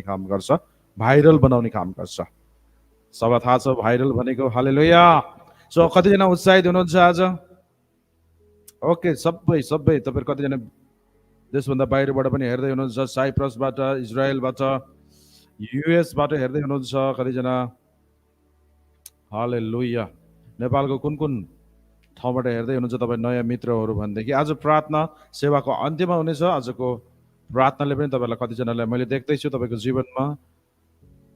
काम गर्छ, भाइरल बनाउने काम गर्छ। सबैलाई थाहा छ भाइरल भनेको। हालेलुया। सो कतिजना उत्साहित हुनुहुन्छ आज? ओके, सबै सबै तपाईँहरू कतिजना देशभन्दा बाहिरबाट पनि हेर्दै हुनुहुन्छ? साइप्रसबाट, इजरायलबाट, युएसबाट हेर्दै हुनुहुन्छ कतिजना? हालेलुया। नेपालको कुन कुन ठाउँबाट हेर्दै हुनुहुन्छ तपाईँ नयाँ मित्रहरू भनेदेखि? आज प्रार्थना सेवाको अन्त्यमा हुनेछ। आजको प्रार्थनाले पनि तपाईँहरूलाई कतिजनालाई मैले देख्दैछु तपाईँको जीवनमा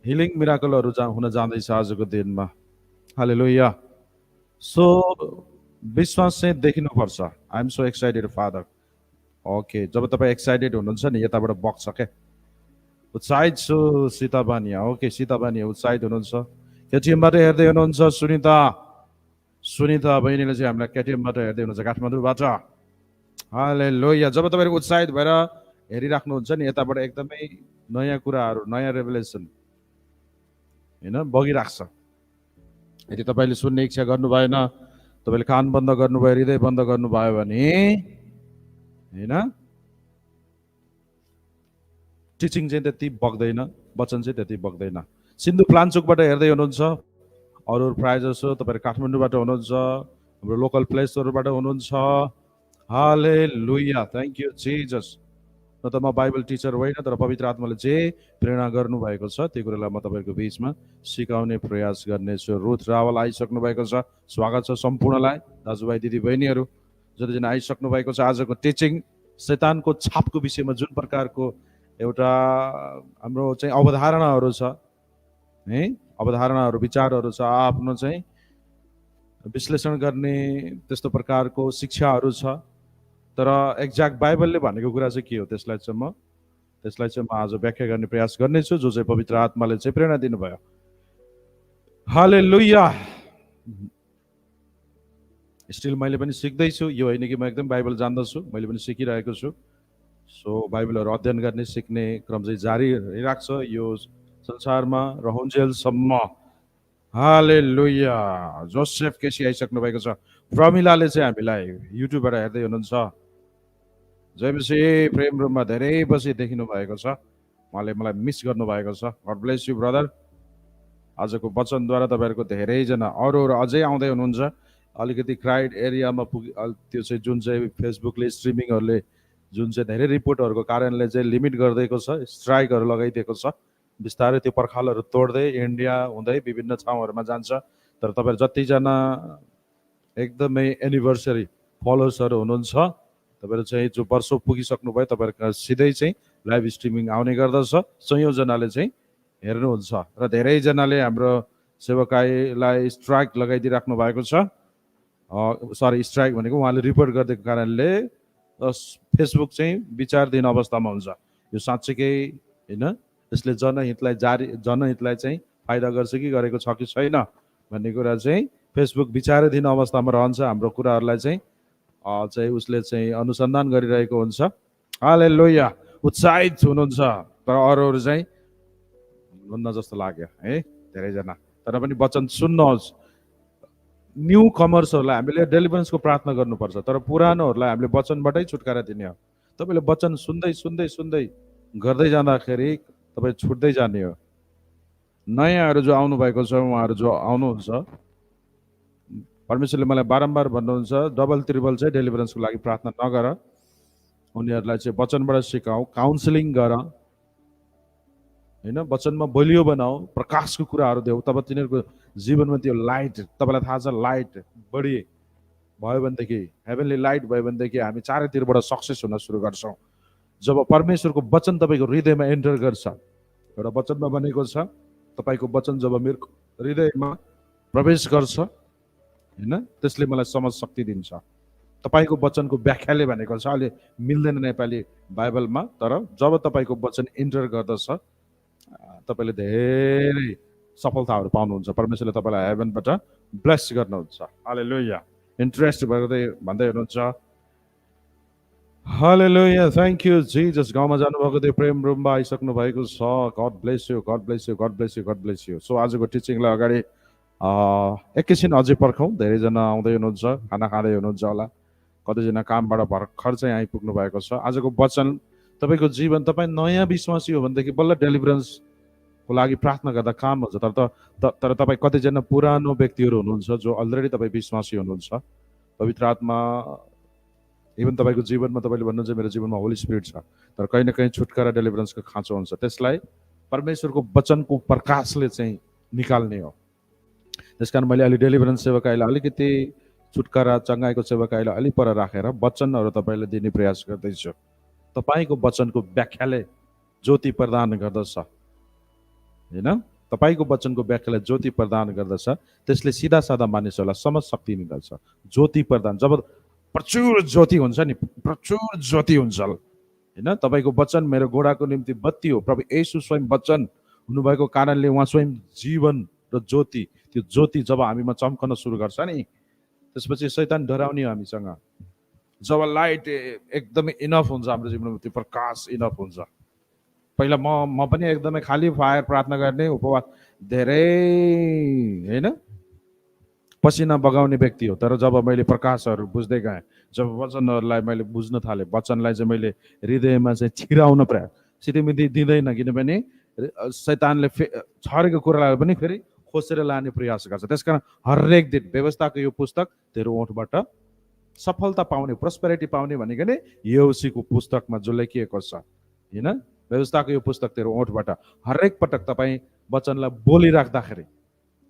हिलिङ मिराकलहरू हुन जाँदैछ आजको दिनमा। हालेलुया। सो विश्वास चाहिँ देखिनुपर्छ। I am so excited father. Okay, जब तपाईँ एक्साइटेड हुनुहुन्छ नि यताबाट बग्छ क्या। उत्साहित छु सीता बानिया। ओके, सीता बानिया उत्साहित हुनुहुन्छ। केटिएमबाट हेर्दै हुनुहुन्छ सुनिता। सुनिता बहिनीले चाहिँ हामीलाई केटिएमबाट हेर्दै हुनुहुन्छ, काठमाडौँबाट। हालेलुया। जब तपाईँहरू उत्साहित भएर हेरिराख्नुहुन्छ नि यताबाट एकदमै नयाँ कुराहरू, नयाँ रेभलेसन होइन बगिरहेको छ। यदि तपाईँले सुन्ने इच्छा गर्नु भएन, तपाईँले कान बन्द गर्नुभयो, हृदय बन्द गर्नुभयो भने होइन टिचिङ चाहिँ त्यति बग्दैन, वचन चाहिँ त्यति बग्दैन। सिन्धु प्लान्चोकबाट हेर्दै हुनुहुन्छ, अरू प्रायः जसो तपाईँहरू काठमाडौँबाट हुनुहुन्छ, हाम्रो लोकल प्लेसहरूबाट हुनुहुन्छ। Hallelujah, thank you Jesus. न त म बाइबल टिचर होइन, तर पवित्र आत्माले जे प्रेरणा गर्नुभएको छ त्यो कुरालाई म तपाईँहरूको बिचमा सिकाउने प्रयास गर्नेछु। रुथ रावल आइसक्नु भएको छ, स्वागत छ सम्पूर्णलाई। दाजुभाइ दिदीबहिनीहरू जतिजना आइसक्नु भएको छ, आजको टिचिङ शैतानको छापको विषयमा जुन प्रकारको एउटा हाम्रो चाहिँ अवधारणाहरू छ है, अवधारणाहरू, विचारहरू छ, आफ्नो चाहिँ विश्लेषण गर्ने त्यस्तो प्रकारको शिक्षाहरू छ। तर एक्ज्याक्ट बाइबलले भनेको कुरा चाहिँ के हो त्यसलाई चाहिँ म आज व्याख्या गर्ने प्रयास गर्नेछु, जो चाहिँ पवित्र आत्माले चाहिँ प्रेरणा दिनुभयो। हालेलुया। स्टिल मैले पनि सिक्दैछु, यो होइन कि म एकदम बाइबल जान्दछु, मैले पनि सिकिरहेको छु। सो बाइबलहरू अध्ययन गर्ने, सिक्ने क्रम चाहिँ जारी रहिरहेको छ यो संसारमा रहन्जेलसम्म। हालेलुया। जोसेफ केसी आइसक्नु भएको छ। प्रमिलाले चाहिँ हामीलाई युट्युबबाट हेर्दै हुनुहुन्छ। जयमसी प्रेम रुममा धेरै बसी देखिनु भएको छ, उहाँले मलाई मिस गर्नुभएको छ। God bless you brother. आजको वचनद्वारा तपाईँहरूको धेरैजना अरूहरू अझै आउँदै हुनुहुन्छ। अलिकति क्राइड एरियामा त्यो चाहिँ जुन चाहिँ फेसबुकले स्ट्रिमिङहरूले जुन चाहिँ धेरै रिपोर्टहरूको कारणले चाहिँ लिमिट गरिदिएको छ, स्ट्राइकहरू लगाइदिएको छ। बिस्तारै त्यो पर्खालहरू तोड्दै इन्डिया हुँदै विभिन्न ठाउँहरूमा जान्छ। तर तपाईँहरू जतिजना एकदमै एनिभर्सरी फलोवर्सहरू हुनुहुन्छ, तपाईँहरू चाहिँ जो वर्षौँ पुगिसक्नुभयो, तपाईँहरूको सिधै चाहिँ लाइभ स्ट्रिमिङ आउने गर्दछ। संयोजनाले चाहिँ हेर्नुहुन्छ र धेरैजनाले हाम्रो सेवकाईलाई स्ट्राइक लगाइदिइराख्नु भएको छ। सरी, स्ट्राइक भनेको उहाँले रिपोर्ट गरिदिएको कारणले फेसबुक चाहिँ विचारधीन अवस्थामा हुन्छ। यो साँच्चीकै होइन, यसले जनहितलाई चाहिँ फाइदा गर्छ कि गरेको छ कि छैन भन्ने कुरा चाहिँ फेसबुक विचाराधीन अवस्थामा रहन्छ। हाम्रो कुराहरूलाई चाहिँ उसले चाहिँ अनुसन्धान गरिरहेको हुन्छ। हालेलुया। उत्साहित हुनुहुन्छ, तर अरूहरू चाहिँ हुन्न जस्तो लाग्यो है धेरैजना। तर पनि वचन सुन्नुहोस्। न्यू कमर्सहरूलाई हामीले डेलिभरेन्सको प्रार्थना गर्नुपर्छ, तर पुरानोहरूलाई हामीले वचनबाटै छुटकारा दिने हो। तपाईँले वचन सुन्दै सुन्दै सुन्दै गर्दै जाँदाखेरि तपाईँ छुट्दै जाने हो। नयाँहरू जो आउनुभएको छ, उहाँहरू जो आउनुहुन्छ, परमेश्वरले मलाई बारम्बार भन्नुहुन्छ डबल त्रिबल चाहिँ डेलिभरेन्सको लागि प्रार्थना नगर, उनीहरूलाई चाहिँ वचनबाट सिकाऊ, काउन्सिलिङ गर होइन, वचनमा बलियो बनाऊ, प्रकाशको कुराहरू देऊ। तब तिनीहरूको जीवनमा त्यो लाइट, तपाईँलाई थाहा छ लाइट बढी भयो भनेदेखि, हेभेनली लाइट भयो भनेदेखि हामी चारैतिरबाट सक्सेस हुन सुरु गर्छौँ। जब परमेश्वरको वचन तपाईँको हृदयमा एन्टर गर्छ, एउटा वचनमा भनेको छ तपाईँको वचन जब मेरो हृदयमा प्रवेश गर्छ होइन, त्यसले मलाई समझ शक्ति दिन्छ। तपाईँको वचनको व्याख्याले भनेको छ, अहिले मिल्दैन नेपाली बाइबलमा, तर जब तपाईँको वचन इन्टर गर्दछ तपाईँले धेरै सफलताहरू पाउनुहुन्छ। परमेश्वरले तपाईँलाई हेभेनबाट ब्लेस गर्नुहुन्छ। हालेलुया। इन्ट्रेस्ट गर्दै भन्दै हुनुहुन्छ। Hallelujah, thank you Jesus. गाउँमा जानुभएको थियो, प्रेम रुममा आइसक्नु भएको छ। God bless you, God bless you, God bless you, God bless you. So आजको टिचिङलाई अगाडि एकैछिन अझै पर्खौँ। धेरैजना आउँदै हुनुहुन्छ, खाना खाँदै हुनुहुन्छ होला, कतिजना कामबाट भर्खर चाहिँ आइपुग्नु भएको छ। आजको वचन तपाईँको जीवन, तपाईँ नयाँ विश्वासी हो भनेदेखि बल्ल डेलिभरेन्सको लागि प्रार्थना गर्दा काम हुन्छ। तर तपाईँ कतिजना पुरानो व्यक्तिहरू हुनुहुन्छ जो अलरेडी तपाईँ विश्वासी हुनुहुन्छ, पवित्र आत्मा इभन तपाईँको जीवनमा तपाईँले भन्नुहुन्छ मेरो जीवनमा होली स्पिरिट छ, तर कहीँ न कहीँ छुटकारा डेलिभरेन्सको खाँचो हुन्छ। त्यसलाई परमेश्वरको वचनको प्रकाशले चाहिँ निकाल्ने हो। त्यसकारण मैले अहिले डेलिभरेन्स सेवाकाईलाई अलिकति छुटकारा चङ्गाईको सेवाकाईलाई अलिक पर राखेर वचनहरू तपाईँलाई दिने प्रयास गर्दैछु। तपाईँको वचनको व्याख्याले ज्योति प्रदान गर्दछ, होइन? तपाईँको वचनको व्याख्याले ज्योति प्रदान गर्दछ, त्यसले सिधा साधा मानिसहरूलाई समझ शक्ति दिँदछ। ज्योति प्रदान, जब प्रचुर ज्योति हुन्छ नि, प्रचुर ज्योति हुन्छ, होइन? तपाईँको वचन मेरो गोडाको निम्ति बत्ती हो। प्रभु येशू स्वयं वचन हुनुभएको कारणले उहाँ स्वयं जीवन र ज्योति, त्यो ज्योति जब हामीमा चम्कन सुरु गर्छ नि, त्यसपछि शैतान डराउने हामीसँग। जब लाइट एकदमै इनफ हुन्छ हाम्रो जीवनमा, त्यो प्रकाश इनफ हुन्छ। पहिला म पनि एकदमै खाली फायर प्रार्थना गर्ने, उपवास धेरै, होइन, पसिना बगाउने व्यक्ति हो। तर जब मैले प्रकाशहरू बुझ्दै गएँ, जब वचनहरूलाई मैले बुझ्न थालेँ, वचनलाई चाहिँ मैले हृदयमा चाहिँ छिराउन प्रयास, सिधैमिधी दिँदैन, किनभने शैतानले छरेको कुरालाई पनि फेरि खोसेर लाने प्रयास गर्छ। त्यसकारण हरेक दिन व्यवस्थाको यो पुस्तक तेरो ओठबाट सफलता पाउने, प्रोस्पेरिटी पाउने भनेको नै यहोसीको पुस्तकमा जो लेखिएको छ, होइन? व्यवस्थाको यो पुस्तक तेरो ओठबाट हरेक पटक तपाईँ वचनलाई बोलिराख्दाखेरि,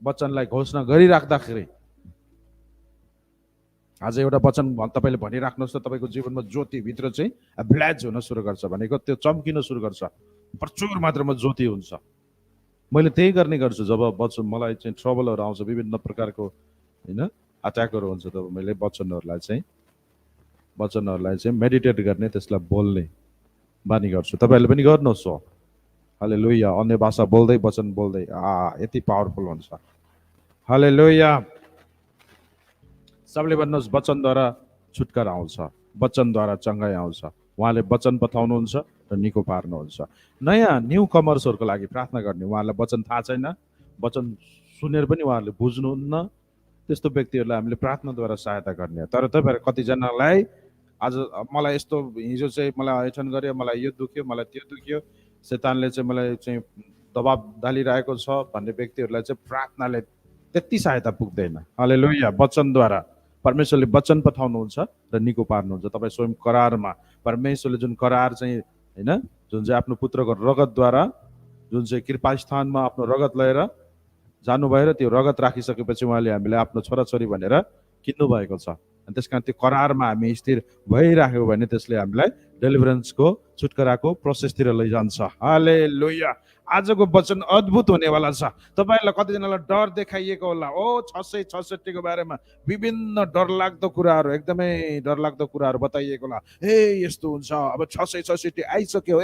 वचनलाई घोषणा गरिराख्दाखेरि, आज एउटा वचन तपाईँले भनिराख्नुहोस् त, तपाईँको जीवनमा ज्योतिभित्र चाहिँ ब्ल्याज हुन सुरु गर्छ, भनेको त्यो चम्किन सुरु गर्छ, प्रचुर मात्रामा ज्योति हुन्छ। मैले त्यही गर्ने गर्छु जब वचन, मलाई चाहिँ ट्रबलहरू आउँछ, विभिन्न प्रकारको, होइन, अट्याकहरू हुन्छ, तब मैले वचनहरूलाई चाहिँ मेडिटेट गर्ने, त्यसलाई बोल्ने बानी गर्छु। तपाईँहरूले पनि गर्नुहोस् हो। हालेलुया। अन्य भाषा बोल्दै वचन बोल्दै यति पावरफुल हुन्छ। हालेलुया। सबले भन्नुहोस् वचनद्वारा छुटकारा आउँछ, वचनद्वारा चङ्गाई आउँछ। उहाँले वचन पठाउनुहुन्छ र निको पार्नुहुन्छ। नयाँ न्यू कमर्सहरूको लागि प्रार्थना गर्ने, उहाँलाई वचन थाहा छैन, वचन सुनेर पनि उहाँहरूले बुझ्नुहुन्न, त्यस्तो व्यक्तिहरूलाई हामीले प्रार्थनाद्वारा सहायता गर्ने। तर तपाईँहरू कतिजनालाई आज मलाई यस्तो, हिजो चाहिँ मलाई ऐठन गर्यो, मलाई यो दुख्यो, मलाई त्यो दुख्यो, शैतानले चाहिँ मलाई चाहिँ दबाब डालिरहेको छ भन्ने व्यक्तिहरूलाई चाहिँ प्रार्थनाले त्यति सहायता पुग्दैन। हालेलुया। वचनद्वारा परमेश्वरले वचन पठाउनुहुन्छ र निको पार्नुहुन्छ। तपाईँ स्वयं करारमा, परमेश्वरले जुन करार चाहिँ, होइन, जुन चाहिँ आफ्नो पुत्रको रगतद्वारा, जुन चाहिँ कृपास्थानमा आफ्नो रगत लिएर जानुभयो र त्यो रगत राखिसकेपछि उहाँले हामीलाई आफ्नो छोराछोरी भनेर किन्नु भएको छ। अनि त्यस कारण त्यो करारमा हामी स्थिर भइराख्यौँ भने त्यसले हामीलाई डेलिभरेन्सको, छुटकाराको प्रोसेसतिर लैजान्छ। हालेलुया। आजको वचन अद्भुत हुनेवाला छ। तपाईँहरूलाई कतिजनालाई डर देखाइएको होला, ओ 666 को बारेमा विभिन्न डरलाग्दो कुराहरू, एकदमै डरलाग्दो कुराहरू बताइएको होला। ए यस्तो हुन्छ, अब 666 आइसक्यो,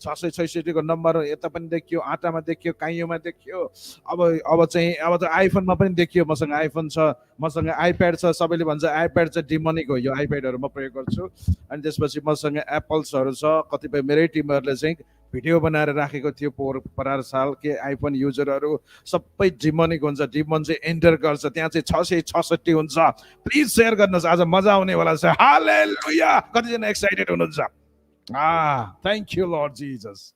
666 को नम्बर यता पनि देखियो, आँटामा देखियो, काइयोमा देखियो, अब चाहिँ आइफोनमा पनि देखियो। मसँग आइफोन छ, मसँग आइप्याड छ। सबैले भन्छ आइप्याड चाहिँ डिमोनिक हो, यो आइप्याडहरू म प्रयोग गर्छु। अनि त्यसपछि मसँग एप्पल्सहरू छ। कतिपय मेरै टिमहरूले चाहिँ भिडियो बनाएर राखेको थियो, परार साल के आइफोन युजरहरू सबै डिमोनिक हुन्छ, डिमन चाहिँ एन्टर गर्छ, त्यहाँ चाहिँ 666 हुन्छ। प्लिज सेयर गर्नुहोस्, आज मजा आउनेवाला छ। हालेलुया। कतिजना एक्साइटेड हुनुहुन्छ? Thank you lord Jesus.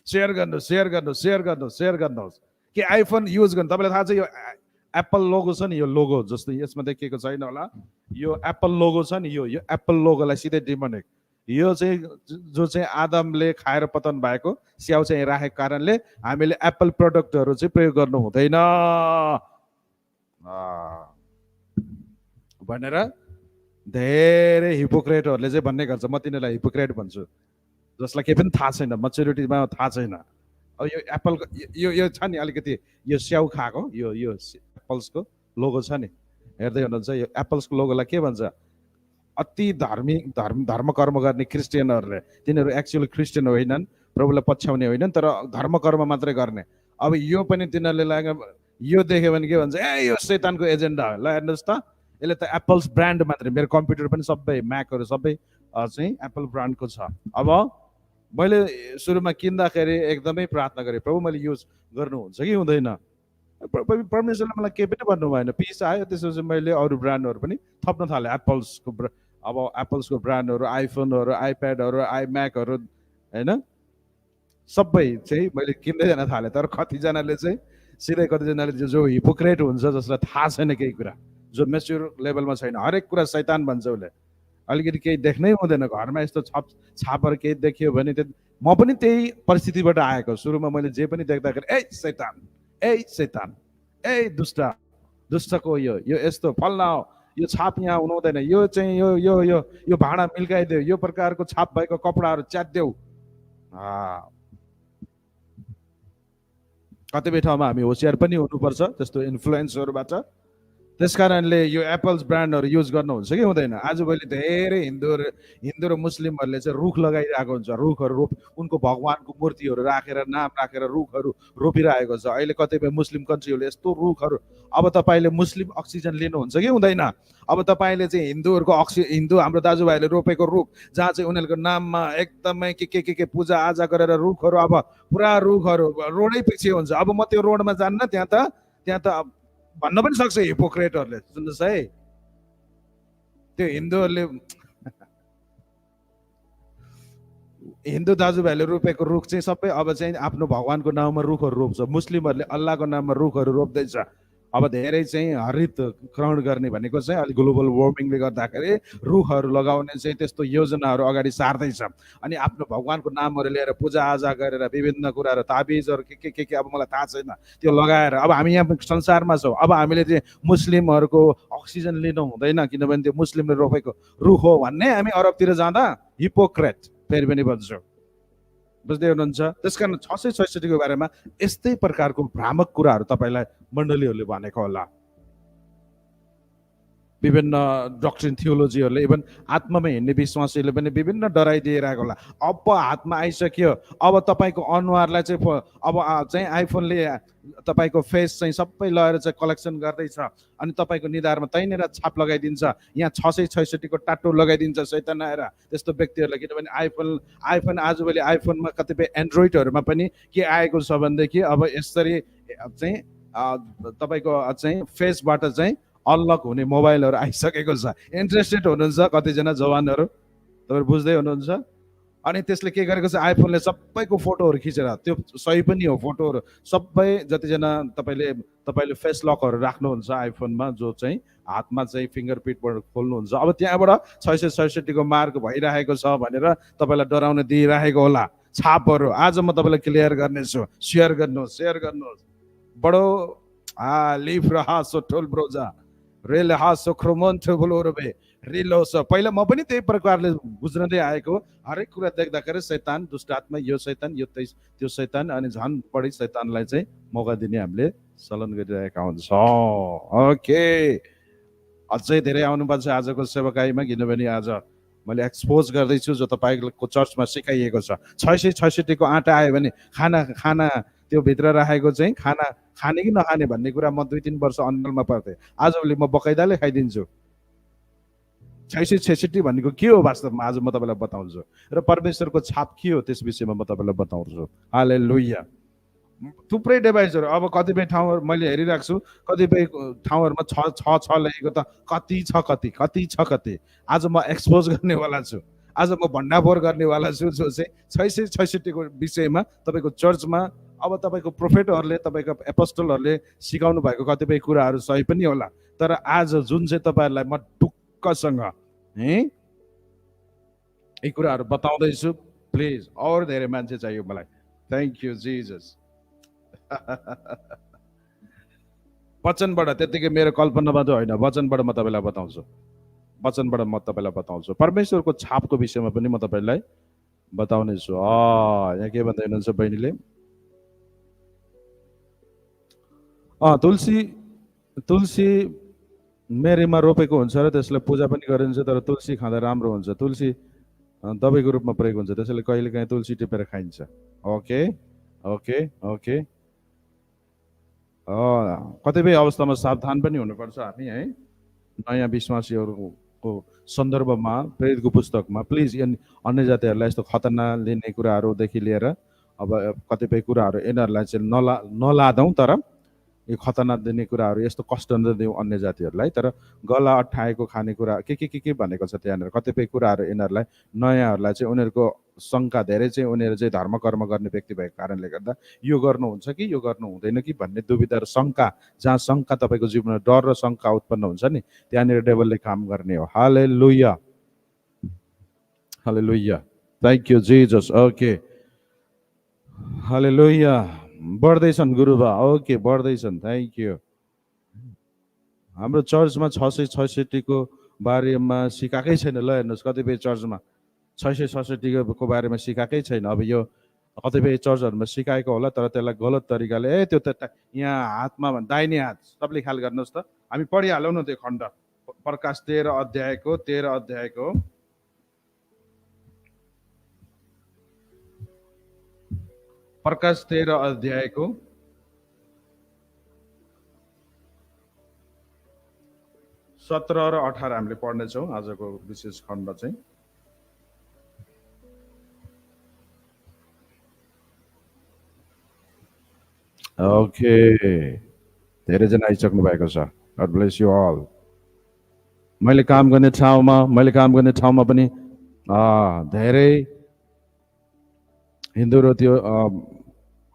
Share गर्नुहोस्, सेयर गर्नुहोस्, सेयर गर्नुहोस्, सेयर गर्नुहोस्। के आइफोन युज गर्नु? तपाईँलाई थाहा छ यो एप्पल लोगो छ नि, यो लोगो जस्तो यसमा देखिएको छैन होला, यो एप्पल लोगो छ नि, यो एप्पल लोगोलाई सिधै डिमोनिक, यो चाहिँ जो चाहिँ आदमले खाएर पतन भएको स्याउ चाहिँ राखेको कारणले हामीले एप्पल प्रडक्टहरू चाहिँ प्रयोग गर्नु हुँदैन भनेर धेरै हिपोक्रेटहरूले चाहिँ भन्ने गर्छ। म तिनीहरूलाई हिपोक्रेट भन्छु, जसलाई केही पनि थाहा छैन, मेच्युरिटीमा थाहा छैन। अब यो एप्पल यो छ नि, अलिकति यो स्याउ खाएको, यो एप्पल्सको लोगो छ नि, हेर्दै हुनुहुन्छ, यो एप्पल्सको लोगोलाई के भन्छ? अति धर्म कर्म गर्ने क्रिस्चियनहरूले, तिनीहरू एक्चुअली क्रिस्चियन होइनन्, प्रभुलाई पछ्याउने होइनन्, तर धर्म कर्म मात्रै गर्ने। अब यो पनि तिनीहरूले लाग्यो, यो देख्यो भने के भन्छ? यो शैतानको एजेन्डा हो। ल हेर्नुहोस् त, यसले त एप्पल्स ब्रान्ड मात्रै, मेरो कम्प्युटर पनि सबै म्याकहरू सबै चाहिँ एप्पल ब्रान्डको छ। अब मैले सुरुमा किन्दाखेरि एकदमै प्रार्थना गरेँ, प्रभु मैले युज गर्नुहुन्छ कि हुँदैन? परमेश्वरले मलाई केही पनि भन्नु भएन। पिस आयो, त्यसपछि मैले अरू ब्रान्डहरू पनि थप्न थालेँ, एप्पल्सको। अब एप्पल्सको ब्रान्डहरू, आइफोनहरू, आइप्याडहरू, आइम्याकहरू, होइन? सबै चाहिँ मैले किन्दै जान थालेँ, तर कतिजनाले चाहिँ सिधै कतिजनाले जो हिपोक्रेट हुन्छ, जसलाई थाहा छैन केही कुरा, जो मेच्योर लेभलमा छैन, हरेक कुरा शैतान भन्छ उसले। अलिकति केही देख्नै हुँदैन, घरमा यस्तो छापहरू केही देखियो भने म पनि त्यही परिस्थितिबाट आएको। सुरुमा मैले जे पनि देख्दाखेरि ए शैतान, ए शैतान, ए दुष्ट, दुष्टको यो यस्तो फल्ना हो, यो छाप यहाँ हुनु हुँदैन, यो चाहिँ यो यो यो यो भाँडा मिल्काइदेऊ, यो प्रकारको छाप भएको कपडाहरू च्यात्देऊ। कतिपय ठाउँमा हामी होसियार पनि हुनुपर्छ त्यस्तो इन्फ्लुएन्सहरूबाट। त्यस कारणले यो एप्पल्स ब्रान्डहरू युज गर्नुहुन्छ कि हुँदैन? आजभोलि धेरै हिन्दू र मुस्लिमहरूले चाहिँ रुख लगाइरहेको हुन्छ, रुखहरू उनको भगवानको मूर्तिहरू राखेर, नाम राखेर रुखहरू रोपिरहेको छ। अहिले कतिपय मुस्लिम कन्ट्रीहरूले यस्तो रुखहरू, अब तपाईँले मुस्लिम अक्सिजन लिनुहुन्छ कि हुँदैन? अब तपाईँले चाहिँ हिन्दू हाम्रो दाजुभाइले रोपेको रुख, जहाँ चाहिँ उनीहरूको नाममा एकदमै के पूजा आजा गरेर रुखहरू, अब पुरा रुखहरू रोडै पछि हुन्छ। अब म त्यो रोडमा जान्न, त्यहाँ त भन्न पनि सक्छ हिपोक्रेटहरूले, सुन्नुहोस् है, त्यो हिन्दू दाजुभाइले रोपेको रुख चाहिँ सबै अब चाहिँ आफ्नो भगवानको नाममा रुखहरू रोप्छ। मुस्लिमहरूले अल्लाहको नाममा रुखहरू रोप्दैछ। अब धेरै चाहिँ हरित ग्रहण गर्ने भनेको चाहिँ अलि ग्लोबल वार्मिङले गर्दाखेरि रुखहरू लगाउने चाहिँ त्यस्तो योजनाहरू अगाडि सार्दैछ। अनि आफ्नो भगवानको नामहरू लिएर पूजाआजा गरेर विभिन्न कुराहरू, ताबिजहरू के अब मलाई थाहा छैन, त्यो लगाएर अब हामी यहाँ संसारमा छौँ। अब हामीले चाहिँ मुस्लिमहरूको अक्सिजन लिनु हुँदैन, किनभने त्यो मुस्लिमले रोपेको रुख हो भन्ने हामी अरबतिर जाँदा हिपोक्रेट, फेरि पनि भन्छु, बुझ्दै हुनुहुन्छ? त्यस कारण 666 को बारेमा यस्तै प्रकारको भ्रामक कुराहरू तपाईँलाई मण्डलीहरूले भनेको होला। विभिन्न डक्ट्रिन थियोलोजीहरूले, इभन आत्मामा हिँड्ने विश्वासीहरूले पनि विभिन्न डराइदिइरहेको होला। अब हातमा आइसक्यो, अब तपाईँको अनुहारलाई चाहिँ अब चाहिँ आइफोनले तपाईँको फेस चाहिँ सबै लगेर चाहिँ कलेक्सन गर्दैछ, अनि तपाईँको निधारमा त्यहीँनिर छाप लगाइदिन्छ, यहाँ 666 को टाटो लगाइदिन्छ शैतान आएर त्यस्तो व्यक्तिहरूलाई। किनभने आइफोन आजभोलि आइफोनमा कतिपय एन्ड्रोइडहरूमा पनि के आएको छ भनेदेखि अब यसरी चाहिँ तपाईँको चाहिँ फेसबाट चाहिँ अनलक हुने मोबाइलहरू आइसकेको छ। इन्ट्रेस्टेड हुनुहुन्छ कतिजना जवानहरू, तपाईँहरू बुझ्दै हुनुहुन्छ? अनि त्यसले के गरेको छ, आइफोनले सबैको फोटोहरू खिचेर, त्यो सही पनि हो, फोटोहरू सबै जतिजना तपाईँले फेस लकहरू राख्नुहुन्छ आइफोनमा, जो चाहिँ हातमा चाहिँ फिङ्गरप्रिन्टबाट खोल्नुहुन्छ, अब त्यहाँबाट 666 को मार्क भइरहेको छ भनेर तपाईँलाई डराउन दिइरहेको होला छापहरू। आज म तपाईँलाई क्लियर गर्नेछु, सेयर गर्नुहोस्। बडो लिफ रहा सो ठोल ब्रोजा रेल हासो क्रोमन्थ बोलोरबे रिलोस। पहिला म पनि त्यही प्रकारले गुज्रदै आएको, हरेक कुरा देख्दाखेरि शैतान, दुष्ट आत्मा, यो शैतान, यो त्यो शैतान, अनि झन् बढी शैतानलाई चाहिँ मौका दिने हामीले चलन गरिरहेका हुन्छौँ। ओके, अझै धेरै आउनुपर्छ आजको सेवाकाईमा, किनभने आज मैले एक्सपोज गर्दैछु जो तपाईँको चर्चमा सिकाइएको छ। 666 को आँटा आयो भने खाना त्यो भित्र राखेको चाहिँ खाना खाने कि नखाने भन्ने कुरा म 2-3 वर्ष अन्यलमा पर्थेँ। आजभोलि म बकैदाले खाइदिन्छु। 666 भनेको के हो वास्तवमा आज म तपाईँलाई बताउँछु, र परमेश्वरको छाप के हो त्यस विषयमा म तपाईँलाई बताउँछु। हालेलुया। थुप्रै डिभाइसहरू अब कतिपय ठाउँहरू मैले हेरिरहेको छु, कतिपय ठाउँहरूमा 6 लेखेको त कति छ। आज म एक्सपोज गर्नेवाला छु, आज म भण्डाफोर गर्नेवाला छु, जो चाहिँ 666 को विषयमा तपाईँको चर्चमा अब तपाईँको प्रोफेटहरूले, तपाईँको एपोस्टलहरूले सिकाउनु भएको कतिपय कुराहरू सही पनि होला, तर आज जुन चाहिँ तपाईँहरूलाई म ढुक्कसँग यी कुराहरू बताउँदैछु, प्लिज अरू धेरै मान्छे चाहियो मलाई। Thank you Jesus. वचनबाट, त्यतिकै मेरो कल्पनाबाट होइन, वचनबाट म तपाईँलाई बताउँछु। परमेश्वरको छापको विषयमा पनि म तपाईँलाई बताउने छु। यहाँ के भन्दै हुनुहुन्छ बहिनीले? तुलसी मेरीमा रोपेको हुन्छ र त्यसलाई पूजा पनि गरिन्छ, तर तुलसी खाँदा राम्रो हुन्छ। तुलसी दबाईको रूपमा प्रयोग हुन्छ, त्यसैले कहिलेकाहीँ तुलसी टिपेर खाइन्छ। ओके। कतिपय अवस्थामा सावधान पनि हुनुपर्छ हामी है, नयाँ विश्वासीहरूको सन्दर्भमा प्रेरितको पुस्तकमा प्लिज अन्य जातिहरूलाई यस्तो खतना लिने कुराहरूदेखि लिएर अब कतिपय कुराहरू यिनीहरूलाई चाहिँ नलादौँ, तर यो खतना दिने कुराहरू, यस्तो कष्ट नदिउँ अन्य जातिहरूलाई। तर गला अट्ठाएको खानेकुरा के भनेको छ त्यहाँनिर। कतिपय कुराहरू यिनीहरूलाई, नयाँहरूलाई चाहिँ उनीहरूको शङ्का धेरै चाहिँ, उनीहरू चाहिँ धर्म कर्म गर्ने व्यक्ति भएको कारणले गर्दा यो गर्नुहुन्छ कि यो गर्नु हुँदैन कि भन्ने दुविधा र शङ्का, जहाँ शङ्का तपाईँको जीवनमा डर र शङ्का उत्पन्न हुन्छ नि, त्यहाँनिर डेभलले काम गर्ने हो। Hallelujah, hallelujah, thank you Jesus. Okay, hallelujah. बढ्दैछन् गुरुबा, ओके बढ्दैछन्, थ्याङ्क यू। हाम्रो चर्चमा 666 बारेमा सिकाएकै छैन। ल हेर्नुहोस्, कतिपय चर्चमा 666 बारेमा सिकाएकै छैन। अब यो कतिपय चर्चहरूमा सिकाएको होला, तर त्यसलाई गलत तरिकाले त्यो त यहाँ हातमा दाहिने हात सबले ख्याल गर्नुहोस् त। हामी पढिहालौँ न त्यो खण्ड, प्रकाश 13 अध्यायको प्रकाश 13 अध्यायको 17 र 18 हामीले पढ्नेछौँ आजको विशेष खण्ड चाहिँ। ओके, धेरैजना आइसक्नु भएको छ। God bless you all. मैले काम गर्ने ठाउँमा पनि धेरै हिन्दू र त्यो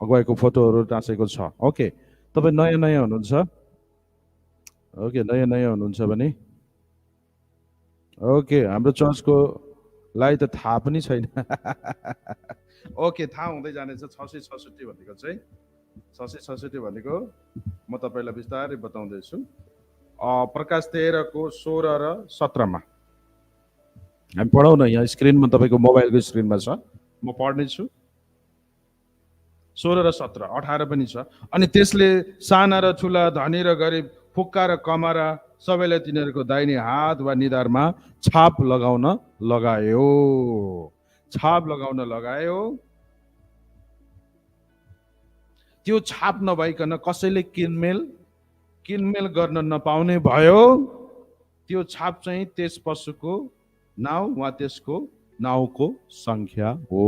अगुवाईको फोटोहरू टाँसेको छ। ओके, तपाईँ नयाँ हुनुहुन्छ? ओके, नयाँ हुनुहुन्छ भने ओके, हाम्रो चर्चको लाई त थाहा पनि छैन। ओके, थाहा हुँदै जानेछ। 666 भनेको चाहिँ 666 भनेको म तपाईँलाई बिस्तारै बताउँदैछु। प्रकाश 13 को 16 र 17 मा हामी पढाउन। यहाँ स्क्रिनमा, तपाईँको मोबाइलको स्क्रिनमा छ, म पढ्नेछु। 16 र 17, 18 पनि छ। अनि त्यसले साना र ठुला, धनी र गरिब, फुक्का र कमारा सबैलाई तिनीहरूको दाहिने हात वा निधारमा छाप लगाउन लगायो। छाप लगाउन लगायो। त्यो छाप नभइकन कसैले किनमेल गर्न नपाउने भयो। त्यो छाप चाहिँ त्यस पशुको नाउँ वा त्यसको नाउँको सङ्ख्या हो।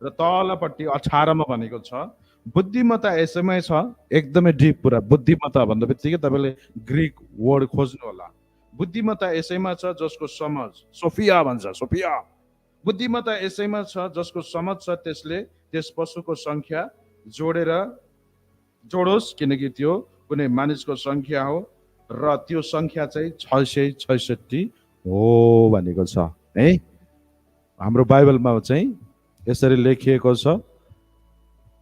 र तलपट्टि 18 मा भनेको छ, बुद्धिमत्ता यसैमै छ। एकदमै डिप पुरा। बुद्धिमत्ता भन्दा बित्तिकै तपाईँले ग्रिक वर्ड खोज्नु होला। बुद्धिमत्ता यसैमा छ जसको समझ, सोफिया भन्छ, सोफिया। बुद्धिमत्ता यसैमा छ जसको समझ छ, त्यसले त्यस पशुको सङ्ख्या जोडोस्, किनकि त्यो कुनै मानिसको सङ्ख्या हो र त्यो सङ्ख्या चाहिँ 666 हो भनेको छ है। हाम्रो बाइबलमा चाहिँ यसरी लेखिएको छ।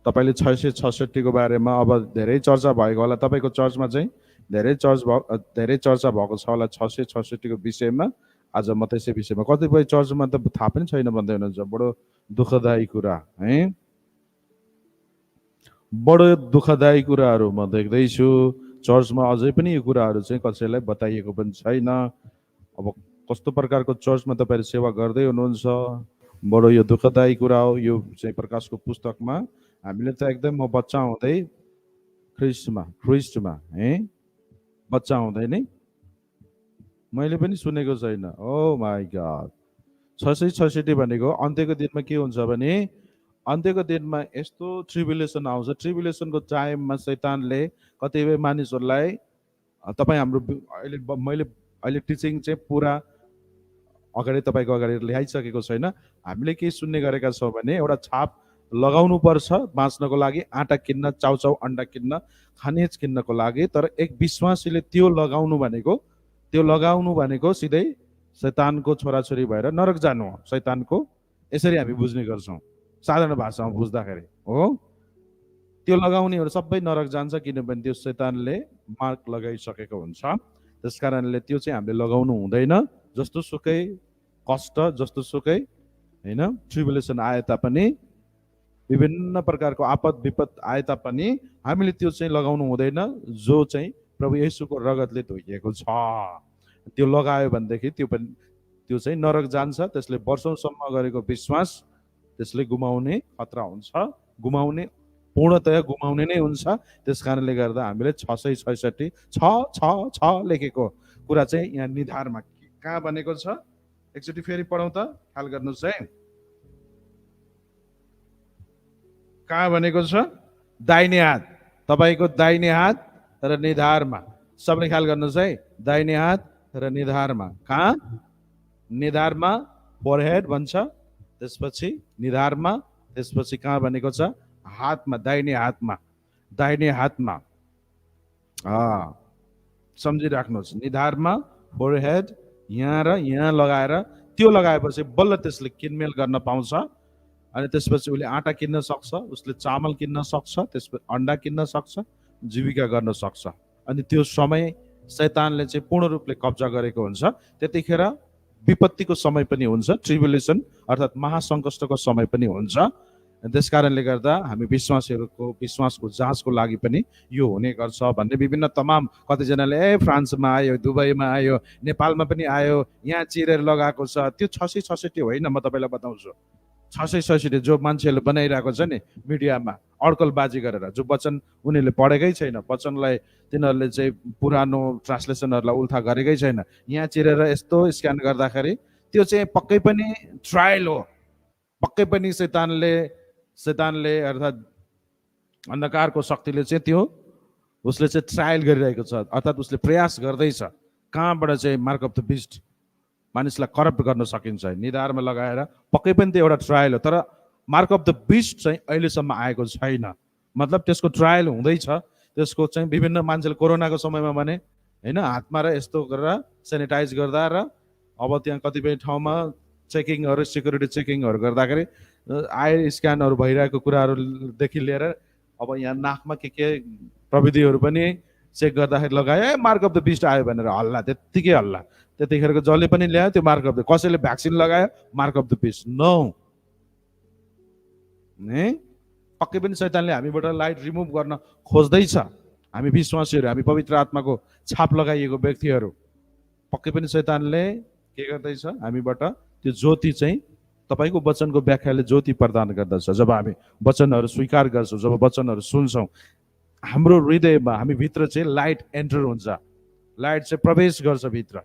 तपाईँले 666 को बारेमा अब धेरै चर्चा भएको होला। तपाईँको चर्चमा चाहिँ धेरै चर्चा भएको छ होला 666 को विषयमा। आज म त्यसै विषयमा, कतिपय चर्चमा त थाहा पनि छैन भन्दै हुनुहुन्छ। बडो दुःखदायी कुरा है, बडो दुःखदायी कुराहरू म देख्दैछु चर्चमा। अझै पनि यो कुराहरू चाहिँ कसैलाई बताइएको पनि छैन। अब कस्तो प्रकारको चर्चमा तपाईँहरू सेवा गर्दै हुनुहुन्छ, बडो यो दुःखदायी कुरा हो। यो चाहिँ प्रकाशको पुस्तकमा हामीले त एकदम, म बच्चा हुँदै ख्रिस्टमा है, बच्चा हुँदै नै मैले पनि सुनेको छैन। ओ माई गॉड, 666 भनेको अन्त्यको दिनमा के हुन्छ भने, अन्त्यको दिनमा यस्तो ट्रिबुलेसन आउँछ। ट्रिबुलेसनको टाइममा शैतानले कतिपय मानिसहरूलाई, तपाईँ हाम्रो मैले अहिले टिचिङ चाहिँ पुरा अगाडि तपाईँको अगाडि ल्याइसकेको छैन। हामीले के सुन्ने गरेका छौँ भने, एउटा छाप लगाउनु पर्छ बाँच्नको लागि, आँटा किन्न, चाउचाउ अन्डा किन्न, खनिज किन्नको लागि। तर एक विश्वासीले त्यो लगाउनु भनेको सिधै शैतानको छोराछोरी भएर नरक जानु हो। शैतानको, यसरी हामी बुझ्ने गर्छौँ साधारण भाषामा बुझ्दाखेरि हो। त्यो लगाउनेहरू सबै नरक जान्छ, किनभने त्यो शैतानले मार्क लगाइसकेको हुन्छ। त्यस कारणले त्यो चाहिँ हामीले लगाउनु हुँदैन। जस्तो सुकै कष्ट, जस्तो सुकै होइन ट्रिबुलेसन आए तापनि, विभिन्न प्रकारको आपद विपद आए तापनि हामीले त्यो चाहिँ लगाउनु हुँदैन, जो चाहिँ प्रभु येशूको रगतले धोइएको छ। त्यो लगायो भनेदेखि त्यो चाहिँ नरक जान्छ। त्यसले वर्षौंसम्म गरेको विश्वास त्यसले गुमाउने खतरा हुन्छ, पूर्णतया गुमाउने नै हुन्छ। त्यस कारणले गर्दा हामीले 666 लेखेको कुरा चाहिँ यहाँ निधारमा कहाँ बनेको छ, एकचोटि फेरि पढौँ त, ख्याल गर्नुहोस् है। कहाँ बनेको छ? दाहिने हात, तपाईँको दाहिने हात र निधारमा। सबले ख्याल गर्नुहोस् है, दाहिने हात र निधारमा। कहाँ? निधारमा फोरहेड भन्छ, त्यसपछि निधारमा, त्यसपछि कहाँ भनेको छ? हातमा, दाहिने हातमा। दाहिने हातमा सम्झिराख्नुहोस्, निधारमा फोरहेड यहाँ र यहाँ लगाएर, त्यो लगाएपछि बल्ल त्यसले किनमेल गर्न पाउँछ। अनि त्यसपछि उसले आँटा किन्न सक्छ, उसले चामल किन्न सक्छ, त्यसपछि अन्डा किन्न सक्छ, जीविका गर्न सक्छ। अनि त्यो समय शैतानले चाहिँ पूर्ण रूपले कब्जा गरेको हुन्छ। त्यतिखेर विपत्तिको समय पनि हुन्छ, ट्रिबुलेसन अर्थात् महासङ्कष्टको समय पनि हुन्छ। त्यस कारणले गर्दा हामी विश्वासीहरूको विश्वासको जाँचको लागि पनि यो हुने गर्छ भन्ने विभिन्न तमाम, कतिजनाले फ्रान्समा आयो, दुबईमा आयो, नेपालमा पनि आयो, यहाँ चिरेर लगाएको छ, त्यो 666 होइन। म तपाईँलाई बताउँछु, 666 जो मान्छेहरूले बनाइरहेको छ नि मिडियामा अड्कलबाजी गरेर, जो वचन उनीहरूले पढेकै छैन, वचनलाई तिनीहरूले चाहिँ पुरानो ट्रान्सलेसनहरूलाई उल्था गरेकै छैन, यहाँ चिरेर यस्तो स्क्यान गर्दाखेरि त्यो चाहिँ पक्कै पनि ट्रायल हो। पक्कै पनि शैतानले अर्थात् अन्धकारको शक्तिले चाहिँ त्यो उसले चाहिँ ट्रायल गरिरहेको छ, अर्थात् उसले प्रयास गर्दैछ कहाँबाट चाहिँ मार्क अफ द बिस्ट मानिसलाई करप्ट गर्न सकिन्छ। निधारमा लगाएर पक्कै पनि त्यो एउटा ट्रायल हो, तर मार्क अफ द बिस्ट चाहिँ अहिलेसम्म आएको छैन। मतलब त्यसको ट्रायल हुँदैछ, त्यसको चाहिँ विभिन्न मान्छेले कोरोनाको समयमा भने होइन, हातमा र यस्तो गरेर सेनिटाइज गर्दा र अब त्यहाँ कतिपय ठाउँमा चेकिङहरू, सिक्युरिटी चेकिङहरू गर्दाखेरि आई स्क्यानहरू भइरहेको कुराहरूदेखि लिएर अब यहाँ नाकमा के प्रविधिहरू पनि चेक गर्दाखेरि लगायो, मार्क अफ द बिस्ट आयो भनेर हल्ला, त्यत्तिकै हल्ला। त्यतिखेरको जसले पनि ल्यायो त्यो मार्क अफ द, कसैले भ्याक्सिन लगायो mark of the beast no. पक्कै पनि शैतानले हामीबाट लाइट रिमुभ गर्न खोज्दैछ। हामी विश्वासीहरू, हामी पवित्र आत्माको छाप लगाइएको व्यक्तिहरू, पक्कै पनि शैतानले के गर्दैछ हामीबाट त्यो ज्योति चाहिँ, तपाईँको वचनको व्याख्याले ज्योति प्रदान गर्दछ। जब हामी वचनहरू स्वीकार गर्छौँ, जब वचनहरू सुन्छौँ, हाम्रो हृदयमा हामी भित्र चाहिँ लाइट एन्टर हुन्छ, लाइट चाहिँ प्रवेश गर्छ भित्र।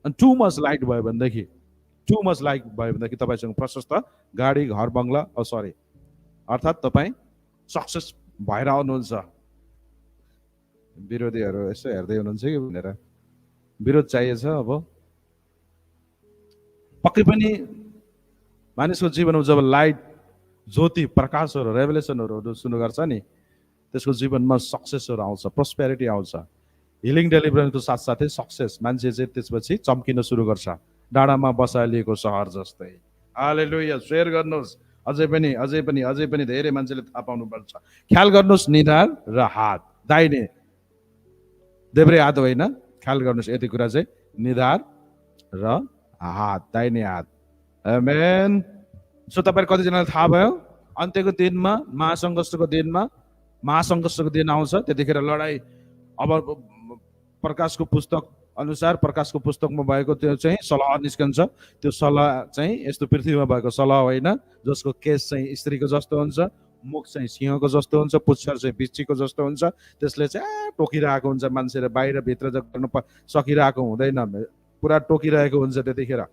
अनि टु मच लाइट भयो भनेदेखि तपाईँसँग प्रशस्त गाडी, घर, बङ्गला, अर्थात् तपाईँ सक्सेस भएर आउनुहुन्छ। विरोधीहरू यसो हेर्दै हुनुहुन्छ कि भनेर, विरोध चाहिएछ। अब पक्कै पनि मानिसको जीवनमा जब लाइट, ज्योति, प्रकाशहरू, रेभलेसनहरू सुरु गर्छ नि, त्यसको जीवनमा सक्सेसहरू आउँछ, प्रोस्पेरिटी आउँछ। हिलिङ डेलिभरेन्सको साथसाथै सक्सेस, मान्छे चाहिँ त्यसपछि चम्किन सुरु गर्छ, डाँडामा बसालिएको सहर जस्तै। हालेलुया, शेयर गर्नुहोस्। अझै पनि धेरै मान्छेले थाहा पाउनुपर्छ। ख्याल गर्नुहोस्, निधार र हात, दाहिने देब्रे हात होइन, ख्याल गर्नुहोस् यति कुरा चाहिँ, निधार र हात, दाहिने हात। आमेन। सो तपाईहरु कतिजनालाई थाहा भयो, अन्त्यको दिनमा, महासङ्कष्टको दिन आउँछ, त्यतिखेर लडाई। अब प्रकाशको पुस्तक अनुसार, प्रकाशको पुस्तकमा भएको त्यो चाहिँ सलाह निस्कन्छ। त्यो सलाह चाहिँ यस्तो पृथ्वीमा भएको सलाह होइन, जसको केस चाहिँ स्त्रीको जस्तो हुन्छ, मुख चाहिँ सिंहको जस्तो हुन्छ, पुच्छर चाहिँ बिच्छीको जस्तो हुन्छ। त्यसले चाहिँ टोकिरहेको हुन्छ, मान्छेले बाहिर भित्र गर्न सकिरहेको हुँदैन, पुरा टोकिरहेको हुन्छ। त्यतिखेर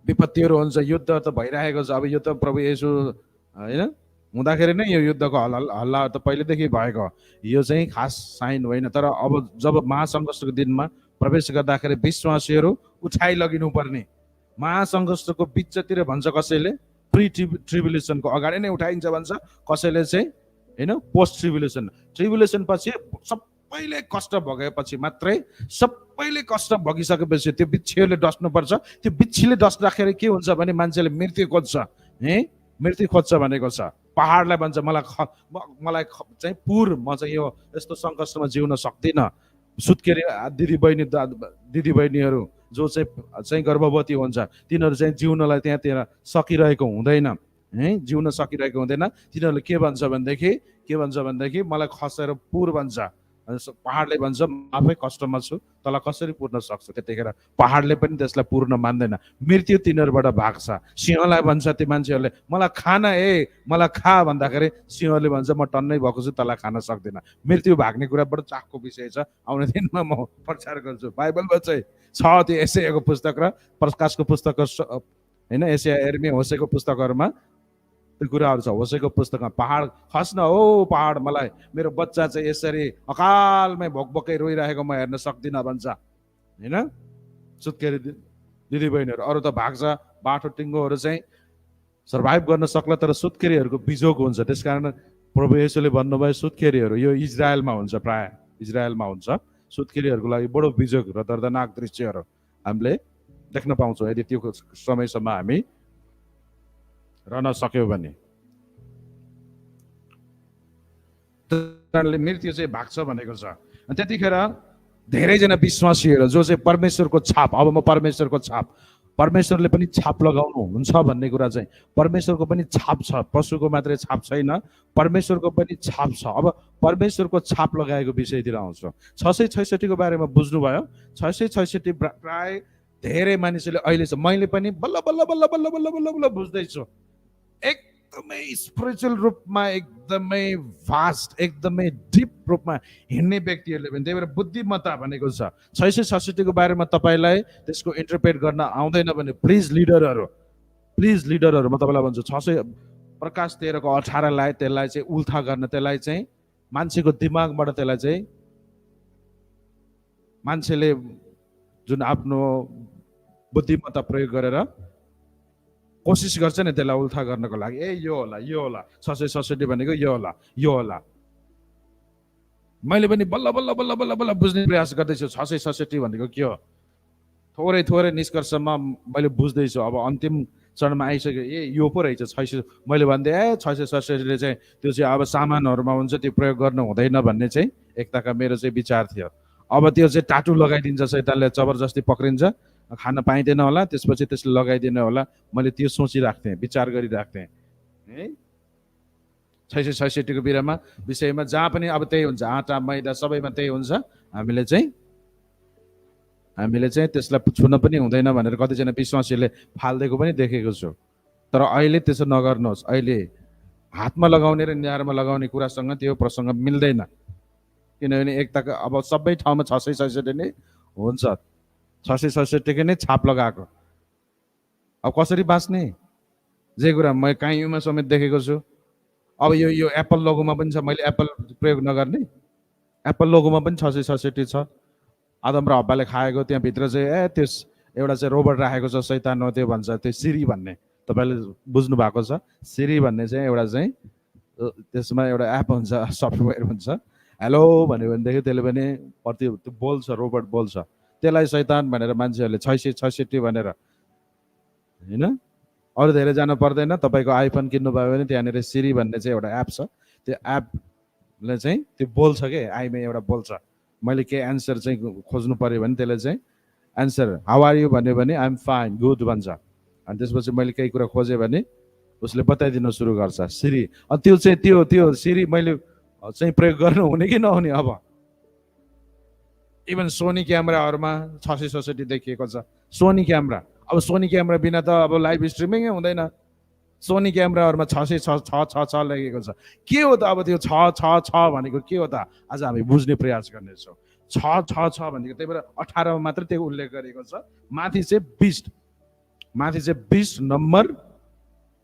विपत्तिहरू हुन्छ, युद्ध त भइरहेको छ। अब यो त प्रभु येशू होइन हुँदाखेरि नै यो युद्धको हल्ला त पहिलेदेखि भएको, यो चाहिँ खास साइन होइन। तर अब जब महासङ्कष्टको दिनमा प्रवेश गर्दाखेरि विश्वासीहरू उठाइ लगिनु पर्ने। महासङ्कष्टको बिचतिर भन्छ कसैले, प्री ट्रिबुलेसनको अगाडि नै उठाइन्छ भन्छ, कसैले चाहिँ होइन पोस्ट ट्रिबुलेसन। ट्रिबुलेसन पछि सबैले कष्ट भोगेपछि मात्रै, सबैले कष्ट भोगिसकेपछि त्यो बिच्छीहरूले डस्नुपर्छ। त्यो बिच्छीले डस्दाखेरि के हुन्छ भने मान्छेले मृत्यु खोज्छ। मृत्यु खोज्छ भनेको छ, पहाडलाई भन्छ मलाई चाहिँ म चाहिँ यो यस्तो सङ्कष्टमा जिउन सक्दिनँ। सुत्केरी दिदीबहिनीहरू जो चाहिँ गर्भवती हुन्छ, तिनीहरू चाहिँ जिउनलाई त्यहाँतिर सकिरहेको हुँदैन, जिउन सकिरहेको हुँदैन। तिनीहरूले के भन्छ भनेदेखि मलाई खसेर पुर भन्छ। पहाडले भन्छ आफै कष्टमा छु, तँलाई कसरी पुर्न सक्छ। त्यतिखेर पहाडले पनि त्यसलाई पूर्ण मान्दैन, मृत्यु तिनीहरूबाट भाग्छ। सिंहलाई भन्छ ती मान्छेहरूले मलाई खान मलाई खा भन्दाखेरि सिंहले भन्छ म टन्नै भएको छु, तँलाई खान सक्दिनँ। मृत्यु भाग्ने कुरा बडो चाखको विषय छ, आउने दिनमा म प्रचार गर्छु। बाइबलमा चाहिँ छ त्यो एसायाको पुस्तक र प्रकाशको पुस्तक होइन, एसाया, यिर्मिया, होसेको पुस्तकहरूमा त्यो कुराहरू छ। होसेको पुस्तकमा पहाड खस्न हो पहाड, मलाई मेरो बच्चा चाहिँ यसरी अकालमै भोकभोकै रोइरहेको म हेर्न सक्दिनँ भन्छ होइन। सुत्केरी दिदीबहिनीहरू, अरू त भाग्छ, बाटो टिङ्गोहरू चाहिँ सर्भाइभ गर्न सक्ला, तर सुत्केरीहरूको बिजोग हुन्छ। त्यसकारण प्रभु येशूले भन्नुभयो सुत्केरीहरू यो इजरायलमा हुन्छ, प्राय इजरायलमा हुन्छ। सुत्केरीहरूको लागि बडो बिजोग र दर्दनाक दृश्यहरू हामीले देख्न पाउँछौँ यदि त्यो समयसम्म हामी रहन सक्यौँ भने। कारणले मृत्यु चाहिँ भाग्छ भनेको छ। अनि त्यतिखेर धेरैजना विश्वासीहरू जो चाहिँ परमेश्वरको छाप, अब म परमेश्वरको छाप, परमेश्वरले पनि छाप लगाउनु हुन्छ भन्ने कुरा चाहिँ, परमेश्वरको पनि छाप छ, पशुको मात्रै छाप छैन, परमेश्वरको पनि छाप छ। अब परमेश्वरको छाप लगाएको विषयतिर आउँछ। 666 को बारेमा बुझ्नुभयो। 666 प्राय धेरै मानिसले अहिलेसम्म, मैले पनि बल्ल बल्ल बल्ल बल्ल बल्ल बल्ल बल्ल बुझ्दैछु। एकदमै स्पिरिचुअल रूपमा, एकदमै भास्ट, एकदमै डिप रूपमा हिँड्ने व्यक्तिहरूले पनि, त्यही भएर बुद्धिमत्ता भनेको छ। 666 को बारेमा तपाईँलाई त्यसको इन्टरप्रेट गर्न आउँदैन भने प्लिज लिडरहरू म तपाईँलाई भन्छु, 600 प्रकाश 13 को 18 लाई त्यसलाई चाहिँ उल्था गर्न, त्यसलाई चाहिँ मान्छेको दिमागबाट त्यसलाई चाहिँ मान्छेले जुन आफ्नो बुद्धिमत्ता प्रयोग गरेर कोसिस गर्छ नि त्यसलाई उल्था गर्नको लागि, यो होला 666 भनेको यो होला। मैले पनि बल्ल बल्ल बल्ल बल्ल बल्ल बुझ्ने प्रयास गर्दैछु 666 भनेको के हो। थोरै निष्कर्षमा मैले बुझ्दैछु। अब अन्तिम चरणमा आइसक्यो, यो पो रहेछ 600। मैले भन्दै 666ले चाहिँ त्यो चाहिँ अब सामानहरूमा हुन्छ, त्यो प्रयोग गर्नु हुँदैन भन्ने चाहिँ एकताका मेरो चाहिँ विचार थियो। अब त्यो चाहिँ टाटु लगाइदिन्छ, शैतानले जबरजस्ती पक्रिन्छ, खान पाइँदैन होला, त्यसपछि त्यसले लगाइदिनु होला। मैले त्यो सोचिराख्थेँ, विचार गरिराख्थेँ है। 666 को विषयमा जहाँ पनि अब त्यही हुन्छ, आँटा मैदा सबैमा त्यही हुन्छ। हामीले चाहिँ त्यसलाई छुन पनि हुँदैन भनेर कतिजना विश्वासीले फालिदिएको पनि देखेको छु। तर अहिले त्यसो नगर्नुहोस्। अहिले हातमा लगाउने र निधारमा लगाउने कुरासँग त्यो प्रसङ्ग मिल्दैन, किनभने एकताका अब सबै ठाउँमा 666 नै हुन्छ। 666 नै छाप लगाएको। अब कसरी बाँच्ने, जे कुरा म काहीँमा समेत देखेको छु। अब यो एप्पल लोगोमा पनि छ, मैले एप्पल प्रयोग नगर्ने, एप्पल लोगोमा पनि 666 छ। आदम र हब्बाले खाएको त्यहाँभित्र चाहिँ त्यस एउटा चाहिँ रोबोट राखेको छ, शैतान हो त्यो भन्छ, त्यो सिरी भन्ने, तपाईँले बुझ्नु भएको छ। सिरी भन्ने चाहिँ एउटा चाहिँ त्यसमा एउटा एप हुन्छ, सफ्टवेयर हुन्छ। हेलो भन्यो भनेदेखि त्यसले पनि त्यो बोल्छ, रोबोट बोल्छ। त्यसलाई शैतान भनेर मान्छेहरूले 666 भनेर होइन। अरू धेरै जानु पर्दैन, तपाईँको आइफोन किन्नुभयो भने त्यहाँनिर सिरी भन्ने चाहिँ एउटा एप छ। त्यो एपले चाहिँ त्यो बोल्छ के, आइमा एउटा बोल्छ। मैले के एन्सर चाहिँ खोज्नु पर्यो भने त्यसले चाहिँ एन्सर हाउ आर यु भन्यो भने आइ एम फाइन गुड भन्छ। अनि त्यसपछि मैले केही कुरा खोजेँ भने उसले बताइदिन सुरु गर्छ, सिरी। अनि त्यो चाहिँ त्यो सिरी मैले चाहिँ प्रयोग गर्नु हुने कि नहुने। अब इभन सोनी क्यामेराहरूमा 666 देखिएको छ, सोनी क्यामेरा। अब सोनी क्यामेरा बिना त अब लाइभ स्ट्रिमिङै हुँदैन। सोनी क्यामेराहरूमा 666 लेखेको छ। के हो त अब त्यो 666 भनेको के हो त, आज हामी बुझ्ने प्रयास गर्नेछौँ। 666 भनेको, त्यही भएर 18 मा मात्र त्यो उल्लेख गरेको छ। माथि चाहिँ 20 नम्बर।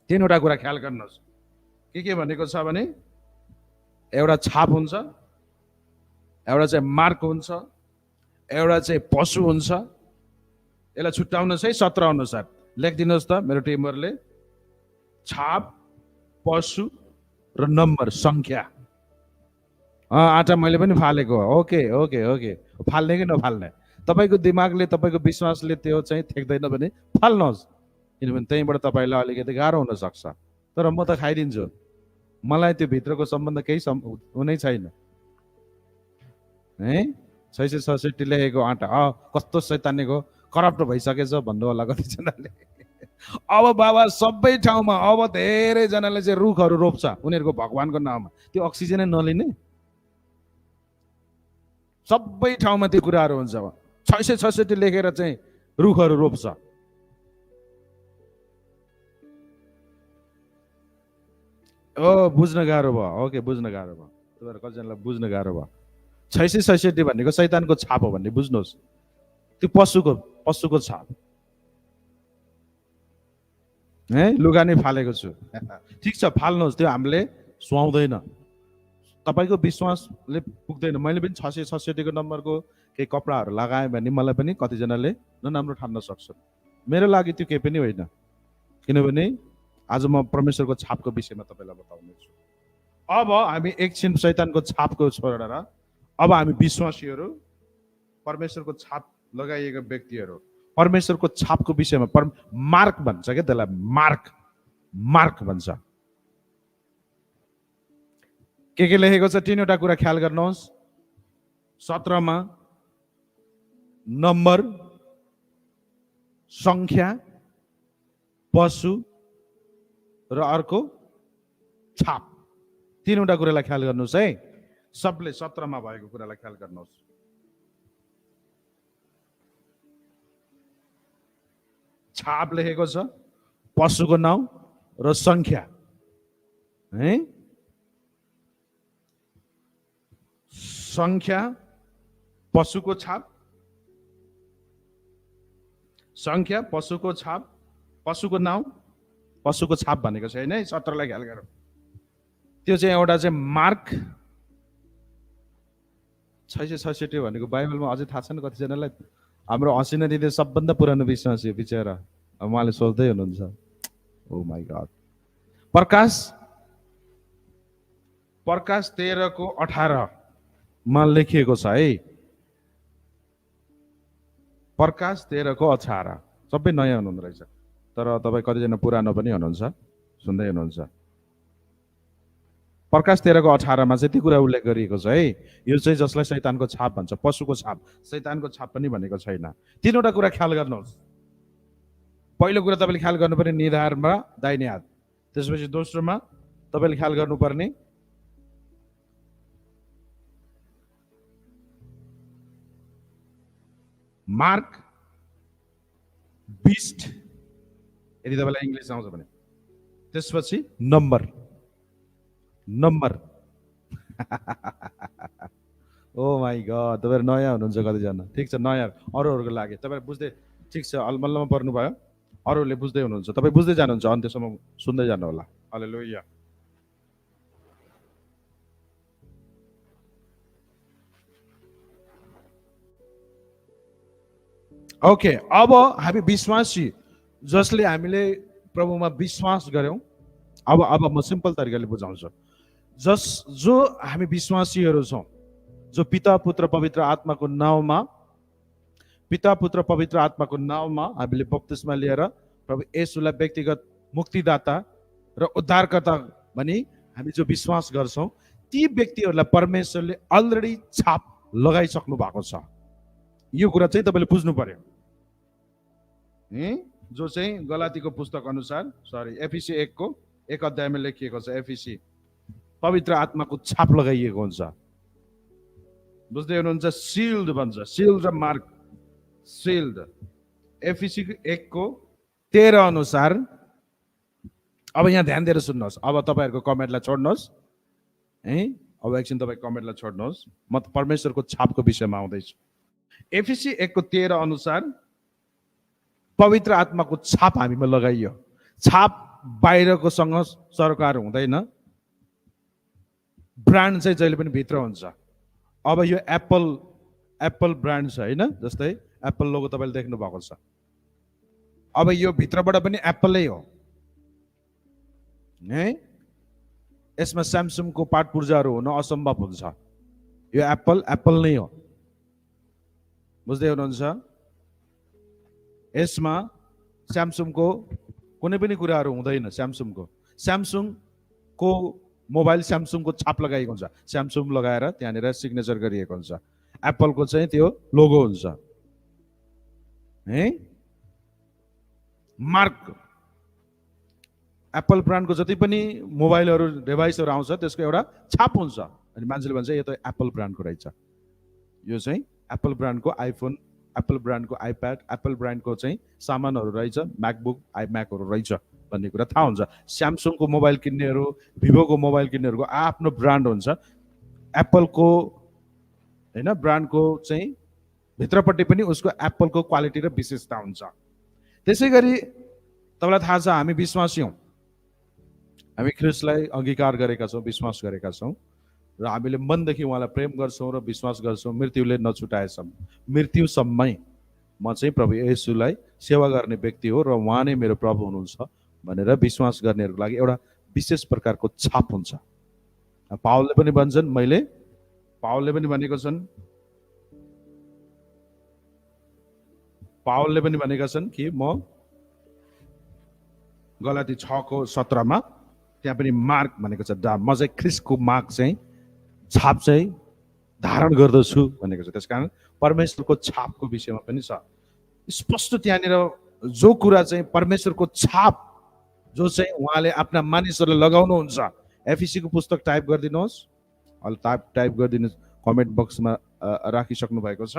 3वटा कुरा ख्याल गर्नुहोस्। के भनेको छ भने एउटा छाप हुन्छ, एउटा चाहिँ मार्क हुन्छ, एउटा चाहिँ पशु हुन्छ। यसलाई छुट्याउनुहोस् है, 17 अनुसार लेखिदिनुहोस् त मेरो टिमहरूले। छाप, पशु र नम्बर, सङ्ख्या। आँटा मैले पनि फालेको हो। ओके फाल्ने कि नफाल्ने, तपाईँको दिमागले, तपाईँको विश्वासले त्यो चाहिँ थेक्दैन भने फाल्नुहोस्, किनभने त्यहीँबाट तपाईँलाई अलिकति गाह्रो हुनसक्छ। तर म त खाइदिन्छु, मलाई त्यो भित्रको सम्बन्ध केही हुनै छैन है। 666 लेखेको आँटा कस्तो शैतानिको करप्ट भइसकेछ भन्नु होला कतिजनाले। अब बाबा सबै ठाउँमा अब धेरैजनाले चाहिँ रुखहरू रोप्छ उनीहरूको भगवानको नाममा, त्यो अक्सिजनै नलिने। सबै ठाउँमा त्यो कुराहरू हुन्छ। 666 लेखेर चाहिँ रुखहरू रोप्छ। बुझ्न गाह्रो भयो। ओके, बुझ्न गाह्रो भयो। तपाईँहरू कतिजनालाई बुझ्न गाह्रो भयो। 666 भनेको शैतानको छाप हो भन्ने बुझ्नुहोस्। त्यो पशुको छाप। है लुगा नै फालेको छु ठिक छ फाल्नुहोस् त्यो हामीले सुहाउँदैन तपाईँको विश्वासले पुग्दैन मैले पनि 666 नम्बरको केही कपडाहरू लगाएँ भने मलाई पनि कतिजनाले नराम्रो ठान्न सक्छन् मेरो लागि त्यो केही पनि होइन किनभने आज म परमेश्वरको छापको विषयमा तपाईँलाई बताउनेछु अब हामी एकछिन शैतानको छापको छोडेर अब हामी विश्वासीहरू परमेश्वरको छाप लगाइएका व्यक्तिहरू परमेश्वरको छापको विषयमा मार्क भन्छ क्या त्यसलाई मार्क मार्क भन्छ के लेखेको छ तीनवटा कुरा ख्याल गर्नुहोस् 17 मा नम्बर संख्या पशु र अर्को छाप तीनवटा कुरालाई ख्याल गर्नुहोस् है सबले 17 मा भएको कुरालाई ख्याल गर्नुहोस् छाप लेखेको छ पशुको नाउँ र संख्या है संख्या पशुको छाप संख्या पशुको छाप पशुको नाउँ पशुको छाप भनेको छैन है 17 लाई ख्याल गरौँ त्यो चाहिँ एउटा चाहिँ मार्क 666 भनेको बाइबलमा अझै थाहा छैन कतिजनालाई हाम्रो हसिना दिदी सबभन्दा पुरानो विश्वासी हो बिचरा उहाँले सोच्दै हुनुहुन्छ ओ माई गॉड प्रकाश 13 को 18 मा लेखिएको छ है प्रकाश 13 को 18 सबै नयाँ हुनुहुँदो रहेछ तर तपाईँ कतिजना पुरानो पनि हुनुहुन्छ सुन्दै हुनुहुन्छ प्रकाश 13 को 18 मा चाहिँ त्यो कुरा उल्लेख गरिएको छ है यो चाहिँ जसलाई शैतानको छाप भन्छ पशुको छाप शैतानको छाप पनि भनेको छैन तीनवटा कुरा ख्याल गर्नुहोस् पहिलो कुरा तपाईँले ख्याल गर्नुपर्ने निधारमा दाहिने हात त्यसपछि दोस्रोमा तपाईँले ख्याल गर्नुपर्ने मार्क बिस्ट यदि तपाईँलाई इङ्ग्लिस आउँछ भने त्यसपछि number number oh my God तपाईँहरू नयाँ हुनुहुन्छ कतिजना ठिक छ नयाँ अरूहरूको लागि तपाईँहरू बुझ्दै ठिक छ अलमल्लमा पर्नु भयो अरूहरूले बुझ्दै हुनुहुन्छ तपाईँ बुझ्दै जानुहुन्छ अन्त्यसम्म सुन्दै जानु होला हालेलुया ओके अब हामी विश्वासी जसले हामीले प्रभुमा विश्वास गर्यौं अब म सिम्पल तरिकाले बुझाउँछु जो हामी विश्वासीहरू छौं जो पिता पुत्र पवित्र आत्माको नाउँमा पिता पुत्र पवित्र आत्माको नाउँमा हामीले बप्तिस्मा लिएर प्रभु येशूलाई व्यक्तिगत मुक्तिदाता र उद्धारकर्ता भनी हामी जो विश्वास गर्छौं ती व्यक्तिहरूलाई परमेश्वरले अलरेडी छाप लगाइसक्नु भएको छ यो कुरा चाहिँ तपाईले बुझ्नु पर्यो जो चाहिँ गलातीको पुस्तक अनुसार एफिसी 1 को 1 अध्यायमा लेखिएको छ एफिसी पवित्र आत्माको छाप लगाइएको हुन्छ बुझ्दै हुनुहुन्छ सिल्ड भन्छ सिल्ड र मार्क सिल्ड एफिसी 1 को 13 अनुसार अब यहाँ ध्यान दिएर सुन्नुहोस् अब तपाईहरुको कमेन्टलाई छोड्नुहोस् है अब एकछिन तपाई कमेन्टलाई छोड्नुहोस् म परमेश्वरको छापको विषयमा आउँदैछु एफिसी 1 को 13 अनुसार पवित्र आत्माको छाप हामीमा लगाइयो छाप बाहिरको सँग सरकार हुँदैन ब्रान्ड चाहिँ जहिले पनि भित्र हुन्छ अब यो एप्पल ब्रान्ड छ हैन जस्तै एप्पल लोगो तपाईले देख्नु भएको छ अब यो भित्रबाट पनि एप्पलै हो है यसमा स्यामसङको पार्ट पुर्जाहरू हुन असम्भव हुन्छ यो एप्पल नै हो बुझ्दै हुनुहुन्छ यसमा स्यामसङको कुनै पनि कुराहरू हुँदैन स्यामसङको मोबाइल स्यामसङको छाप लगाइएको हुन्छ स्यामसङ लगाएर त्यहाँनिर सिग्नेचर गरिएको हुन्छ एप्पलको चाहिँ त्यो लोगो हुन्छ है मार्क एप्पल ब्रान्डको जति पनि मोबाइलहरू डिभाइसहरू आउँछ त्यसको एउटा छाप हुन्छ अनि मान्छेले भन्छ यो त एप्पल ब्रान्डको रहेछ यो चाहिँ एप्पल ब्रान्डको आइफोन एप्पल ब्रान्डको आइप्याड एप्पल ब्रान्डको चाहिँ सामानहरू रहेछ म्याकबुक आइम्याकहरू रहेछ भन्ने कुरा थाहा हुन्छ स्यामसङको मोबाइल किन्नेहरू भिभोको मोबाइल किन्नेहरूको आफ्नो ब्रान्ड हुन्छ एप्पलको हैन ब्रान्डको चाहिँ भित्रपट्टि पनि उसको एप्पलको क्वालिटी र विशेषता हुन्छ त्यसैगरी तपाईँलाई थाहा छ हामी विश्वासी हौँ, हामी ख्रिस्टलाई अंगीकार गरेका छौँ, विश्वास गरेका छौँ र हामीले मनदेखि उहाँलाई प्रेम गर्छौँ र विश्वास गर्छौँ मृत्युले नछुटाएसम्म, मृत्युसम्मै म चाहिँ प्रभु येशूलाई सेवा गर्ने व्यक्ति हो र उहाँ नै मेरो प्रभु हुनुहुन्छ भनेर विश्वास गर्नेहरूको लागि एउटा विशेष प्रकारको छाप हुन्छ। पावलले पनि भन्छन्, पावलले पनि भनेका छन् कि म गलाती 6:17 त्यहाँ पनि मार्क भनेको छ, म चाहिँ ख्रिस्टको मार्क चाहिँ छाप चाहिँ धारण गर्दछु भनेको छ। त्यसकारण परमेश्वरको छापको विषयमा पनि छ स्पष्ट त्यहाँनिर जो कुरा चाहिँ परमेश्वरको छाप जो चाहिँ उहाँले आफ्ना मानिसहरूलाई लगाउनुहुन्छ। एफिसीको पुस्तक टाइप गरिदिनुहोस्, अहिले टाइप गरिदिनुहोस्, कमेन्ट बक्समा राखिसक्नु भएको छ।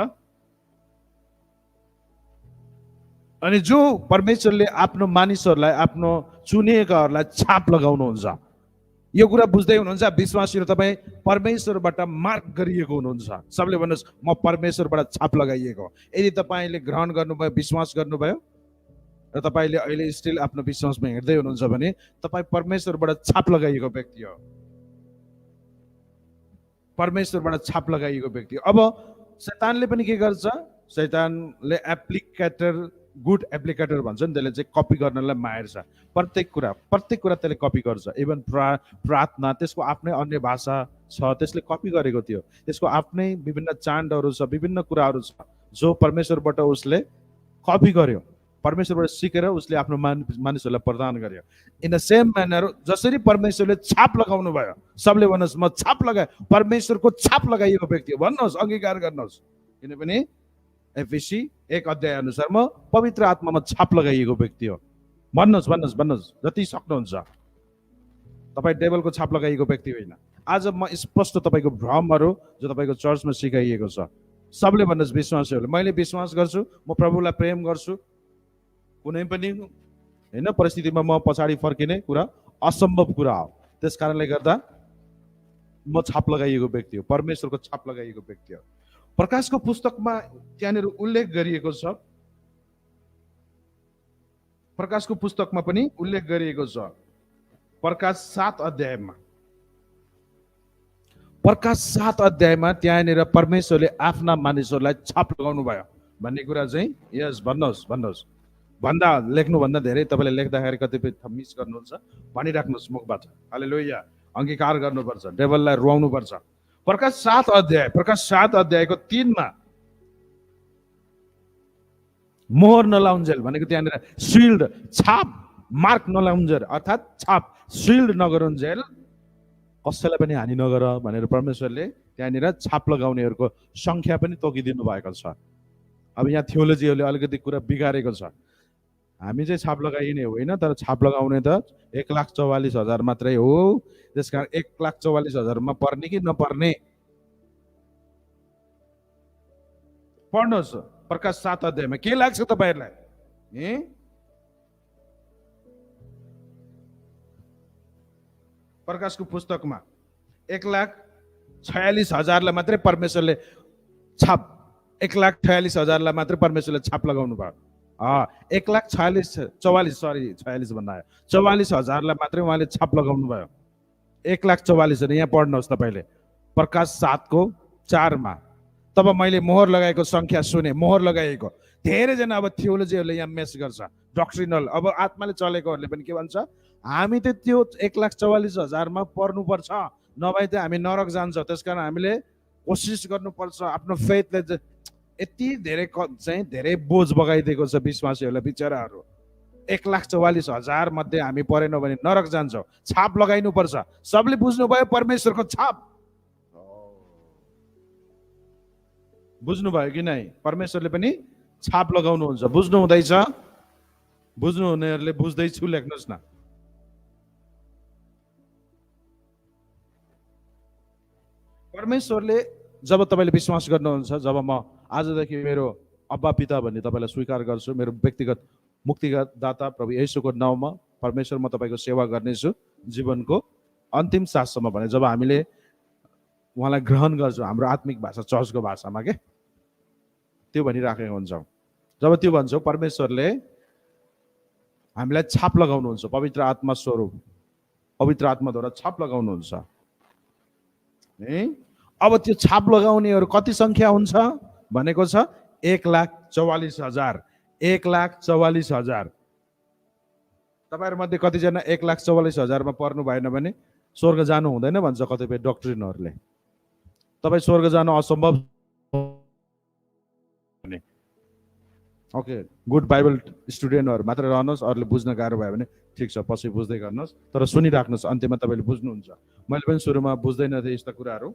अनि जो परमेश्वरले आफ्नो मानिसहरूलाई, आफ्नो चुनिएकाहरूलाई छाप लगाउनुहुन्छ, यो कुरा बुझ्दै हुनुहुन्छ विश्वासीहरू, तपाईँ परमेश्वरबाट मार्क गरिएको हुनुहुन्छ। सबले भन्नुहोस् म परमेश्वरबाट छाप लगाइएको। यदि तपाईँले ग्रहण गर्नुभयो, विश्वास गर्नुभयो र तपाईँले अहिले स्टिल आफ्नो विश्वासमा हिँड्दै हुनुहुन्छ भने तपाईँ परमेश्वरबाट छाप लगाइएको व्यक्ति हो, परमेश्वरबाट छाप लगाइएको व्यक्ति हो। अब शैतानले पनि के गर्छ, शैतानले गुड एप्लिकेटर भन्छ नि, त्यसले चाहिँ कपी गर्नलाई माहिर छ। प्रत्येक कुरा त्यसले कपी गर्छ। इभन प्रार्थना, त्यसको आफ्नै अन्य भाषा छ, त्यसले कपी गरेको थियो। त्यसको आफ्नै विभिन्न चान्डहरू छ, विभिन्न कुराहरू छ जो परमेश्वरबाट उसले कपी गर्यो, परमेश्वरबाट सिकेर उसले आफ्नो मानिसहरूलाई प्रदान गर्यो। इन द सेम म्यानर जसरी परमेश्वरले छाप लगाउनु भयो, सबले भन्नुहोस् म छाप लगाए, परमेश्वरको छाप लगाइएको व्यक्ति हो भन्नुहोस्, अंगीकार गर्नुहोस्। किनभने एफिसी 1 अध्याय अनुसार म पवित्र आत्मामा छाप लगाइएको व्यक्ति हो भन्नुहोस् जति सक्नुहुन्छ। तपाईँ डेभलको छाप लगाइएको व्यक्ति होइन। आज म स्पष्ट तपाईँको भ्रमहरू जो तपाईँको चर्चमा सिकाइएको छ, सबले भन्नुहोस् विश्वासीहरूले, मैले विश्वास गर्छु, म प्रभुलाई प्रेम गर्छु, कुनै पनि होइन परिस्थितिमा म पछाडि फर्किने कुरा असम्भव कुरा हो। त्यस कारणले गर्दा म छाप लगाइएको व्यक्ति हो, परमेश्वरको छाप लगाइएको व्यक्ति हो। प्रकाशको पुस्तकमा त्यहाँनिर उल्लेख गरिएको छ, प्रकाशको पुस्तकमा पनि उल्लेख गरिएको छ। प्रकाश 7 अध्यायमा त्यहाँनिर परमेश्वरले आफ्ना मानिसहरूलाई छाप लगाउनु भयो भन्ने कुरा चाहिँ यस भन्नुहोस् लेख्नुभन्दा धेरै तपाईँले लेख्दाखेरि कतिपय मिस गर्नुहुन्छ, भनिराख्नुहोस् मुखबाट। हालेलुया, अंगीकार गर्नुपर्छ, डेभललाई रुवाउनु पर्छ। प्रकाश 7 अध्यायको 3 मोहर नलाउन्जेल भनेको त्यहाँनिर सिल्ड, छाप, मार्क नलाउन्जेल अर्थात् छाप, सिल्ड नगरुन्जेल, कसैलाई पनि हानि नगर भनेर परमेश्वरले त्यहाँनिर छाप लगाउनेहरूको संख्या पनि तोकिदिनु भएको छ। अब यहाँ थियोलोजीहरूले अलिकति कुरा बिगारेको छ। हामी चाहिँ छाप लगाइने होइन, तर छाप लगाउने त 1,44,000 मात्रै हो। त्यसकारण 1,44,000मा पर्ने कि नपर्ने पढ्नुहोस्। प्रकाश 7 अध्यायमा के लाग्छ तपाईँहरूलाई? प्रकाशको पुस्तकमा 1,46,000लाई मात्रै परमेश्वरले छाप, 1,46,000लाई मात्रै परमेश्वरले छाप लगाउनु भयो। 44,000लाई मात्रै उहाँले छाप लगाउनु भयो। 1,44,000 यहाँ पढ्नुहोस् तपाईँले प्रकाश 7:4। तब मैले मोहर लगाएको संख्या सुने, मोहर लगाएको। धेरैजना अब थियोलोजीहरूले यहाँ मेस गर्छ, डक्ट्रिनल, अब आत्माले चलेकोहरूले पनि के भन्छ, हामी त त्यो 1,44,000मा पर्नुपर्छ, नभए त हामी नरक जान्छ। त्यसकारण हामीले कोसिस गर्नुपर्छ। आफ्नो फेथले यति धेरै बोझ बगाइदिएको छ विश्वासीहरूलाई, बिचराहरू। 1,44,000 मध्ये हामी परेनौँ भने नरक जान्छौँ। छाप लगाइनु पर्छ। सबले बुझ्नुभयो परमेश्वरको छाप? बुझ्नुभयो कि नै? परमेश्वरले पनि छाप लगाउनुहुन्छ। बुझ्नु हुँदैछ? बुझ्नु हुनेहरूले बुझ्दैछु लेख्नुहोस् न। परमेश्वरले जब तपाईँले विश्वास गर्नुहुन्छ, जब म आजदेखि मेरो अब्बा पिता भन्ने तपाईँलाई स्वीकार गर्छु, मेरो व्यक्तिगत मुक्तिदाता प्रभु येशूको नाउँमा परमेश्वर म तपाईँको सेवा गर्नेछु जीवनको अन्तिम साससम्म भने जब हामीले उहाँलाई ग्रहण गर्छौँ, हाम्रो आत्मिक भाषा चर्चको भाषामा के त्यो भनिराखेको हुन्छौँ। जब त्यो भन्छौँ, परमेश्वरले हामीलाई छाप लगाउनुहुन्छ, पवित्र आत्मा स्वरूप, पवित्र आत्माद्वारा छाप लगाउनुहुन्छ है। अब त्यो छाप लगाउनेहरू कति सङ्ख्या हुन्छ भनेको छ 1,44,000। 1,44,000। तपाईँहरू मध्ये कतिजना 1,44,000मा पर्नु भएन भने स्वर्ग जानु हुँदैन भन्छ कतिपय डक्ट्रिनहरूले। तपाईँ स्वर्ग जानु असम्भव भने ओके, गुड बाइबल स्टुडेन्टहरू मात्र रहनुहोस्, अरूले बुझ्न गाह्रो भयो भने ठिक छ, पछि बुझ्दै गर्नुहोस्, तर सुनिराख्नुहोस्, अन्त्यमा तपाईँले बुझ्नुहुन्छ। मैले पनि सुरुमा बुझ्दैन थिएँ यस्ता कुराहरू।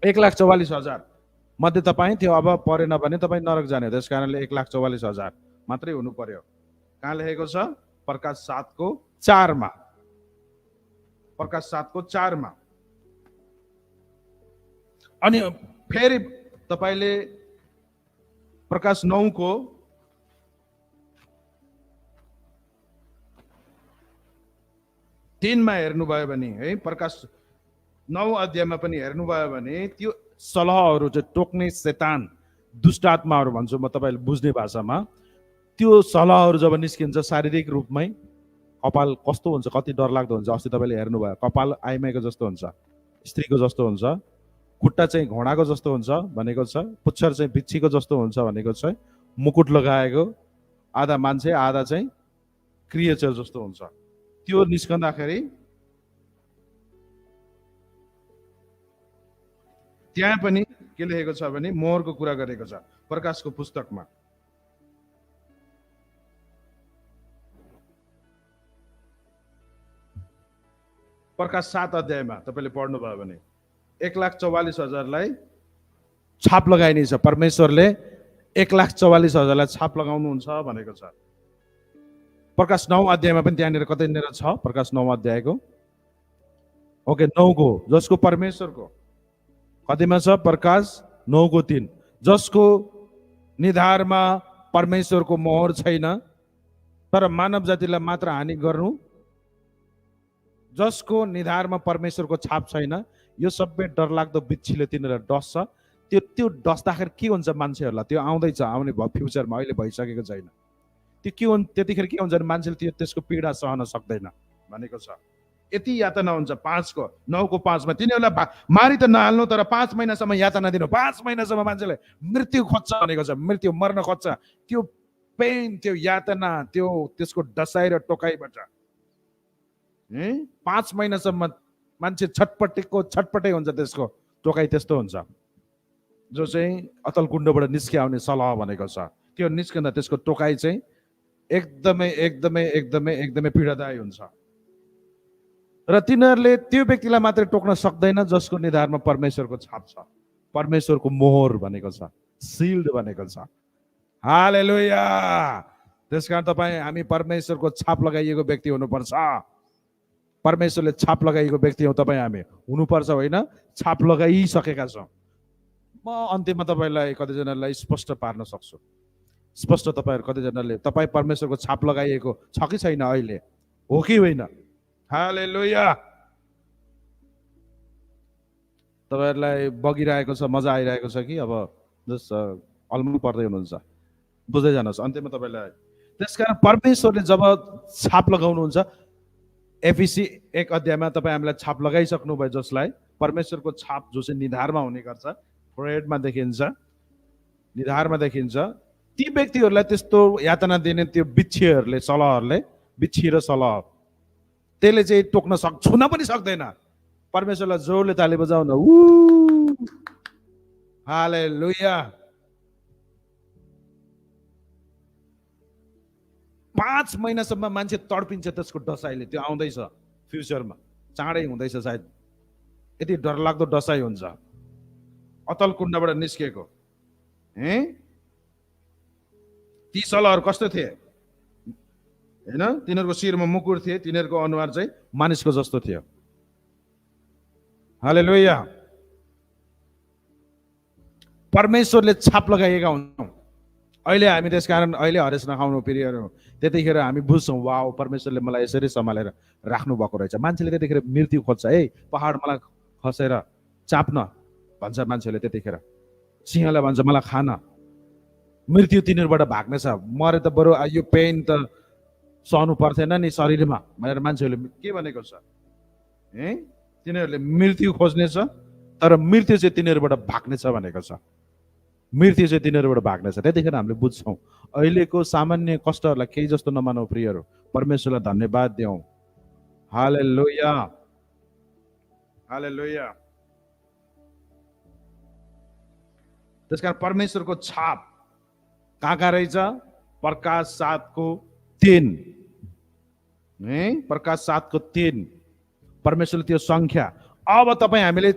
1,44,000 मध्ये तपाईँ त्यो अब परेन भने तपाईँ नरक जाने, त्यस कारणले 1,44,000 मात्रै हुनु पर्यो। कहाँ लेखेको छ? प्रकाश 7:4 प्रकाश 7:4 अनि फेरि तपाईले प्रकाश 9:3 हेर्नुभयो भने है, प्रकाश 9 अध्यायमा पनि हेर्नुभयो भने त्यो सलहहरू चाहिँ टोक्ने शैतान, दुष्ट आत्माहरू भन्छु म तपाईले बुझ्ने भाषामा, त्यो सलहहरू जब निस्किन्छ शारीरिक रूपमै कपाल कस्तो हुन्छ, कति डरलाग्दो हुन्छ। अस्ति तपाईँले हेर्नुभयो, कपाल आइमाईको जस्तो हुन्छ, स्त्रीको जस्तो हुन्छ, खुट्टा चाहिँ घोडाको जस्तो हुन्छ भनेको छ, पुच्छर चाहिँ बिच्छीको जस्तो हुन्छ भनेको छ, मुकुट लगाएको, आधा मान्छे आधा चाहिँ क्रिएचर जस्तो हुन्छ। त्यो निस्कँदाखेरि त्यहाँ पनि के लेखेको छ भने मोहरको कुरा गरेको छ प्रकाशको पुस्तकमा। प्रकाश 7 अध्यायमा तपाईँले पढ्नुभयो भने 1,44,000लाई छाप लगाइनेछ। परमेश्वरले 1,44,000लाई छाप लगाउनुहुन्छ भनेको छ। प्रकाश 9 अध्यायमा पनि त्यहाँनिर कतैनिर छ, प्रकाश 9 अध्यायको ओके 9 जसको परमेश्वरको कतिमा छ? प्रकाश 9:3 जसको निधारमा परमेश्वरको मोहर छैन तर मानव जातिलाई मात्र हानि गर्नु, जसको निधारमा परमेश्वरको छाप छैन। यो सबै डरलाग्दो बिच्छीले तिनीहरूलाई डस्छ। त्यो डस्दाखेरि के हुन्छ मान्छेहरूलाई? त्यो आउँदैछ, आउने फ्युचरमा, अहिले भइसकेको छैन। त्यो के हुन्छ त्यतिखेर? के हुन्छ भने मान्छेले त्यसको पीडा सहन सक्दैन भनेको छ। यति यातना हुन्छ 9:5मा तिनीहरूलाई मारि त नहाल्नु तर 5 महिनासम्म यातना दिनु। 5 महिनासम्म मान्छेले मृत्यु खोज्छ भनेको छ, मृत्यु मर्न खोज्छ। त्यो पेन, त्यो यातना, त्यसको डसाइ र टोकाइबाट 5 महिनासम्म मान्छे छटपटै हुन्छ। त्यसको टोकाइ त्यस्तो हुन्छ, जो चाहिँ अतल कुण्डबाट निस्किआउने सलह भनेको छ। त्यो निस्कँदा त्यसको टोकाइ चाहिँ एकदमै एकदमै एकदमै एकदमै पीडादायी हुन्छ। र तिनीहरूले त्यो व्यक्तिलाई मात्रै टोक्न सक्दैन जसको निधारमा परमेश्वरको छाप छ, परमेश्वरको मोहर भनेको छ, सिल्ड भनेको छ। हालेलुया। त्यसकारण तपाईँ हामी परमेश्वरको छाप लगाइएको व्यक्ति हुनुपर्छ। परमेश्वरले छाप लगाइएको व्यक्ति हौ तपाईँ हामी, हुनुपर्छ होइन? छाप लगाइसकेका छौँ। म अन्त्यमा तपाईँलाई कतिजनालाई स्पष्ट पार्न सक्छु। स्पष्ट तपाईँहरू कतिजनाले तपाईँ परमेश्वरको छाप लगाइएको छ कि छैन, अहिले हो कि होइन? हालेलुया। तपाईँहरूलाई बगिरहेको छ, मजा आइरहेको छ कि अब जस्ट अलमल पर्दै हुनुहुन्छ? बुझ्दै जानुहोस् अन्त्यमा तपाईँलाई। त्यसकारण परमेश्वरले जब छाप लगाउनुहुन्छ, एफिसी 1 अध्यायमा तपाईँ हामीलाई छाप लगाइसक्नु भयो, जसलाई परमेश्वरको छाप जो चाहिँ निधारमा हुने गर्छ, फोरहेडमा देखिन्छ, निधारमा देखिन्छ। ती व्यक्तिहरूलाई त्यस्तो यातना दिने त्यो बिच्छीहरूले, सलहहरूले, बिच्छी र सलह, त्यसले चाहिँ टोक्न छुन पनि सक्दैन। परमेश्वरलाई जोडले ताली बजाउन। हालेलुया। 5 महिनासम्म मान्छे तडपिन्छ त्यसको डसाइले। त्यो आउँदैछ फ्युचरमा, चाँडै हुँदैछ सायद। यति डरलाग्दो डसाइ हुन्छ अतल कुण्डबाट निस्केको। ती सलहहरू कस्तो थिए होइन? तिनीहरूको शिरमा मुकुट थिए, तिनीहरूको अनुहार चाहिँ मानिसको जस्तो थियो। हालेलुया। परमेश्वरले छाप लगाइएका हुन्छौँ। अहिले हामी त्यसकारण अहिले हरेस नखाउनु पिरियडहरू, त्यतिखेर हामी बुझ्छौँ वाउ परमेश्वरले मलाई यसरी सम्हालेर राख्नु भएको रहेछ। मान्छेले त्यतिखेर मृत्यु खोज्छ। पहाड मलाई खसेर चाप्न भन्छ मान्छेले, त्यतिखेर सिंहलाई भन्छ मलाई खान। मृत्यु तिनीहरूबाट भाग्नेछ। मरे त बरु यो पेन त सहनु पर्थेन नि शरीरमा भनेर मान्छेहरूले के भनेको छ तिनीहरूले मृत्यु खोज्नेछ तर मृत्यु चाहिँ तिनीहरूबाट भाग्नेछ भनेको छ। मृत्यु चाहिँ तिनीहरूबाट भाग्नेछ। त्यतिखेर हामीले बुझ्छौँ अहिलेको सामान्य कष्टहरूलाई केही जस्तो नमानौ प्रियहरू, परमेश्वरलाई धन्यवाद दियौँ। हालेलुया, हालेलुया। त्यसकारण परमेश्वरको छाप कहाँ कहाँ रहेछ? प्रकाश 7:3 प्रकाश 7:3 परमेश्वरले त्यो संख्या। अब तपाईँ हामीले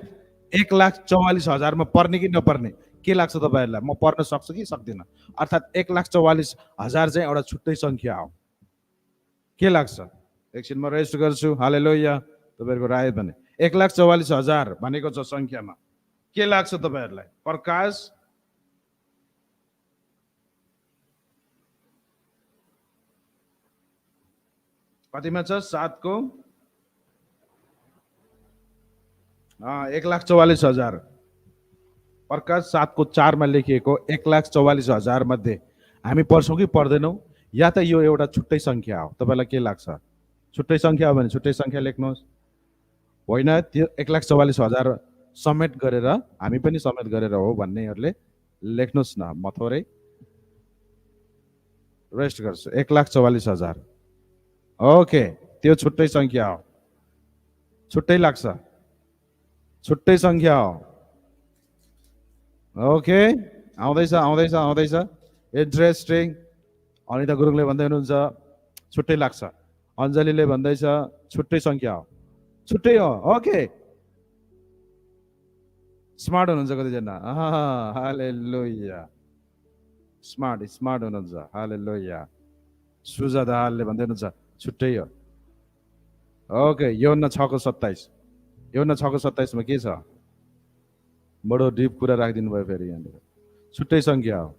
1,44,000 पर्ने कि नपर्ने के लाग्छ तपाईँहरूलाई? म पर्न सक्छु कि सक्दिनँ? अर्थात् 1,44,000 चाहिँ एउटा छुट्टै संख्या हो। के लाग्छ? एकछिन म रेजिस्टर गर्छु। हालेलुया। तपाईँहरूको राय भने 1,44,000 भनेको छ संख्यामा। के लाग्छ तपाईँहरूलाई? प्रकाश कतिमा छ? 1,44,000। प्रकाश 7:4 लेखिएको 1,44,000 मध्ये हामी पढ्छौँ कि पर्दैनौँ? या त यो एउटा छुट्टै संख्या हो? तपाईँलाई के लाग्छ? छुट्टै संख्या हो भने छुट्टै संख्या लेख्नुहोस्। होइन त्यो 1,44,000 समेट गरेर हामी पनि समेत गरेर हो भन्नेहरूले लेख्नुहोस् न। म थोरै रेस्ट गर्छु। 1,44,000 ओके, त्यो छुट्टै संख्या हो। छुट्टै लाग्छ? छुट्टै संख्या हो। ओके, आउँदैछ आउँदैछ आउँदैछ। इन्ट्रेस्टिङ। अनिता गुरुङले भन्दै हुनुहुन्छ छुट्टै लाग्छ। अञ्जलीले भन्दैछ छुट्टै संख्या हो। छुट्टै हो। ओके, स्मार्ट हुनुहुन्छ कतिजना? हालेलुया, स्मार्ट स्मार्ट हुनुहुन्छ। हालेलुया। सुजा दाहालले भन्दै हुनुहुन्छ छुट्टै हो। ओके, यूहन्ना 6:27। यूहन्ना 6:27 मा के छ? बडो डिप कुरा राखिदिनु भयो फेरि यहाँनिर। छुट्टै संख्या हो।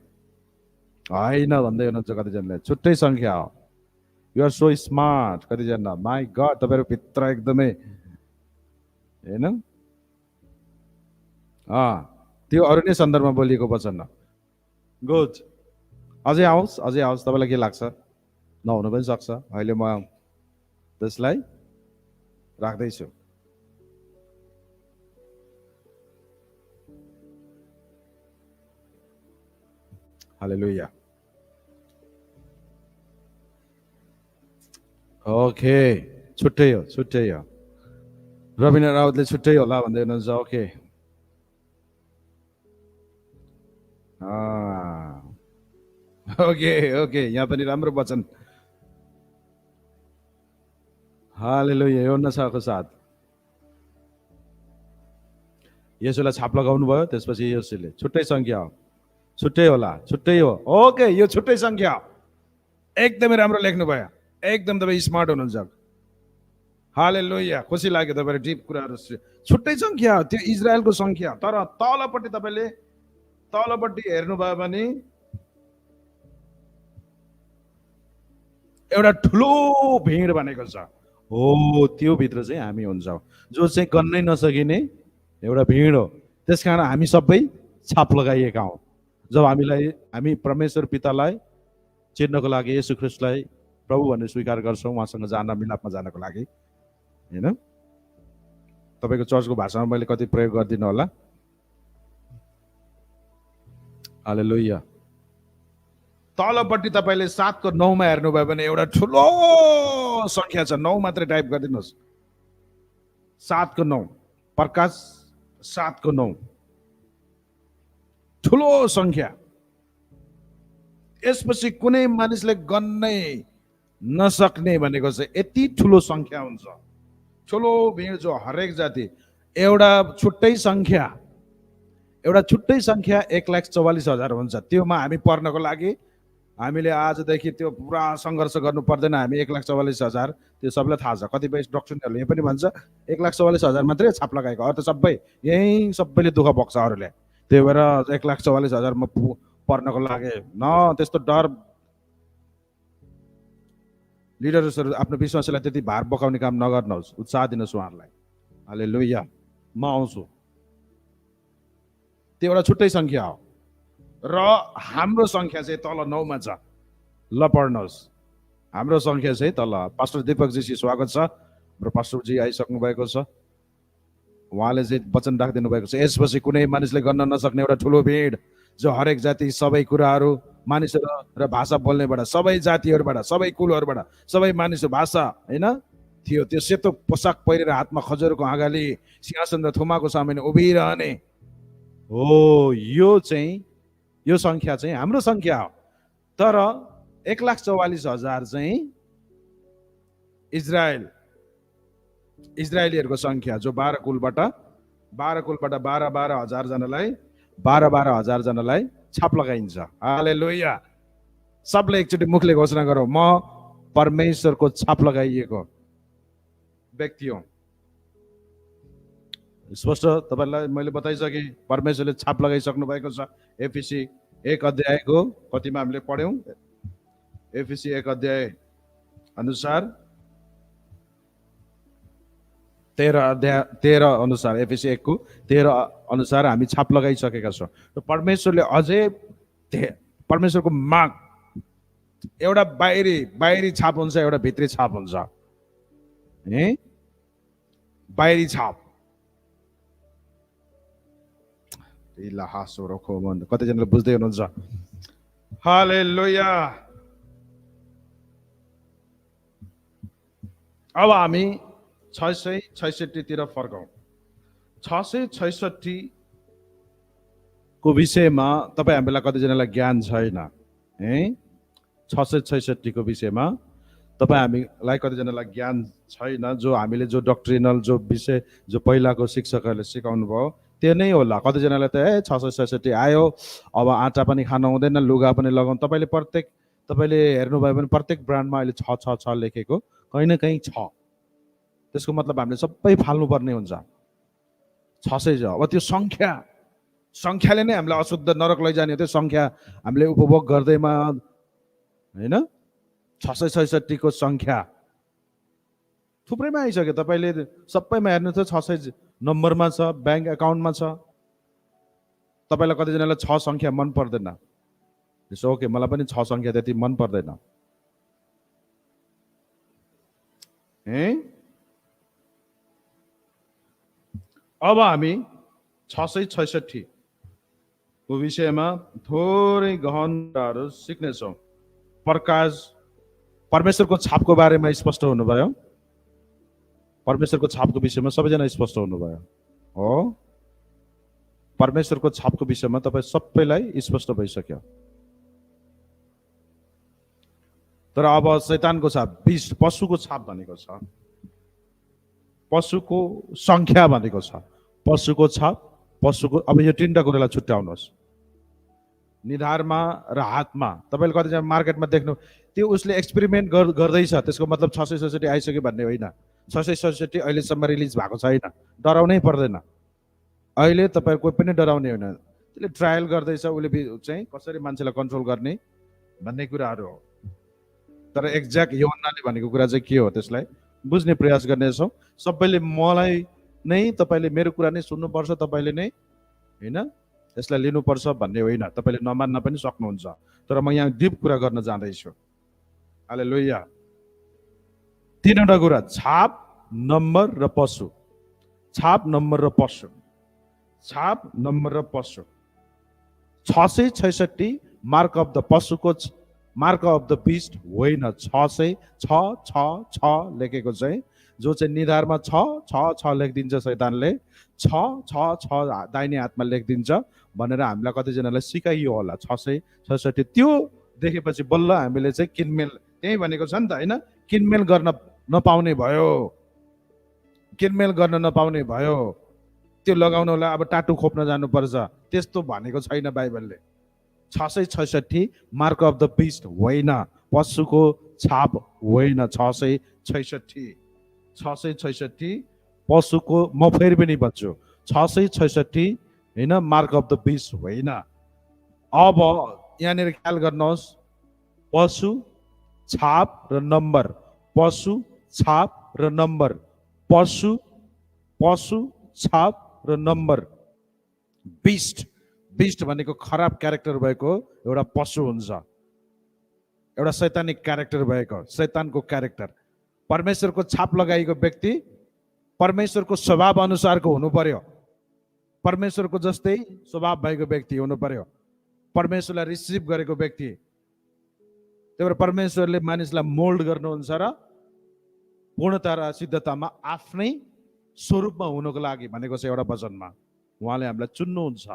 होइन भन्दै हुनुहुन्छ कतिजनाले। छुट्टै संख्या हो। युआर सो स्मार्ट कतिजना। माई गड, तपाईँहरू भित्र एकदमै होइन त्यो अरू नै सन्दर्भमा बोलिएको वचन। गुड, अझै आओस् अझै आओस्। तपाईँलाई के लाग्छ? नहुनु पनि सक्छ। अहिले म त्यसलाई राख्दैछु। हालेलुया। ओके, छुट्टै हो छुट्टै हो। रविना राउतले छुट्टै होला भन्दै हुनुहुन्छ। ओके, ओके ओके, यहाँ पनि राम्रो वचन। हालेलुया। यूहन्ना 6:7 येशूलाई छाप लगाउनु भयो, त्यसपछि येशूले। छुट्टै संख्या हो। छुट्टै होला, छुट्टै हो। ओके, यो छुट्टै संख्या हो। एकदमै राम्रो लेख्नु भयो। एकदम तपाईँ स्मार्ट हुनुहुन्छ। हालेलुया, खुसी लाग्यो तपाईँले डिप कुराहरू। छुट्टै संख्या हो, त्यो इजरायलको संख्या। तर तलपट्टि तपाईँले तलपट्टि हेर्नुभयो भने एउटा ठुलो भिड भनेको छ। हो, त्यो भित्र चाहिँ हामी हुन्छौँ, जो चाहिँ गन्नै नसकिने एउटा भिड हो। त्यसकारण हामी सबै छाप लगाइएका हौँ। जब हामी परमेश्वर पितालाई चिन्नको लागि येशू ख्रीष्टलाई प्रभु भनेर स्वीकार गर्छौँ, उहाँसँग जान मिलापमा जानको लागि। होइन, तपाईँको चर्चको भाषामा मैले कति प्रयोग गर्दिनँ होला। हालेलुया। तलपट्टि तपाईँले 7:9 हेर्नुभयो भने एउटा ठुलो संख्या छ। 9 मात्रै टाइप गरिदिनुहोस्। 7:9 प्रकाश 7:9 ठुलो संख्या। यसपछि कुनै मानिसले गन्नै नसक्ने भनेको चाहिँ यति ठुलो संख्या हुन्छ। ठुलो भिड जो हरेक जाति। एउटा छुट्टै संख्या, एउटा छुट्टै संख्या 1,44,000 हुन्छ। त्योमा हामी पर्नको लागि हामीले आजदेखि त्यो पुरा सङ्घर्ष गर्नु पर्दैन। हामी 1,44,000 त्यो सबैलाई थाहा छ। कतिपय डक्टरहरूले पनि भन्छ 1,44,000 मात्रै छाप लगाएको, अरू त सबै यहीँ सबैले दुःख बोक्छ अरूले। त्यही भएर 1,44,000 मा पर्नको लागि न त्यस्तो डर। लिडर्सहरू आफ्नो विश्वासलाई त्यति भार बोकाउने काम नगर्नुहोस्, उत्साह दिनुहोस् उहाँहरूलाई। हालेलुया। म आउँछु। त्यो एउटा छुट्टै संख्या हो र हाम्रो संख्या चाहिँ तल 9 मा छ। ल पढ्नुहोस्। हाम्रो सङ्ख्या चाहिँ तल। पास्टर दीपकजी स्वागत छ। हाम्रो पास्टरजी आइसक्नु भएको छ। उहाँले चाहिँ वचन राखिदिनु भएको छ, यसपछि कुनै मानिसले गर्न नसक्ने एउटा ठुलो भिड जो हरेक जाति, सबै कुराहरू, मानिसहरू र भाषा बोल्नेबाट, सबै जातिहरूबाट, सबै कुलहरूबाट, सबै मानिसहरू, भाषा होइन थियो, त्यो सेतो पोसाक पहिरेर हातमा खजुरको हाँगाले सिंहासन र थुमाको सामुन्ने उभिरहने हो। यो चाहिँ यो सङ्ख्या चाहिँ हाम्रो सङ्ख्या हो। तर 1,44,000 चाहिँ इजरायलीहरूको सङ्ख्या, जो 12 कुलबाट 12,000 जनालाई 12,000 जनालाई छाप लगाइन्छ। हालेलुया। सबले एकचोटि मुखले घोषणा गरौँ, म परमेश्वरको छाप लगाइएको व्यक्ति हो। स्पष्ट तपाईँलाई मैले बताइसकेँ, परमेश्वरले छाप लगाइसक्नु भएको छ। एफिसी 1 अध्यायको कतिमा हामीले पढ्यौँ? एफिसी 1 अध्याय अनुसार 13 अनुसार, एफिसी 1 को 13 अनुसार हामी छाप लगाइसकेका छौँ। र परमेश्वरले अझै परमेश्वरको माग, एउटा बाहिरी छाप हुन्छ, एउटा भित्री छाप हुन्छ। बाहिरी छाप कतिजनाले बुझ्दै हुनुहुन्छ? हालेलुया। अब हामी 666 तिर फर्कौं। 666 को विषयमा तपाईँ हामीलाई कतिजनालाई ज्ञान छैन है? 666 को विषयमा तपाईँ हामीलाई कतिजनालाई ज्ञान छैन। जो हामीले जो डक्ट्रिनल जो विषय जो पहिलाको शिक्षकहरूले सिकाउनु भयो त्यो नै होला। कतिजनाले त 666 आयो, अब आटा पनि खान हुँदैन, लुगा पनि लगाउनु। तपाईँले हेर्नुभयो भने प्रत्येक ब्रान्डमा अहिले 666 लेखेको कहीँ न कहीँ छ। त्यसको मतलब हामीले सबै फाल्नुपर्ने हुन्छ। 600 छ। अब त्यो सङ्ख्याले नै हामीलाई अशुद्ध नरक लैजाने हो। त्यो सङ्ख्या हामीले उपभोग गर्दैमा होइन। 666 को सङ्ख्या थुप्रैमा आइसक्यो। तपाईँले सबैमा हेर्नु त 600 नम्बरमा छ, ब्याङ्क एकाउन्टमा छ। तपाईँलाई कतिजनालाई 6 सङ्ख्या मन पर्दैन। त्यसो ओके, मलाई पनि 6 सङ्ख्या त्यति मन पर्दैन। अब हामी 666 को विषयमा थोरै गहन कुराहरू सिक्नेछौँ। परमेश्वरको छापको बारेमा स्पष्ट हुनुभयो। परमेश्वरको छापको विषयमा सबैजना स्पष्ट हुनुभयो हो। परमेश्वरको छापको विषयमा तपाईँ सबैलाई स्पष्ट भइसक्यो। तर अब शैतानको छाप, बिस्ट, पशुको छाप भनेको छ। पशुको सङ्ख्या भनेको छ। पशुको छाप, पशुको, अब यो तीनटा कुरालाई छुट्याउनुहोस्। निधारमा र हातमा तपाईँले कतिजना मार्केटमा देख्नु, त्यो उसले एक्सपेरिमेन्ट गर्दैछ, त्यसको मतलब 666 आइसक्यो भन्ने होइन। 666 अहिलेसम्म रिलिज भएको छैन। डराउनै पर्दैन। अहिले तपाईँ कोही पनि डराउने होइन। त्यसले ट्रायल गर्दैछ, उसले चाहिँ कसरी मान्छेलाई कन्ट्रोल गर्ने भन्ने कुराहरू हो। तर एक्ज्याक्ट यूहन्नाले भनेको कुरा चाहिँ के हो त्यसलाई बुझ्ने प्रयास गर्नेछौँ। सबैले मलाई नै, तपाईँले मेरो कुरा नै सुन्नुपर्छ, तपाईँले नै होइन यसलाई लिनुपर्छ भन्ने होइन। तपाईँले नमान्न पनि सक्नुहुन्छ। तर म यहाँ डिप कुरा गर्न जाँदैछु। हालेलुया। तीनवटा कुरा, छाप, नम्बर र पशु। छाप, नम्बर र पशु। छाप, नम्बर र पशु। 666 मार्क अफ द पशुको मार्क अफ द बिस्ट होइन। 666 लेखेको चाहिँ जो चाहिँ निधारमा 666 लेखिदिन्छ शैतानले, 666 दाहिने हातमा लेखिदिन्छ भनेर हामीलाई कतिजनालाई सिकाइयो होला। 666 त्यो देखेपछि बल्ल हामीले चाहिँ किनमेल, त्यही भनेको छ नि त होइन, किनमेल गर्न नपाउने भयो। किनमेल गर्न नपाउने भयो। त्यो लगाउनलाई अब टाटु खोप्न जानुपर्छ, त्यस्तो भनेको छैन बाइबलले। 666 मार्क अफ द बिस्ट होइन, पशुको छाप होइन। 666 पशुको, म फेरि पनि भन्छु, 666 होइन, मार्क अफ द बिस्ट होइन। अब यहाँनिर ख्याल गर्नुहोस्, पशु, छाप र नम्बर। पशु, छाप र नम्बर। पशु, छाप र नम्बर। बिस्ट भनेको खराब क्यारेक्टर भएको एउटा पशु हुन्छ। एउटा शैतानिक क्यारेक्टर भएको, शैतानको क्यारेक्टर। परमेश्वरको छाप लगाएको व्यक्ति परमेश्वरको स्वभाव अनुसारको हुनु पर्यो, परमेश्वरको जस्तै स्वभाव भएको व्यक्ति हुनु पर्यो, परमेश्वरलाई रिसिभ गरेको व्यक्ति। त्यही भएर परमेश्वरले मानिसलाई मोल्ड गर्नुहुन्छ र पूर्णता र सिद्धतामा आफ्नै स्वरूपमा हुनको लागि भनेको छ एउटा वचनमा। उहाँले हामीलाई चुन्नुहुन्छ,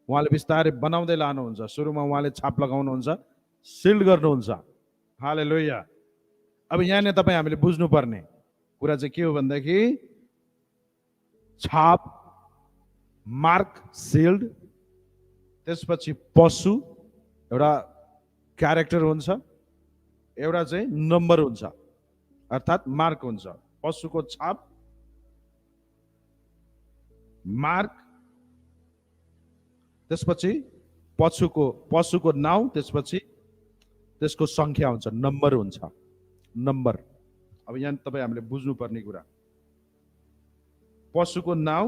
उहाँले बिस्तारै बनाउँदै लानुहुन्छ। सुरुमा उहाँले छाप लगाउनुहुन्छ, सिल्ड गर्नुहुन्छ। हालेलुया। अब यहाँनिर तपाईँ हामीले बुझ्नुपर्ने कुरा चाहिँ के हो भन्दाखेरि छाप, मार्क, सिल्ड, त्यसपछि पशु एउटा क्यारेक्टर हुन्छ, एउटा चाहिँ नम्बर हुन्छ अर्थात् मार्क हुन्छ। पशुको छाप, मार्क, त्यसपछि पशुको नाउँ, त्यसपछि त्यसको संख्या हुन्छ, नम्बर हुन्छ, नम्बर। अब यहाँ तपाईँ हामीले बुझ्नुपर्ने कुरा पशुको नाउँ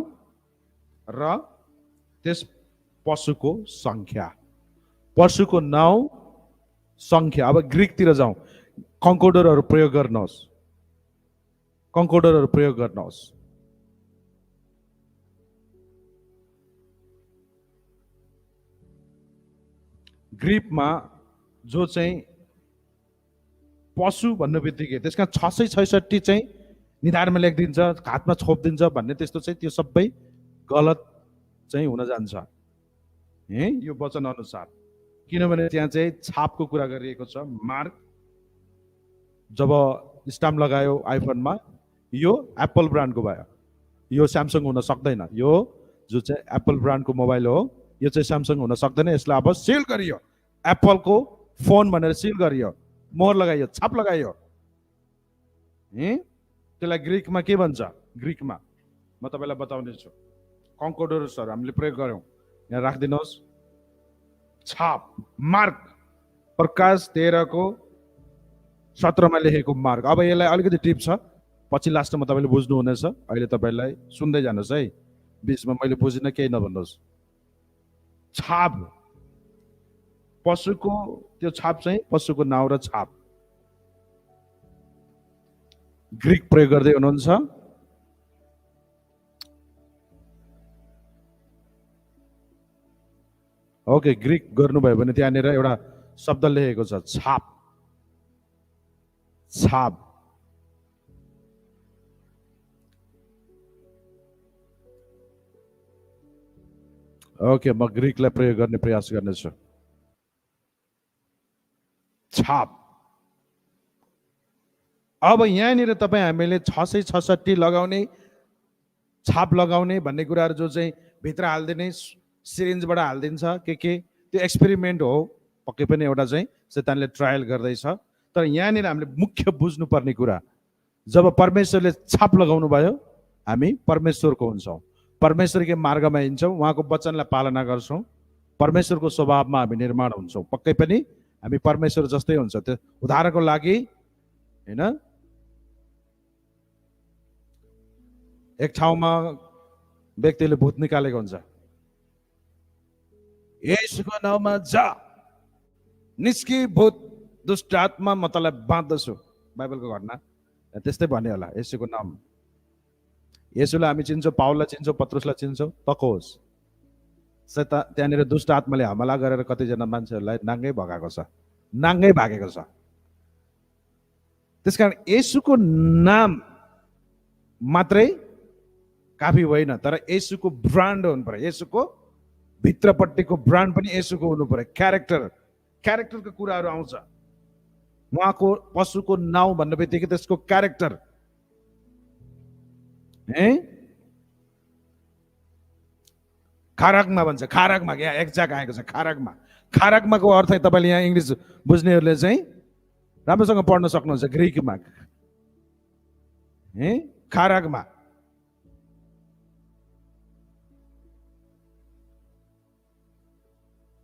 र त्यस पशुको संख्या। पशुको नाउँ, संख्या। अब ग्रीकतिर जाउँ, कन्कोडरहरू प्रयोग गर्नुहोस्, कन्कोडरहरू प्रयोग गर्नुहोस्। ग्रीकमा जो चाहिँ पशु भन्ने बित्तिकै त्यसका 666 चाहिँ निधारमा लेखिदिन्छ, हातमा छोपिदिन्छ भन्ने त्यस्तो चाहिँ त्यो सबै गलत चाहिँ हुन जान्छ यो वचन अनुसार। किनभने त्यहाँ चाहिँ छापको कुरा गरिएको छ। मार्क जब स्टाम्प लगायो आइफोनमा, यो एप्पल ब्रान्डको भयो, यो स्यामसङ हुन सक्दैन। यो जो चाहिँ एप्पल ब्रान्डको मोबाइल हो, यो चाहिँ स्यामसङ हुन सक्दैन। यसलाई अब सिल गरियो, एप्पलको फोन भनेर सिल गरियो, मोहर लगाइयो, छाप लगाइयो। त्यसलाई ग्रीकमा के भन्छ? ग्रीकमा म तपाईँलाई बताउने छु। कन्कोडरसहरू हामीले प्रयोग गऱ्यौँ, यहाँ राखिदिनुहोस्। छाप, मार्क, प्रकाश 13 को 17 लेखेको मार्क। अब यसलाई अलिकति टिप छ, पछि लास्टमा तपाईँले बुझ्नुहुनेछ। अहिले तपाईँलाई सुन्दै जानुहोस् है, बिचमा मैले बुझिनँ केही नभन्नुहोस्। छाप, पशुको त्यो छाप चाहिँ पशुको नाउँ र छाप ग्रीक प्रयोग गर्दै हुनुहुन्छ। ओके, ग्रीक गर्नुभयो भने त्यहाँनिर एउटा शब्द लेखेको छ, छाप, छाप। ओके, म ग्रीकलाई प्रयोग गर्ने प्रयास गर्नेछु। छाप। अब यहाँनिर तपाईँ हामीले 666 लगाउने, छाप लगाउने भन्ने कुराहरू जो चाहिँ भित्र हालिदिने, सिरिन्जबाट हालिदिन्छ के त्यो एक्सपेरिमेन्ट हो, पक्कै पनि एउटा चाहिँ शैतानले ट्रायल गर्दैछ। तर यहाँनिर हामीले मुख्य बुझ्नुपर्ने कुरा, जब परमेश्वरले छाप लगाउनु भयो हामी परमेश्वरको हुन्छौँ, परमेश्वरकै मार्गमा हिँड्छौँ, उहाँको वचनलाई पालना गर्छौँ, परमेश्वरको स्वभावमा हामी निर्माण हुन्छौँ। पक्कै पनि हामी परमेश्वर जस्तै हुन्छ। त्यो उदाहरणको लागि हैन, एक ठाउँमा व्यक्तिले भूत निकालेको हुन्छ, येशूको नाउँमा जा, निस्की भूत, दुष्ट आत्मा, म तँलाई बाँध्दछु। बाइबलको घटना त्यस्तै भन्यो होला। येशूको नाम, येशूलाई हामी चिन्छौँ, पाउललाई चिन्छौँ, पत्रुसलाई चिन्छौँ, तकोस्। त्यहाँनिर दुष्ट आत्माले हमला गरेर कतिजना मान्छेहरूलाई नाङ्गै भगाएको छ, नाङ्गै भागेको छ। त्यसकारण येशूको नाम मात्रै काफी होइन, तर येशूको ब्रान्ड हुनु पर्यो। येशूको भित्रपट्टिको ब्रान्ड पनि येशूको हुनु पर्यो। क्यारेक्टरको कुराहरू आउँछ। उहाँको पशुको नाउँ भन्ने बित्तिकै त्यसको क्यारेक्टर खारागमा भन्छ, खारागमा, यहाँ एक्ज्याक्ट आएको छ खारागमा। खारागमाको अर्थ तपाईँले यहाँ इङ्ग्लिस बुझ्नेहरूले चाहिँ राम्रोसँग पढ्न सक्नुहुन्छ। ग्रिकमा खारागमा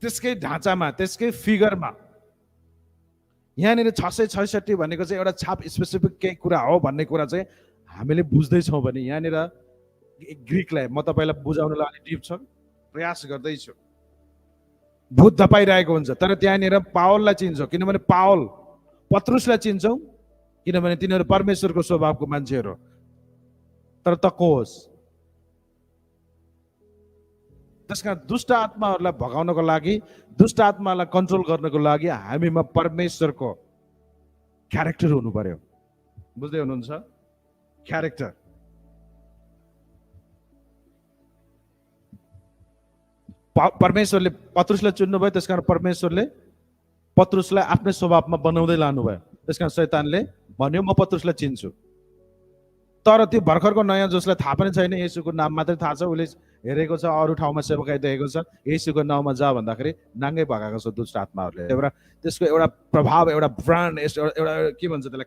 त्यसकै ढाँचामा, त्यसकै फिगरमा। यहाँनिर 666 भनेको चाहिँ एउटा छाप, स्पेसिफिक केही कुरा हो भन्ने कुरा चाहिँ हामीले बुझ्दैछौँ भने यहाँनिर ग्रिकलाई म तपाईँलाई बुझाउनलाई अलिक टिप छ, प्रयास गर्दैछु। भूत धपाइरहेको हुन्छ। तर त्यहाँनिर पावललाई चिन्छौँ, किनभने पावल पत्रुसलाई चिन्छौँ, किनभने तिनीहरू परमेश्वरको स्वभावको मान्छेहरू। तर त को होस्? त्यसकारण दुष्ट आत्माहरूलाई भगाउनको लागि, दुष्ट आत्मालाई कन्ट्रोल गर्नको लागि हामीमा परमेश्वरको क्यारेक्टर हुनु पर्यो। बुझ्दै हुनुहुन्छ? क्यारेक्टर। परमेश्वरले पत्रुसलाई चुन्नुभयो, त्यसकारण परमेश्वरले पत्रुसलाई आफ्नै स्वभावमा बनाउँदै लानुभयो। त्यसकारण शैतानले भन्यो म पत्रुसलाई चिन्छु। तर त्यो भर्खरको नयाँ जसलाई थाहा पनि छैन, येशूको नाम मात्रै थाहा छ, उसले हेरेको छ अरू ठाउँमा सेवकाई देखेको छ, येशूको नाउँमा जा भन्दाखेरि नाङ्गै भगाएको छ दुष्ट आत्माहरूले। एउटा त्यसको एउटा प्रभाव, एउटा ब्रान्ड, एउटा के भन्छ त्यसलाई,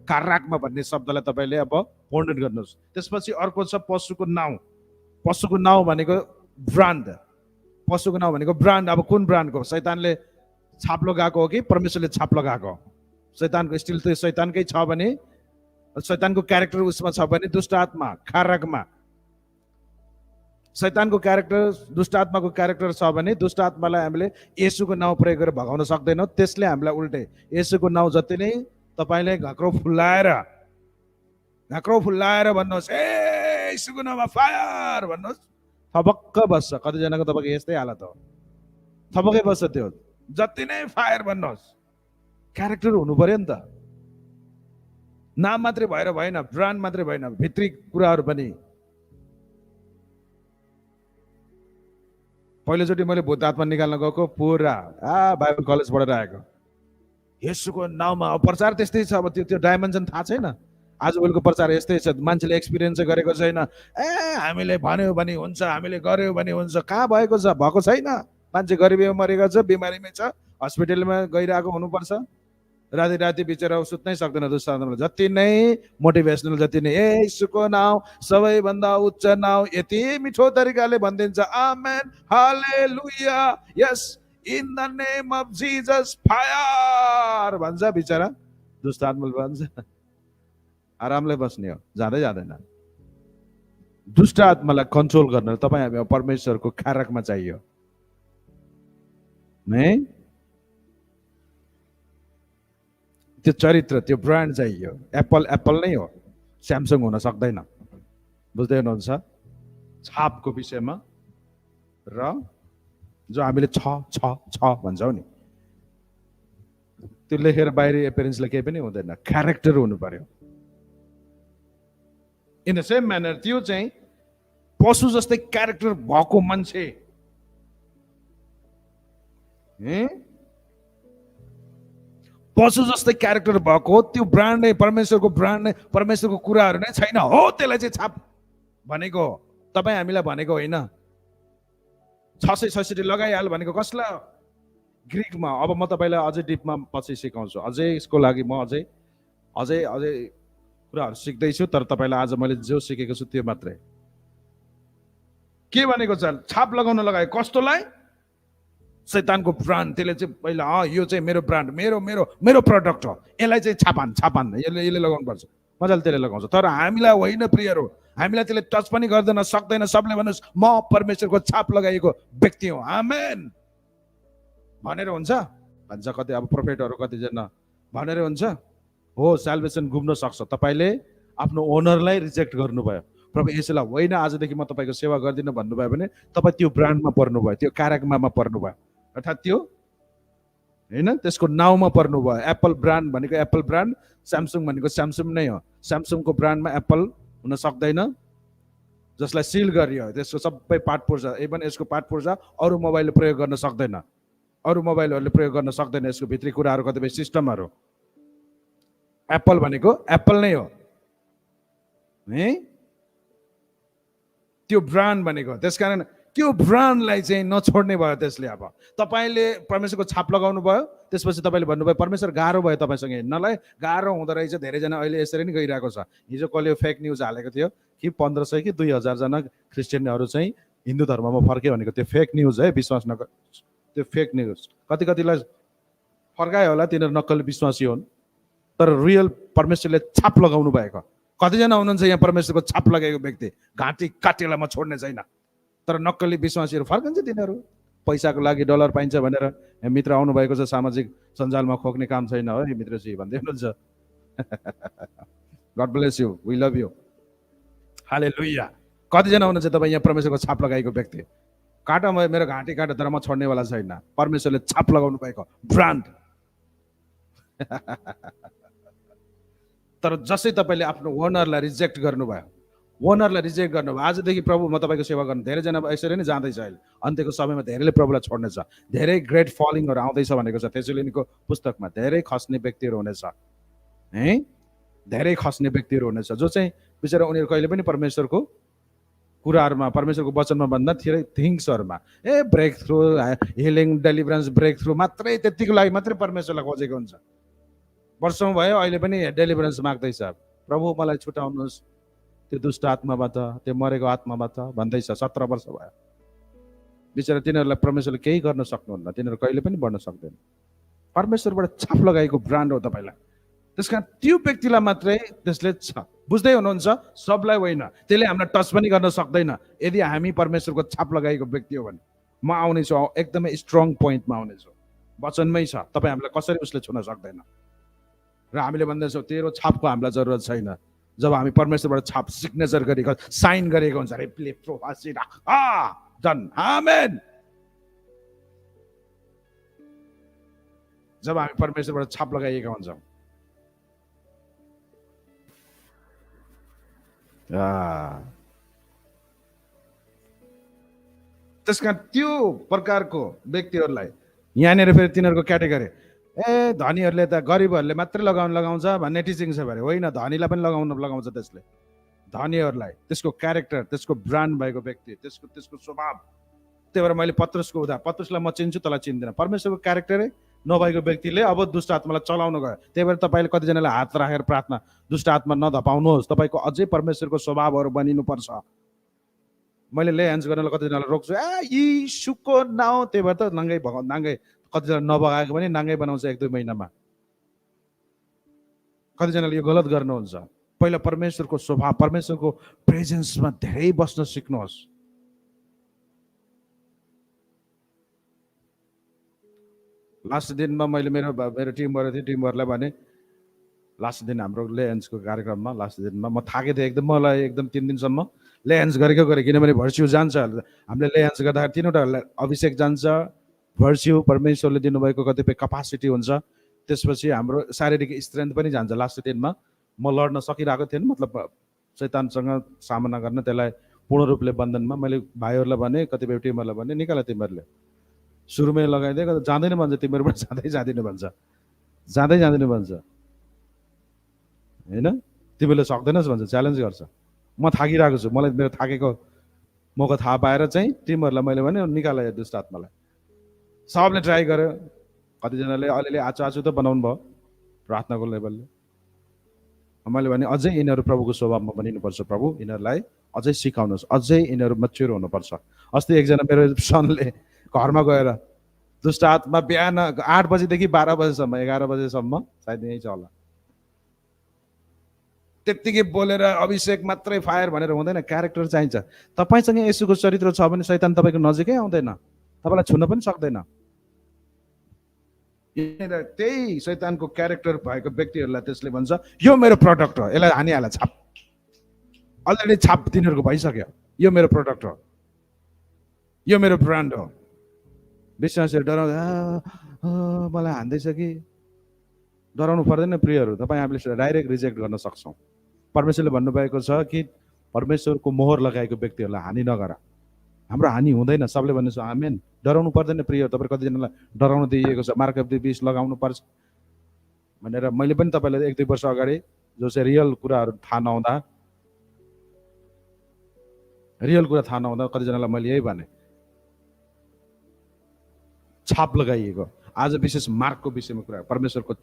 कार्राकमा भन्ने शब्दलाई तपाईँले अब वर्णन गर्नुहोस्। त्यसपछि अर्को छ पशुको नाउँ। पशुको नाउँ भनेको ब्रान्ड। पशुको नाउँ भनेको ब्रान्ड। अब कुन ब्रान्डको? शैतानले छाप लगाएको हो कि परमेश्वरले छाप लगाएको? शैतानको स्टिल त्यो शैतानकै छ भने, शैतानको क्यारेक्टर उसमा छ भने, दुष्ट आत्मा खारकमा शैतानको क्यारेक्टर, दुष्ट आत्माको क्यारेक्टर छ भने, दुष्ट आत्मालाई हामीले येशूको नाउँ प्रयोग गरेर भगाउन सक्दैनौँ। त्यसले हामीलाई उल्टे येशूको नाउँ जति नै तपाईँले घाक्रो फुल्लाएर भन्नुहोस्, ए येशूको नाउँमा फायर भन्नुहोस्, थपक्क बस्छ। कतिजनाको तपाईँको यस्तै हालत हो, थपक्कै बस्छ। त्यो जति नै फायर भन्नुहोस्, क्यारेक्टर हुनु पर्यो नि त। नाम मात्रै भएर भएन, ब्रान्ड मात्रै भएन, भित्री कुराहरू पनि। पहिलोचोटि मैले भूत आत्मा निकाल्न गएको पुरा बाइबल कलेज पढेर आएको। येशूको नाउँमा प्रचार त्यस्तै छ। अब त्यो डाइमेन्सन थाहा छैन। आजभोलिको प्रचार यस्तै छ, मान्छेले एक्सपिरियन्स गरेको छैन। हामीले भन्यो भने हुन्छ, हामीले गर्यो भने हुन्छ। कहाँ भएको छ? भएको छैन। मान्छे गरिबीमा मरेको छ, बिमारीमै छ, हस्पिटलमा गइरहेको हुनुपर्छ। राति बिचरा सुत्नै सक्दैन दुष्ट आत्माले। जति नै मोटिभेसनल, जति नै येशूको नाउँ सबैभन्दा उच्च नाउँ, यति मिठो तरिकाले भनिदिन्छ, amen, hallelujah, yes, in the name of Jesus fire भन्छ। बिचरा दुष्ट आत्माले भन्छ, आरामले बस्ने हो, जाँदै जाँदैन। दुष्ट आत्मालाई कन्ट्रोल गर्न तपाईँ हामी परमेश्वरको खारकमा चाहियो नै। त्यो चरित्र, त्यो ब्रान्ड चाहियो। एप्पल नै हो, स्यामसङ हुन सक्दैन। बुझ्दै हुनुहुन्छ? छापको विषयमा र जो हामीले छ भन्छौँ नि, त्यो लेखेर बाहिरी एपियरेन्सले केही पनि हुँदैन। क्यारेक्टर हुनु पर्यो। इन द सेम म्यानर त्यो चाहिँ पशु जस्तै क्यारेक्टर भएको मान्छे, पशु जस्तै क्यारेक्टर भएको, त्यो ब्रान्ड नै परमेश्वरको ब्रान्ड नै, परमेश्वरको कुराहरू नै छैन हो, त्यसलाई चाहिँ छाप भनेको। तपाईँ हामीलाई भनेको होइन। 666 लगाइहाल भनेको कसलाई? ग्रिकमा। अब म तपाईँलाई अझै डिपमा पछि सिकाउँछु। अझै यसको लागि म अझै कुराहरू सिक्दैछु। तर तपाईँलाई आज मैले जो सिकेको छु त्यो मात्रै। के भनेको छ? छाप लगाउन लगाए कस्तोलाई? शैतानको ब्रान्ड। त्यसले चाहिँ पहिला यो चाहिँ मेरो ब्रान्ड, मेरो प्रडक्ट हो, यसलाई चाहिँ छापान यसले लगाउनु पर्छ, मजाले त्यसले लगाउँछ। तर हामीलाई होइन प्रियहरू, हामीलाई त्यसले टच पनि गर्दैन, सक्दैन। सबले भन्नुहोस् म परमेश्वरको छाप लगाइएको व्यक्ति हो, आमेन भनेर हुन्छ भन्छ। कति अब प्रोफेटहरू कतिजना भनेर हुन्छ हो। साल्भेसन घुम्न सक्छ। तपाईँले आफ्नो ओनरलाई रिजेक्ट गर्नुभयो, प्रभु यसैलाई होइन आजदेखि म तपाईँको सेवा गर्दिनँ भन्नुभयो भने तपाईँ त्यो ब्रान्डमा पर्नुभयो, त्यो कार्यक्रममा पर्नुभयो, अर्थात् त्यो होइन त्यसको नाउँमा पर्नुभयो। एप्पल ब्रान्ड भनेको एप्पल ब्रान्ड, स्यामसङ भनेको स्यामसङ नै हो। स्यामसङको ब्रान्डमा एप्पल हुन सक्दैन, जसलाई सिल गरियो। त्यसको सबै पार्ट पुर्जा, इभन यसको पार्ट पुर्जा अरू मोबाइलले प्रयोग गर्न सक्दैन, अरू मोबाइलहरूले प्रयोग गर्न सक्दैन। यसको भित्री कुराहरू, कतिपय सिस्टमहरू। एप्पल भनेको एप्पल नै हो है, त्यो ब्रान्ड भनेको। त्यसकारण त्यो ब्रान्डलाई चाहिँ नछोड्ने भयो त्यसले। अब तपाईँले परमेश्वरको छाप लगाउनु भयो, त्यसपछि तपाईँले भन्नुभयो परमेश्वर गाह्रो भयो तपाईँसँग हिँड्नलाई, गाह्रो हुँदो रहेछ। धेरैजना अहिले यसरी नै गइरहेको छ। हिजो कसले फेक न्युज हालेको थियो कि 1500 कि 2000 जना क्रिस्चियनहरू चाहिँ हिन्दू धर्ममा फर्क्यो भनेको। त्यो फेक न्युज है, विश्वास नगर। त्यो फेक न्युज कतिलाई फर्कायो होला, तिनीहरू नक्कली विश्वासी हुन्। तर रियल परमेश्वरले छाप लगाउनु भएको कतिजना हुनुहुन्छ यहाँ परमेश्वरको छाप लगाएको व्यक्ति, घाँटी काटेलाई म छोड्ने छैन। तर नक्कली विश्वासीहरू फर्कन्छ तिनीहरू। पैसाको लागि डलर पाइन्छ भनेर मित्र आउनु भएको छ, सामाजिक सञ्जालमा खोक्ने काम छैन है मित्रजी भन्दै हुनुहुन्छ। God bless you, we love you, hallelujah. कतिजना हुनुहुन्छ तपाईँ यहाँ परमेश्वरको छाप लगाएको व्यक्ति? काटा मेरो घाँटी काटा, तर म छोड्नेवाला छैन। परमेश्वरले छाप लगाउनु भएको ब्रान्ड। तर जसै तपाईँले आफ्नो ओनरलाई रिजेक्ट गर्नुभयो, ओनरलाई रिजेक्ट गर्नुभयो, आजदेखि प्रभु म तपाईँको सेवा गर्नु, धेरैजना यसरी नै जाँदैछ अहिले। अन्त्यको समयमा धेरैले प्रभुलाई छोड्नेछ, धेरै ग्रेट फलिङहरू आउँदैछ भनेको छ तेसलोनिको पुस्तकमा। धेरै खस्ने व्यक्तिहरू हुनेछ है, धेरै खस्ने व्यक्तिहरू हुनेछ, जो चाहिँ बिचरा उनीहरू कहिले पनि परमेश्वरको कुराहरूमा, परमेश्वरको वचनमा भन्दा धेरै थिङ्सहरूमा breakthrough, healing, deliverance, breakthrough मात्रै, त्यतिको लागि मात्रै परमेश्वरलाई खोजेको हुन्छ। वर्षौँ भयो अहिले पनि डेलिभरेन्स माग्दैछ, प्रभु मलाई छुटाउनुहोस् त्यो दुष्ट आत्माबाट, त्यो मरेको आत्माबाट भन्दैछ। 17 वर्ष भयो बिचरा। तिनीहरूलाई परमेश्वरले केही गर्न सक्नुहुन्न, तिनीहरू कहिले पनि बढ्न सक्दैन। परमेश्वरबाट छाप लगाएको ब्रान्ड हो तपाईँलाई। त्यस कारण त्यो व्यक्तिलाई मात्रै त्यसले छ, बुझ्दै हुनुहुन्छ? सबलाई होइन, त्यसले हामीलाई टच पनि गर्न सक्दैन यदि हामी परमेश्वरको छाप लगाएको व्यक्ति हो भने। म आउनेछु, एकदमै स्ट्रङ पोइन्टमा आउनेछु, वचनमै छ, तपाईँ हामीलाई कसरी उसले छुन सक्दैन। र हामीले भन्दैछौँ तेरो छापको हामीलाई जरुरत छैन। जब हामी परमेश्वरबाट छाप सिग्नेचर गरेको, साइन गरेको हुन्छ, डन, आमेन। जब हामी परमेश्वरबाट छाप लगाइएका हुन्छौँ, त्यस कारण त्यो प्रकारको व्यक्तिहरूलाई यहाँनिर फेरि तिनीहरूको क्याटेगोरी, धनीहरूले त गरिबहरूले मात्रै लगाउँछ भन्ने टिचिङ छ भने होइन, धनीलाई पनि लगाउँछ त्यसले। धनीहरूलाई त्यसको क्यारेक्टर, त्यसको ब्रान्ड भएको व्यक्ति, त्यसको स्वभाव। त्यही भएर मैले पत्रुसको पत्रुसलाई म चिन्छु, तँलाई चिन्दिनँ। परमेश्वरको क्यारेक्टरै नभएको व्यक्तिले अब दुष्ट आत्मालाई चलाउन गयो। त्यही भएर तपाईँले कतिजनाले हात राखेर प्रार्थना, दुष्ट आत्मा नधपाउनुहोस्, तपाईँको अझै परमेश्वरको स्वभावहरू बनिनुपर्छ। मैले ले ह्यान्ड्स गर्नलाई कतिजनालाई रोक्छु, यी सुको नाउ, त्यही भएर त नाङ्गै कतिजना नबगाएको पनि नाङ्गै बनाउँछ 1-2 महिनामा। कतिजनाले यो गलत गर्नुहुन्छ। पहिला परमेश्वरको स्वभाव, परमेश्वरको प्रेजेन्समा धेरै बस्न सिक्नुहोस्। लास्ट दिनमा मैले मेरो टिमहरूलाई भने, लास्ट दिन हाम्रो लेन्सको कार्यक्रममा, लास्ट दिनमा म थाकेको थिएँ एकदम। मलाई एकदम 3 दिनसम्म लेन्स गरेको किनभने भर्स्यु जान्छ। हामीले लेन्स गर्दाखेरि 3वटा अभिषेक जान्छ, भर्स्यु परमेश्वरले दिनुभएको कतिपय कपासिटी हुन्छ, त्यसपछि हाम्रो शारीरिक स्ट्रेन्थ पनि जान्छ। लास्ट दिनमा म लड्न सकिरहेको थिएन, मतलब शैतानसँग सामना गर्न, त्यसलाई पूर्ण रूपले बन्धनमा। मैले भाइहरूलाई भने, कतिपय टिमहरूलाई भने, निकाल तिमीहरूले, सुरुमै लगाइदिएको जाँदैन भन्छ, तिमीहरूबाट जाँदैन भन्छ, जाँदैन भन्छ होइन, तिमीले सक्दैनस् भन्छ, च्यालेन्ज गर्छ। म थाकिरहेको छु, मलाई मेरो थाकेको मौका थाहा पाएर चाहिँ टिमहरूलाई मैले भने निकाल दुष्ट आत्मालाई। सबले ट्राई गर्यो, कतिजनाले अलिअलि आचु त बनाउनु भयो प्रार्थनाको लेभलले। मैले भने अझै यिनीहरू प्रभुको स्वभावमा बनिनुपर्छ, प्रभु यिनीहरूलाई अझै सिकाउनुहोस्, अझै यिनीहरू मच्योर हुनुपर्छ। अस्ति एकजना मेरो सनले घरमा गएर दुष्ट आत्मा बिहान 8 बजीदेखि 12 बजीसम्म, 11 बजीसम्म सायद यहीँ छ होला, त्यत्तिकै बोलेर अभिषेक मात्रै फायर भनेर हुँदैन, क्यारेक्टर चाहिन्छ। तपाईँसँग येशूको चरित्र छ भने शैतान तपाईँको नजिकै आउँदैन, तपाईँलाई छुन पनि सक्दैन। त्यही शैतानको क्यारेक्टर भएको व्यक्तिहरूलाई त्यसले भन्छ यो मेरो प्रडक्ट हो, यसलाई हानिहाल छाप। अलरेडी छाप तिनीहरूको भइसक्यो, यो मेरो प्रडक्ट हो, यो मेरो ब्रान्ड हो। विश्वासहरू डराउँदा मलाई हान्दैछ कि, डराउनु पर्दैन प्रियहरू। तपाईँ हामीले डाइरेक्ट रिजेक्ट गर्न सक्छौँ। परमेश्वरले भन्नुभएको छ कि परमेश्वरको मोहर लगाएको व्यक्तिहरूलाई हानि नगर। हाम्रो हानि हुँदैन, सबले भन्नु छ आमेन। डराउनु पर्दैन प्रिय। तपाईँ कतिजनालाई डराउनु दिइएको छ, मार्क अफ द बिस्ट लगाउनु पर्छ भनेर। मैले पनि तपाईँलाई 1-2 वर्ष अगाडि जो चाहिँ रियल कुरा थाहा नहुँदा कतिजनालाई मैले यही भने, छाप लगाइएको। आज विशेष मार्कको विषयमा कुरा, परमेश्वरको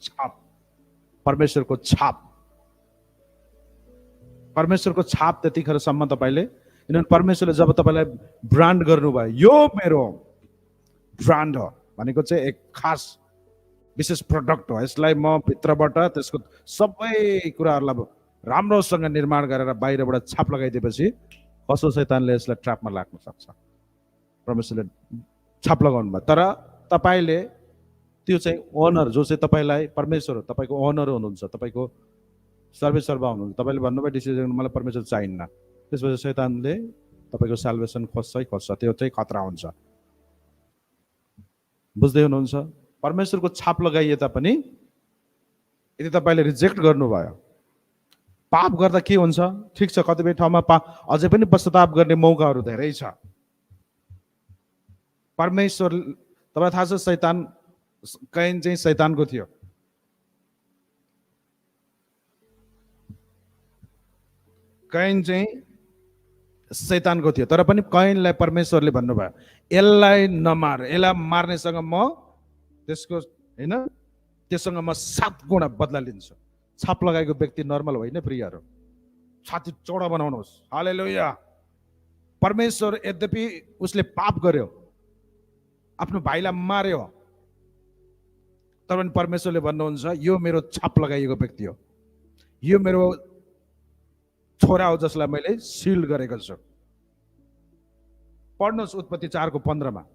छाप त्यतिखेरसम्म तपाईँले, किनभने परमेश्वरले जब तपाईँलाई ब्रान्ड गर्नुभयो, यो मेरो ब्रान्ड हो भनेको चाहिँ एक खास विशेष प्रडक्ट हो, यसलाई म भित्रबाट त्यसको सबै कुराहरूलाई राम्रोसँग निर्माण गरेर बाहिरबाट छाप लगाइदिएपछि कसो शैतानले यसलाई ट्र्यापमा लाग्न सक्छ। परमेश्वरले छाप लगाउनु भयो। तर तपाईँले त्यो चाहिँ ओनर जो चाहिँ तपाईँलाई परमेश्वर हो, तपाईँको ओनर हुनुहुन्छ, तपाईँको सर्वेसर्वा हुनुहुन्छ, तपाईँले भन्नुभयो डिसिजन मलाई परमेश्वर चाहिन्न, त्यसपछि शैतानले तपाईँको साल्भेसन खोज्छै खोज्छ, त्यो चाहिँ खतरा हुन्छ। बुझ्दै हुनुहुन्छ? परमेश्वरको छाप लगाइए तापनि यदि तपाईँले रिजेक्ट गर्नुभयो, पाप गर्दा के हुन्छ? ठिक छ, कतिपय ठाउँमा अझै पनि पश्चाताप गर्ने मौकाहरू धेरै छ। परमेश्वर, तपाईँलाई थाहा छ शैतान, कैन चाहिँ शैतानको थियो। कैन चाहिँ शैतानको थियो, तर पनि कैनलाई परमेश्वरले भन्नुभयो यसलाई नमार, यसलाई मार्नेसँग म त्यसको हैन त्यससँग म 7 गुणा बदला लिन्छु। छाप लगाएको व्यक्ति नर्मल होइन प्रियहरू, छाती चौडा बनाउनुहोस्। हालेलुया। परमेश्वर यद्यपि उसले पाप गर्यो, आफ्नो भाइलाई मार्यो, तर पनि परमेश्वरले भन्नुहुन्छ यो मेरो छाप लगाइएको व्यक्ति हो, यो मेरो छोरा हो जसलाई मैले सिल गरेको छु। पढ्नुहोस् उत्पत्ति 4:15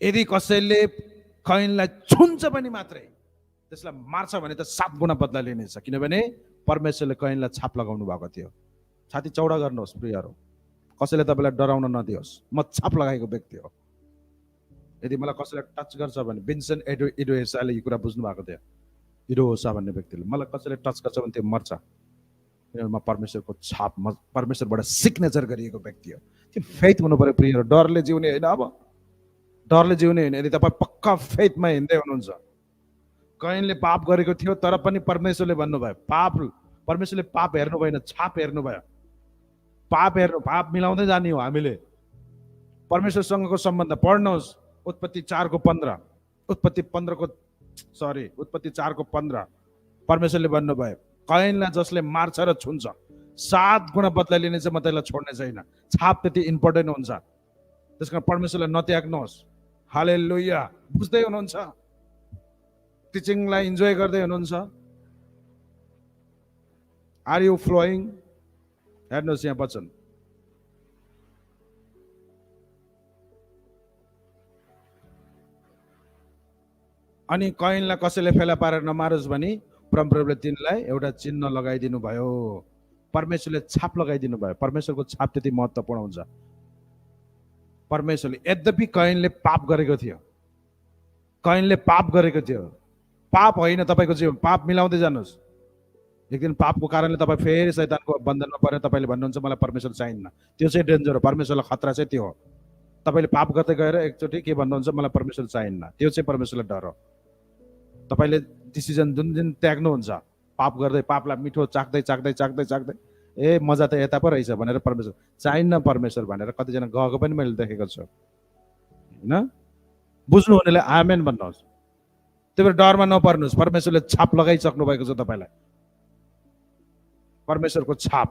यदि कसैले कैनलाई छुन्छ पनि मात्रै त्यसलाई मार्छ भने त 7 गुणा बदला लिनेछ, किनभने परमेश्वरले कैनलाई छाप लगाउनु भएको थियो। छाती चौडा गर्नुहोस् प्रियहरू, कसैले तपाईँलाई डराउन नदियोस्। म छाप लगाएको व्यक्ति हो। यदि मलाई कसैले टच गर्छ भने विन्सेन्ट इडोहेसाले यो कुरा बुझ्नु भएको थियो। इडोहोसा भन्ने व्यक्तिले मलाई कसैले टच गर्छ भने त्यो मर्छ, किनभने म परमेश्वरको छाप, म परमेश्वरबाट सिग्नेचर गरिएको व्यक्ति हो। त्यो फेथ हुनु पर्यो प्रियहरू, डरले जिउने होइन। अब डरले जिउने होइन, यदि तपाईँ पक्का फेथमा हिँड्दै हुनुहुन्छ। कैनले पाप गरेको थियो, तर पनि परमेश्वरले भन्नुभयो परमेश्वरले पाप हेर्नु भएन, छाप हेर्नुभयो। पाप मिलाउँदै जाने हो हामीले परमेश्वरसँगको सम्बन्ध। पढ्नुहोस् उत्पत्ति 4:15 उत्पत्ति 4:15 परमेश्वरले भन्नुभयो कैनलाई जसले मार्छ र छुन्छ 7 गुणा बदला लिने चाहिँ म त्यसलाई छोड्ने छैन। छाप त्यति इम्पोर्टेन्ट हुन्छ, त्यसकारण परमेश्वरलाई नत्याग्नुहोस्। हालेलुया। बुझ्दै हुनुहुन्छ? टिचिङलाई इन्जोय गर्दै हुनुहुन्छ? Are you flowing? हेर्नुहोस् यहाँ वचन, अनि कैनलाई कसैले फेला पारेर नमारोस् भनी परमप्रभुले तिनलाई एउटा चिन्ह लगाइदिनु भयो। परमेश्वरले छाप लगाइदिनु भयो। परमेश्वरको छाप त्यति महत्त्वपूर्ण हुन्छ। परमेश्वरले, यद्यपि कैनले पाप गरेको थियो, पाप होइन तपाईँको जीवन, पाप मिलाउँदै जानुहोस्। एक दिन पापको कारणले तपाईँ फेरि शैतानको बन्धनमा परेर तपाईँले भन्नुहुन्छ मलाई परमेश्वर चाहिन्न, त्यो चाहिँ डेन्जर हो। परमेश्वरलाई खतरा चाहिँ त्यो हो। तपाईँले पाप गर्दै गएर एकचोटि के भन्नुहुन्छ मलाई परमेश्वर चाहिन्न, त्यो चाहिँ परमेश्वरलाई डर हो। तपाईँले डिसिजन जुन दिन त्याग्नुहुन्छ, पाप गर्दै, पापलाई मिठो चाख्दै ए मजा त यता पो रहेछ भनेर परमेश्वर चाहिन्न परमेश्वर भनेर कतिजना गएको पनि मैले देखेको छु होइन। बुझ्नु हुनेले आमेन भन्नुहोस्। त्यही भएर डरमा नपर्नुहोस्, परमेश्वरले छाप लगाइसक्नु भएको छ तपाईँलाई। परमेश्वरको छाप,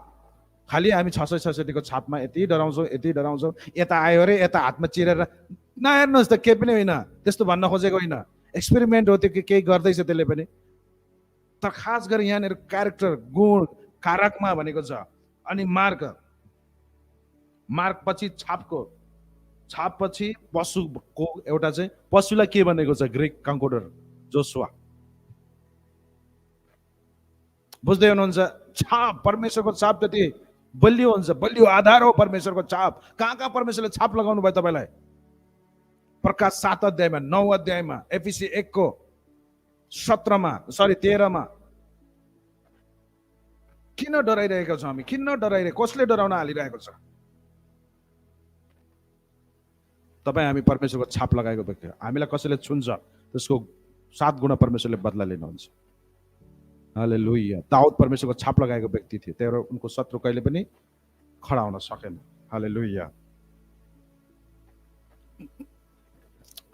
खालि हामी 666 छापमा यति डराउँछौँ, यता आयो अरे यता हातमा चिरेर नहेर्नुहोस् त, केही पनि होइन। त्यस्तो भन्न खोजेको होइन, एक्सपेरिमेन्ट हो त्यो, केही गर्दैछ त्यसले पनि। तर खास गरी यहाँनिर क्यारेक्टर, गुण, कारकमा भनेको छ। अनि मार्क पछि छाप पछि पशुको एउटा चाहिँ, पशुलाई के भनेको छ ग्रिक कन्कोडर जोसुवा। बुझ्दै हुनुहुन्छ? छाप, परमेश्वरको छाप त्यति बलियो हुन्छ, बलियो आधार हो परमेश्वरको छाप। कहाँ परमेश्वरले छाप लगाउनु भयो तपाईँलाई? प्रकाश 7 अध्यायमा, 9 अध्यायमा, एफिसी 1:13 किन डराइरहेको छौँ हामी? किन डराइरहेको? कसले डराउन हालिरहेको छ? तपाईँ हामी परमेश्वरको छाप लगाएको व्यक्ति, हामीलाई कसैले छुन्छ त्यसको 7 गुणा परमेश्वरले बदला लिनुहुन्छ। हालेलुया। दाउद परमेश्वरको छाप लगाएको व्यक्ति थिए, त्यही भएर उनको शत्रु कहिले पनि खडा हुन सकेन। हालेलुया,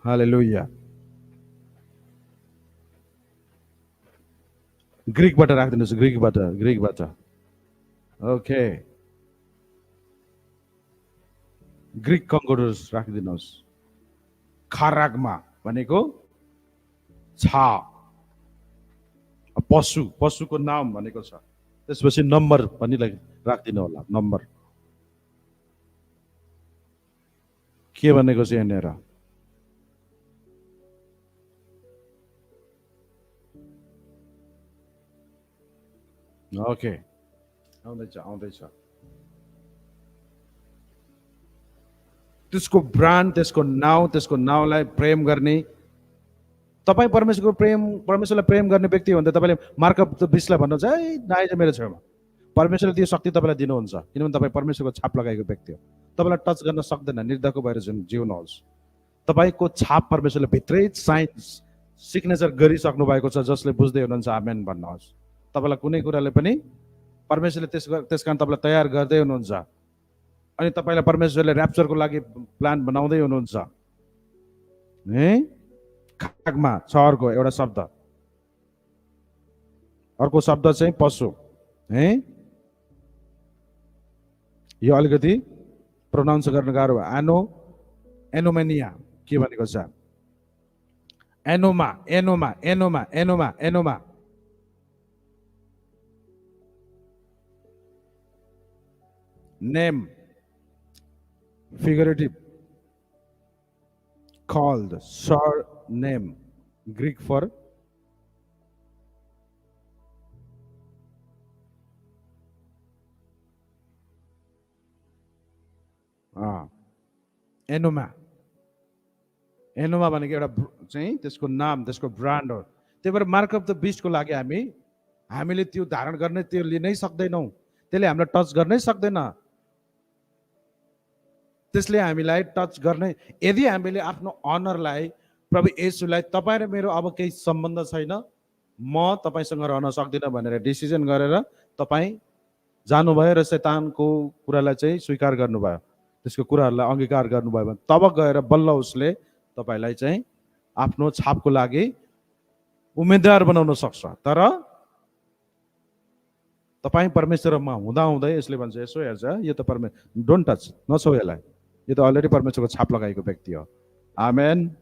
हालेलुया। ग्रिकबाट राखिदिनुहोस्, ग्रिकबाट। ओके, ग्रिक कन्कोडर्स राखिदिनुहोस्। खारागमा भनेको छाप, पशुको नाम भनेको छ। त्यसपछि नम्बर पनि राखिदिनु होला, नम्बर। के भनेको छ यहाँनिर? ओके, आउँदैछ आउँदैछ। त्यसको ब्रान्ड, त्यसको नाउँ, त्यसको नाउँलाई प्रेम गर्ने, तपाईँ परमेश्वरलाई प्रेम गर्ने व्यक्ति हो भने त तपाईँले मार्क अफ द बिस्टलाई भन्नुहुन्छ, है नआइज मेरो छेउमा। परमेश्वरले त्यो शक्ति तपाईँलाई दिनुहुन्छ, किनभने तपाईँ परमेश्वरको छाप लगाएको व्यक्ति हो। तपाईँलाई टच गर्न सक्दैन, निर्धको भएर जिउनुहोस्। तपाईँको छाप परमेश्वरले भित्रै साइन्स सिग्नेचर गरिसक्नु भएको छ, जसले बुझ्दै हुनुहुन्छ आमेन भन्नुहोस्। तपाईँलाई कुनै कुराले पनि परमेश्वरले त्यस कारण तपाईँलाई तयार गर्दै हुनुहुन्छ, अनि तपाईँलाई परमेश्वरले ऱ्याप्चरको लागि प्लान बनाउँदै हुनुहुन्छ। खागमा छ अर्को एउटा शब्द, अर्को शब्द चाहिँ पशु। यो अलिकति प्रोनाउन्स गर्न गाह्रो भयो। एनोमेनिया के भनेको छ? एनोमा एनोमा एनोमा एनोमा एनोमा name, figurative, called, surname, Greek for एनोमा। एनोमा भनेको एउटा चाहिँ त्यसको नाम, त्यसको ब्रान्ड हो। त्यही भएर मार्क अफ द बिस्टको लागि हामीले त्यो धारण गर्ने, त्यो लिनै सक्दैनौँ, त्यसले हामीलाई टच गर्नै सक्दैन। त्यसले हामीलाई टच गर्ने, यदि हामीले आफ्नो अनरलाई, प्रभु येशूलाई, तपाईँ र मेरो अब केही सम्बन्ध छैन, म तपाईँसँग रहन सक्दिनँ भनेर डिसिजन गरेर तपाईँ जानुभयो र शैतानको कुरालाई चाहिँ स्वीकार गर्नुभयो, त्यसको कुराहरूलाई अङ्गीकार गर्नुभयो भने तब गएर बल्ल उसले तपाईँलाई चाहिँ आफ्नो छापको लागि उम्मेदवार बनाउन सक्छ। तर तपाईँ परमेश्वरमा हुँदाहुँदै यसले भन्छ, यसो हेर्छ, यो त डोन्ट टच, नछौ यसलाई, यो त अलरेडी परमेश्वरको छाप लगाएको व्यक्ति हो। आमेन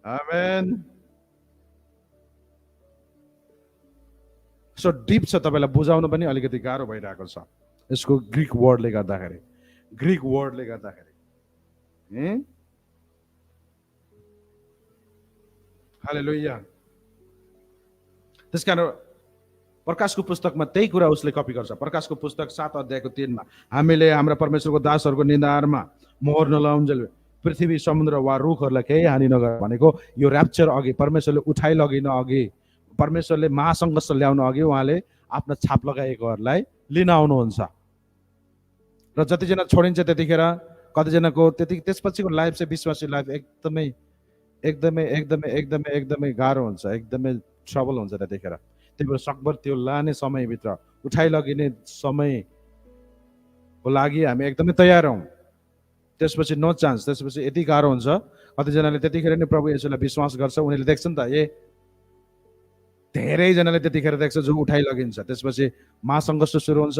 आमेन। सो डिप छ, तपाईँलाई बुझाउन पनि अलिकति गाह्रो भइरहेको छ यसको ग्रीक वर्डले गर्दाखेरि। हालेलुया। त्यसकारण प्रकाशको पुस्तकमा त्यही कुरा उसले कपी गर्छ। प्रकाशको पुस्तक 7 अध्यायको 3मा, हामीले हाम्रा परमेश्वरको दासहरूको निधारमा मोहर नलाउन्जेल पृथ्वी, समुद्र वा रुखहरूलाई केही हानि नगर भनेको यो ऱ्याप्चर अघि, परमेश्वरले उठाइ लगिन अघि, परमेश्वरले महासङ्घर्ष ल्याउन अघि उहाँले आफ्नो छाप लगाएकोहरूलाई लिन आउनुहुन्छ। र जतिजना छोडिन्छ त्यतिखेर कतिजनाको त्यसपछिको लाइफ चाहिँ, विश्वासी लाइफ एकदमै एकदमै एकदमै एकदमै एकदमै गाह्रो हुन्छ, एकदमै ट्रबल हुन्छ त्यतिखेर। त्यही भएर सकभर त्यो लाने समयभित्र, उठाइ लगिने समयको लागि हामी एकदमै तयार हौँ। त्यसपछि नो चान्स, त्यसपछि यति गाह्रो हुन्छ। कतिजनाले त्यतिखेर नै प्रभु येशूलाई विश्वास गर्छ, उनीहरूले देख्छ नि त, धेरैजनाले त्यतिखेर देख्छ जो उठाइ लगिन्छ। त्यसपछि महासङ्घर्ष सुरु हुन्छ।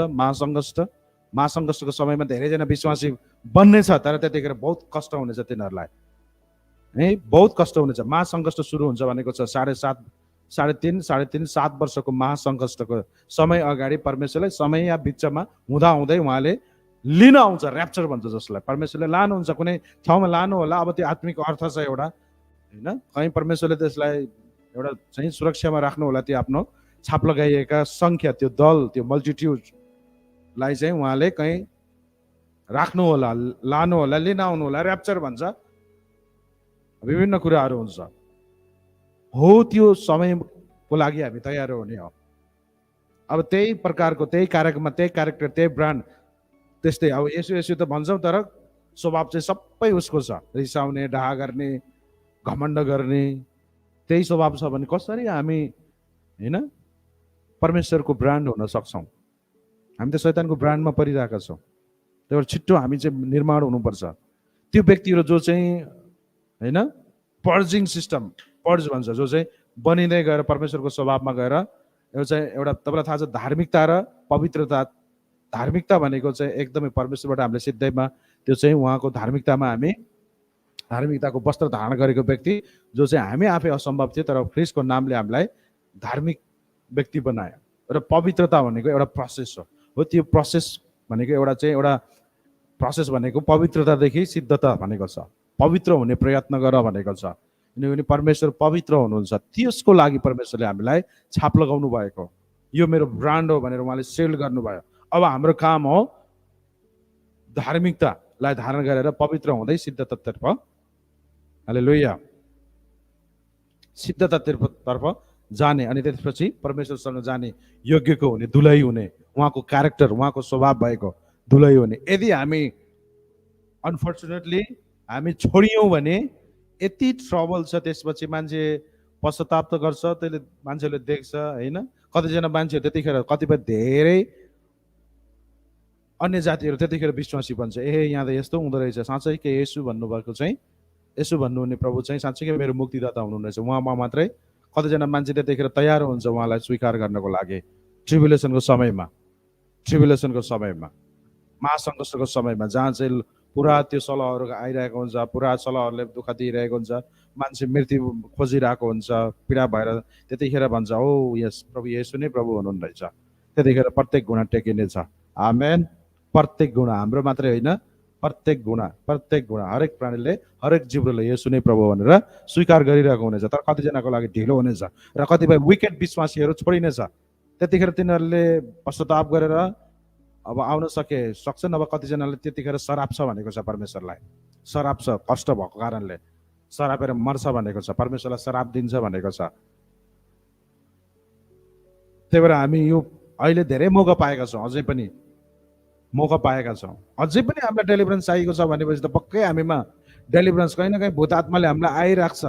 महासङ्घर्षको समयमा धेरैजना विश्वासी बन्ने छ, तर त्यतिखेर बहुत कष्ट हुनेछ तिनीहरूलाई, बहुत कष्ट हुनेछ। महासङ्घर्ष सुरु हुन्छ भनेको छ 7 वर्षको महासङ्घर्षको समय अगाडि परमेश्वरलाई समय या बिचमा हुँदाहुँदै उहाँले लिन आउँछ, ऱ्याप्चर भन्छ जसलाई। परमेश्वरले लानुहुन्छ, कुनै ठाउँमा लानु होला। अब त्यो आत्मिक अर्थ छ एउटा, कहीँ परमेश्वरले त्यसलाई एउटा चाहिँ सुरक्षामा राख्नु होला, त्यो आफ्नो छाप लगाइएका सङ्ख्या, त्यो दल, त्यो मल्टिट्युडलाई चाहिँ उहाँले कहीँ राख्नु होला, लानु होला, लिन आउनु होला, ऱ्याप्चर भन्छ। विभिन्न कुराहरू हुन्छ हो, त्यो समयको लागि हामी तयार हुने हो। अब त्यही प्रकारको, त्यही कार्यक्रममा, त्यही क्यारेक्टर, त्यही ब्रान्ड, त्यस्तै अब यसो त भन्छौँ, तर स्वभाव चाहिँ सबै उसको छ। रिसाउने, डाहा गर्ने, घमण्ड गर्ने, त्यही स्वभाव छ भने कसरी हामी परमेश्वरको ब्रान्ड हुन सक्छौँ? हामी त शैतानको ब्रान्डमा परिरहेका छौँ। त्यही भएर छिट्टो हामी चाहिँ निर्माण हुनुपर्छ। त्यो व्यक्तिहरू जो चाहिँ पर्जिङ सिस्टम, पर्ज भन्छ, जो चाहिँ बनिँदै गएर परमेश्वरको स्वभावमा गएर एउटा तपाईँलाई थाहा छ धार्मिकता र पवित्रता। धार्मिकता भनेको चाहिँ एकदमै परमेश्वरबाट हामीले सिधैमा त्यो चाहिँ उहाँको धार्मिकतामा हामी धार्मिकताको वस्त्र धारण गरेको व्यक्ति, जो चाहिँ हामी आफै असम्भव थियो, तर ख्रीष्टको नामले हामीलाई धार्मिक व्यक्ति बनायो। र पवित्रता भनेको एउटा प्रोसेस हो। त्यो प्रोसेस भनेको एउटा प्रोसेस भनेको पवित्रतादेखि सिद्धता भनेको छ। पवित्र हुने प्रयत्न गर भनेको छ। किनभने परमेश्वर पवित्र हुनुहुन्छ, त्यसको लागि परमेश्वरले हामीलाई छाप लगाउनु भएको। यो मेरो ब्रान्ड हो भनेर उहाँले सेल गर्नुभयो। अब हाम्रो काम हो धार्मिकतालाई धारण गरेर पवित्र हुँदै सिद्धतातर्फ, हालेलुया, सिद्धतातर्फ जाने, अनि त्यसपछि परमेश्वरसँग जाने, योग्यको हुने, दुलै हुने, उहाँको क्यारेक्टर, उहाँको स्वभाव भएको दुलै हुने। यदि हामी अनफर्चुनेटली हामी छोडियौँ भने यति ट्रबल छ। त्यसपछि मान्छे पश्चाताप त गर्छ, त्यसले मान्छेले देख्छ होइन। कतिजना मान्छेहरू त्यतिखेर कतिपय धेरै अन्य जातिहरू त्यतिखेर विश्वासी भन्छ, ए यहाँ त यस्तो हुँदो रहेछ, साँच्चै के यसु भन्नुभएको चाहिँ, यसो भन्नुहुने प्रभु चाहिँ साँच्चै मेरो मुक्तिदाता हुनुहुनेछ, उहाँमा मात्रै। कतिजना मान्छे त्यतिखेर तयार हुन्छ उहाँलाई स्वीकार गर्नको लागि। ट्रिबुलेसनको समयमा, ट्रिबुलेसनको समयमा, महासङ्घर्षको समयमा, जहाँ चाहिँ पुरा त्यो सलहहरू आइरहेको हुन्छ, पुरा सलहहरूले दुःख दिइरहेको हुन्छ, मान्छे मृत्यु खोजिरहेको हुन्छ, पीडा भएर, त्यतिखेर भन्छ ओ यस प्रभु येशू नै प्रभु हुनुहुन्न रहेछ। त्यतिखेर प्रत्येक गुणा टेकिनेछ। आमेन। प्रत्येक गुणा, हाम्रो मात्रै होइन, प्रत्येक गुणा हरेक प्राणीले, हरेक जीवले येशू नै प्रभु भनेर स्वीकार गरिरहेको हुनेछ। तर कतिजनाको लागि ढिलो हुनेछ र कतिपय विकेट विश्वासीहरू छोडिनेछ। त्यतिखेर तिनीहरूले पश्चाताप गरेर अब आउन सक्छन्। अब कतिजनाले त्यतिखेर सराप छ भनेको छ परमेश्वरलाई, सराप छ, कष्ट भएको कारणले सरापेर मर्छ भनेको छ, परमेश्वरलाई सराप दिन्छ भनेको छ। त्यही भएर हामी यो अहिले धेरै मौका पाएका छौँ, अझै पनि मौका पाएका छौँ। अझै पनि हामीलाई डेलिभरेन्स चाहिएको छ भनेपछि त पक्कै हामीमा डेलिभरेन्स कहीँ न कहीँ भूत आत्माले हामीलाई आइराख्छ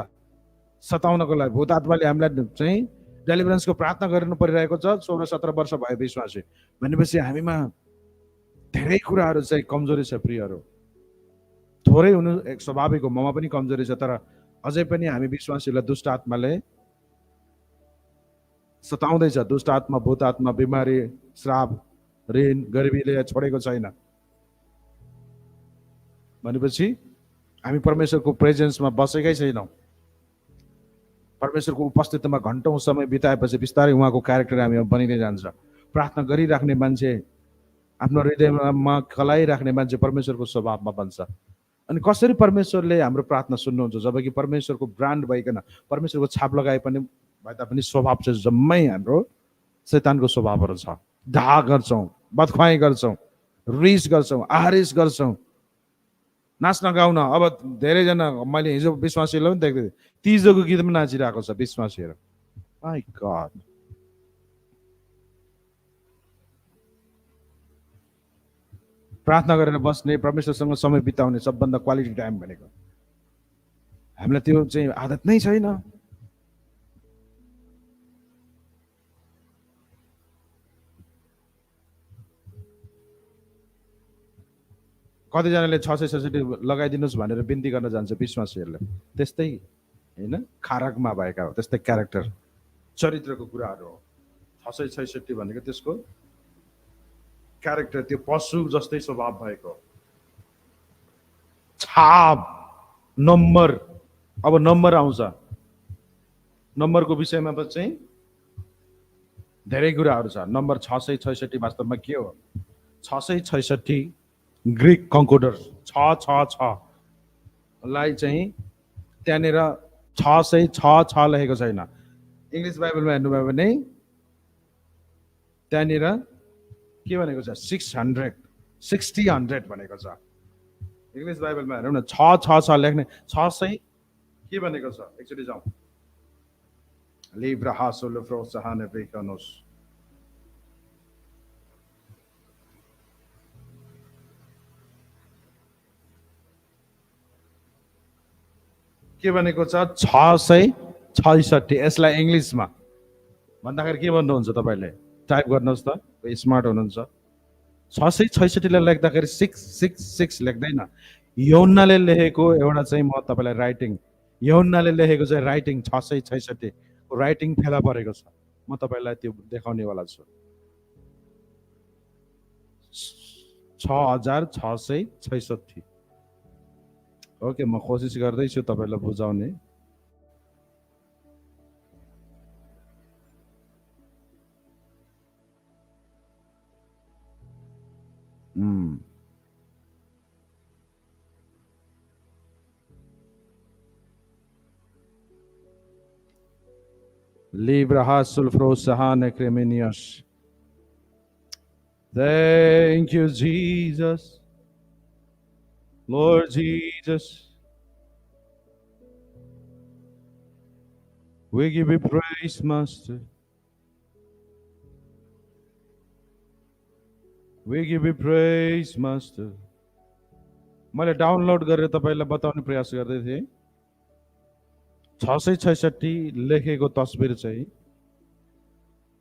सताउनको लागि। भूत आत्माले हामीलाई चाहिँ डेलिभरेन्सको प्रार्थना गर्नु परिरहेको छ। 16-17 वर्ष भयो विश्वासी भनेपछि हामीमा धेरै कुराहरू चाहिँ कमजोरी छ प्रियहरू। थोरै हुनु एक स्वाभाविक हो, ममा पनि कमजोरी छ, तर अझै पनि हामी विश्वासीलाई दुष्ट आत्माले सताउँदैछ। दुष्ट आत्मा, भूत आत्मा, बिमारी, श्राप, ऋण, गरिबीले छोडेको छैन भनेपछि हामी परमेश्वरको प्रेजेन्समा बसेकै छैनौँ। परमेश्वरको उपस्थितिमा घन्टौँ समय बिताएपछि बिस्तारै उहाँको क्यारेक्टर हामी बनिँदै जान्छ। प्रार्थना गरिराख्ने मान्छे, आफ्नो हृदयमा खलाइराख्ने मान्छे परमेश्वरको स्वभावमा बन्छ। अनि कसरी परमेश्वरले हाम्रो प्रार्थना सुन्नुहुन्छ? जबकि परमेश्वरको ब्रान्ड भइकन, परमेश्वरको छाप लगाए पनि भए तापनि स्वभाव चाहिँ जम्मै हाम्रो शैतानको स्वभावहरू छ। डाहा गर्छौँ, बदख्वाइ गर्छौँ, रिस गर्छौँ, आहारिस गर्छौँ, नाच्न गाउन। अब धेरैजना मैले हिजो विश्वासीलाई पनि देख्दै थिएँ, तिजोको गीतमा नाचिरहेको छ विश्वासीहरू। My God. प्रार्थना गरेर बस्ने, परमेश्वरसँग समय बिताउने सबभन्दा क्वालिटी टाइम भनेको हामीलाई त्यो चाहिँ आदत नै छैन। कतिजनाले 666 लगाइदिनुहोस् भनेर बिन्ती गर्न जान्छ विश्वासीहरूले। त्यस्तै होइन, खारकमा भएका हो, त्यस्तै क्यारेक्टर, चरित्रको कुराहरू हो। 666 भनेको त्यसको क्यारेक्टर, त्यो पशु जस्तै स्वभाव भएको छाप, नम्बर। अब नम्बर आउँछ, नम्बरको विषयमा चाहिँ धेरै कुराहरू छ। नम्बर 666 वास्तवमा के हो? 666 ग्रिक कङ्कोडर 666 लाई चाहिँ त्यहाँनिर 666 लेखेको छैन। इङ्ग्लिस बाइबलमा हेर्नुभयो भने त्यहाँनिर के भनेको छ? 600, 60 भनेको छ। इङ्ग्लिस बाइबलमा हेरौँ न, 666 लेख्ने 600 के भनेको छ? एकचोटि जाउँ। लिब्रा हासोलो फ्रोसहाने बेकनोस, के भनेको छ? 666। यसलाई इङ्ग्लिसमा भन्दाखेरि के भन्नुहुन्छ तपाईँले? टाइप गर्नुहोस् त, स्मार्ट हुनुहुन्छ। 666 लाई लेख्दाखेरि 666 लेख्दैन। यौन्नाले लेखेको एउटा चाहिँ म तपाईँलाई राइटिङ, यौन्नाले लेखेको चाहिँ राइटिङ 666 राइटिङ फेला परेको छ। म तपाईँलाई त्यो देखाउनेवाला छु। 6666। ओके, म कोसिस गर्दैछु तपाईँलाई बुझाउने। Libra sulfrosahan creminius. Thank you, Jesus. Lord Jesus. We give you praise, Master. We give you praise, Master. मैले डाउनलोड गरेर तपाईलाई बताउने प्रयास गर्दै थिएँ। 666 लेखेको तस्बिर चाहिँ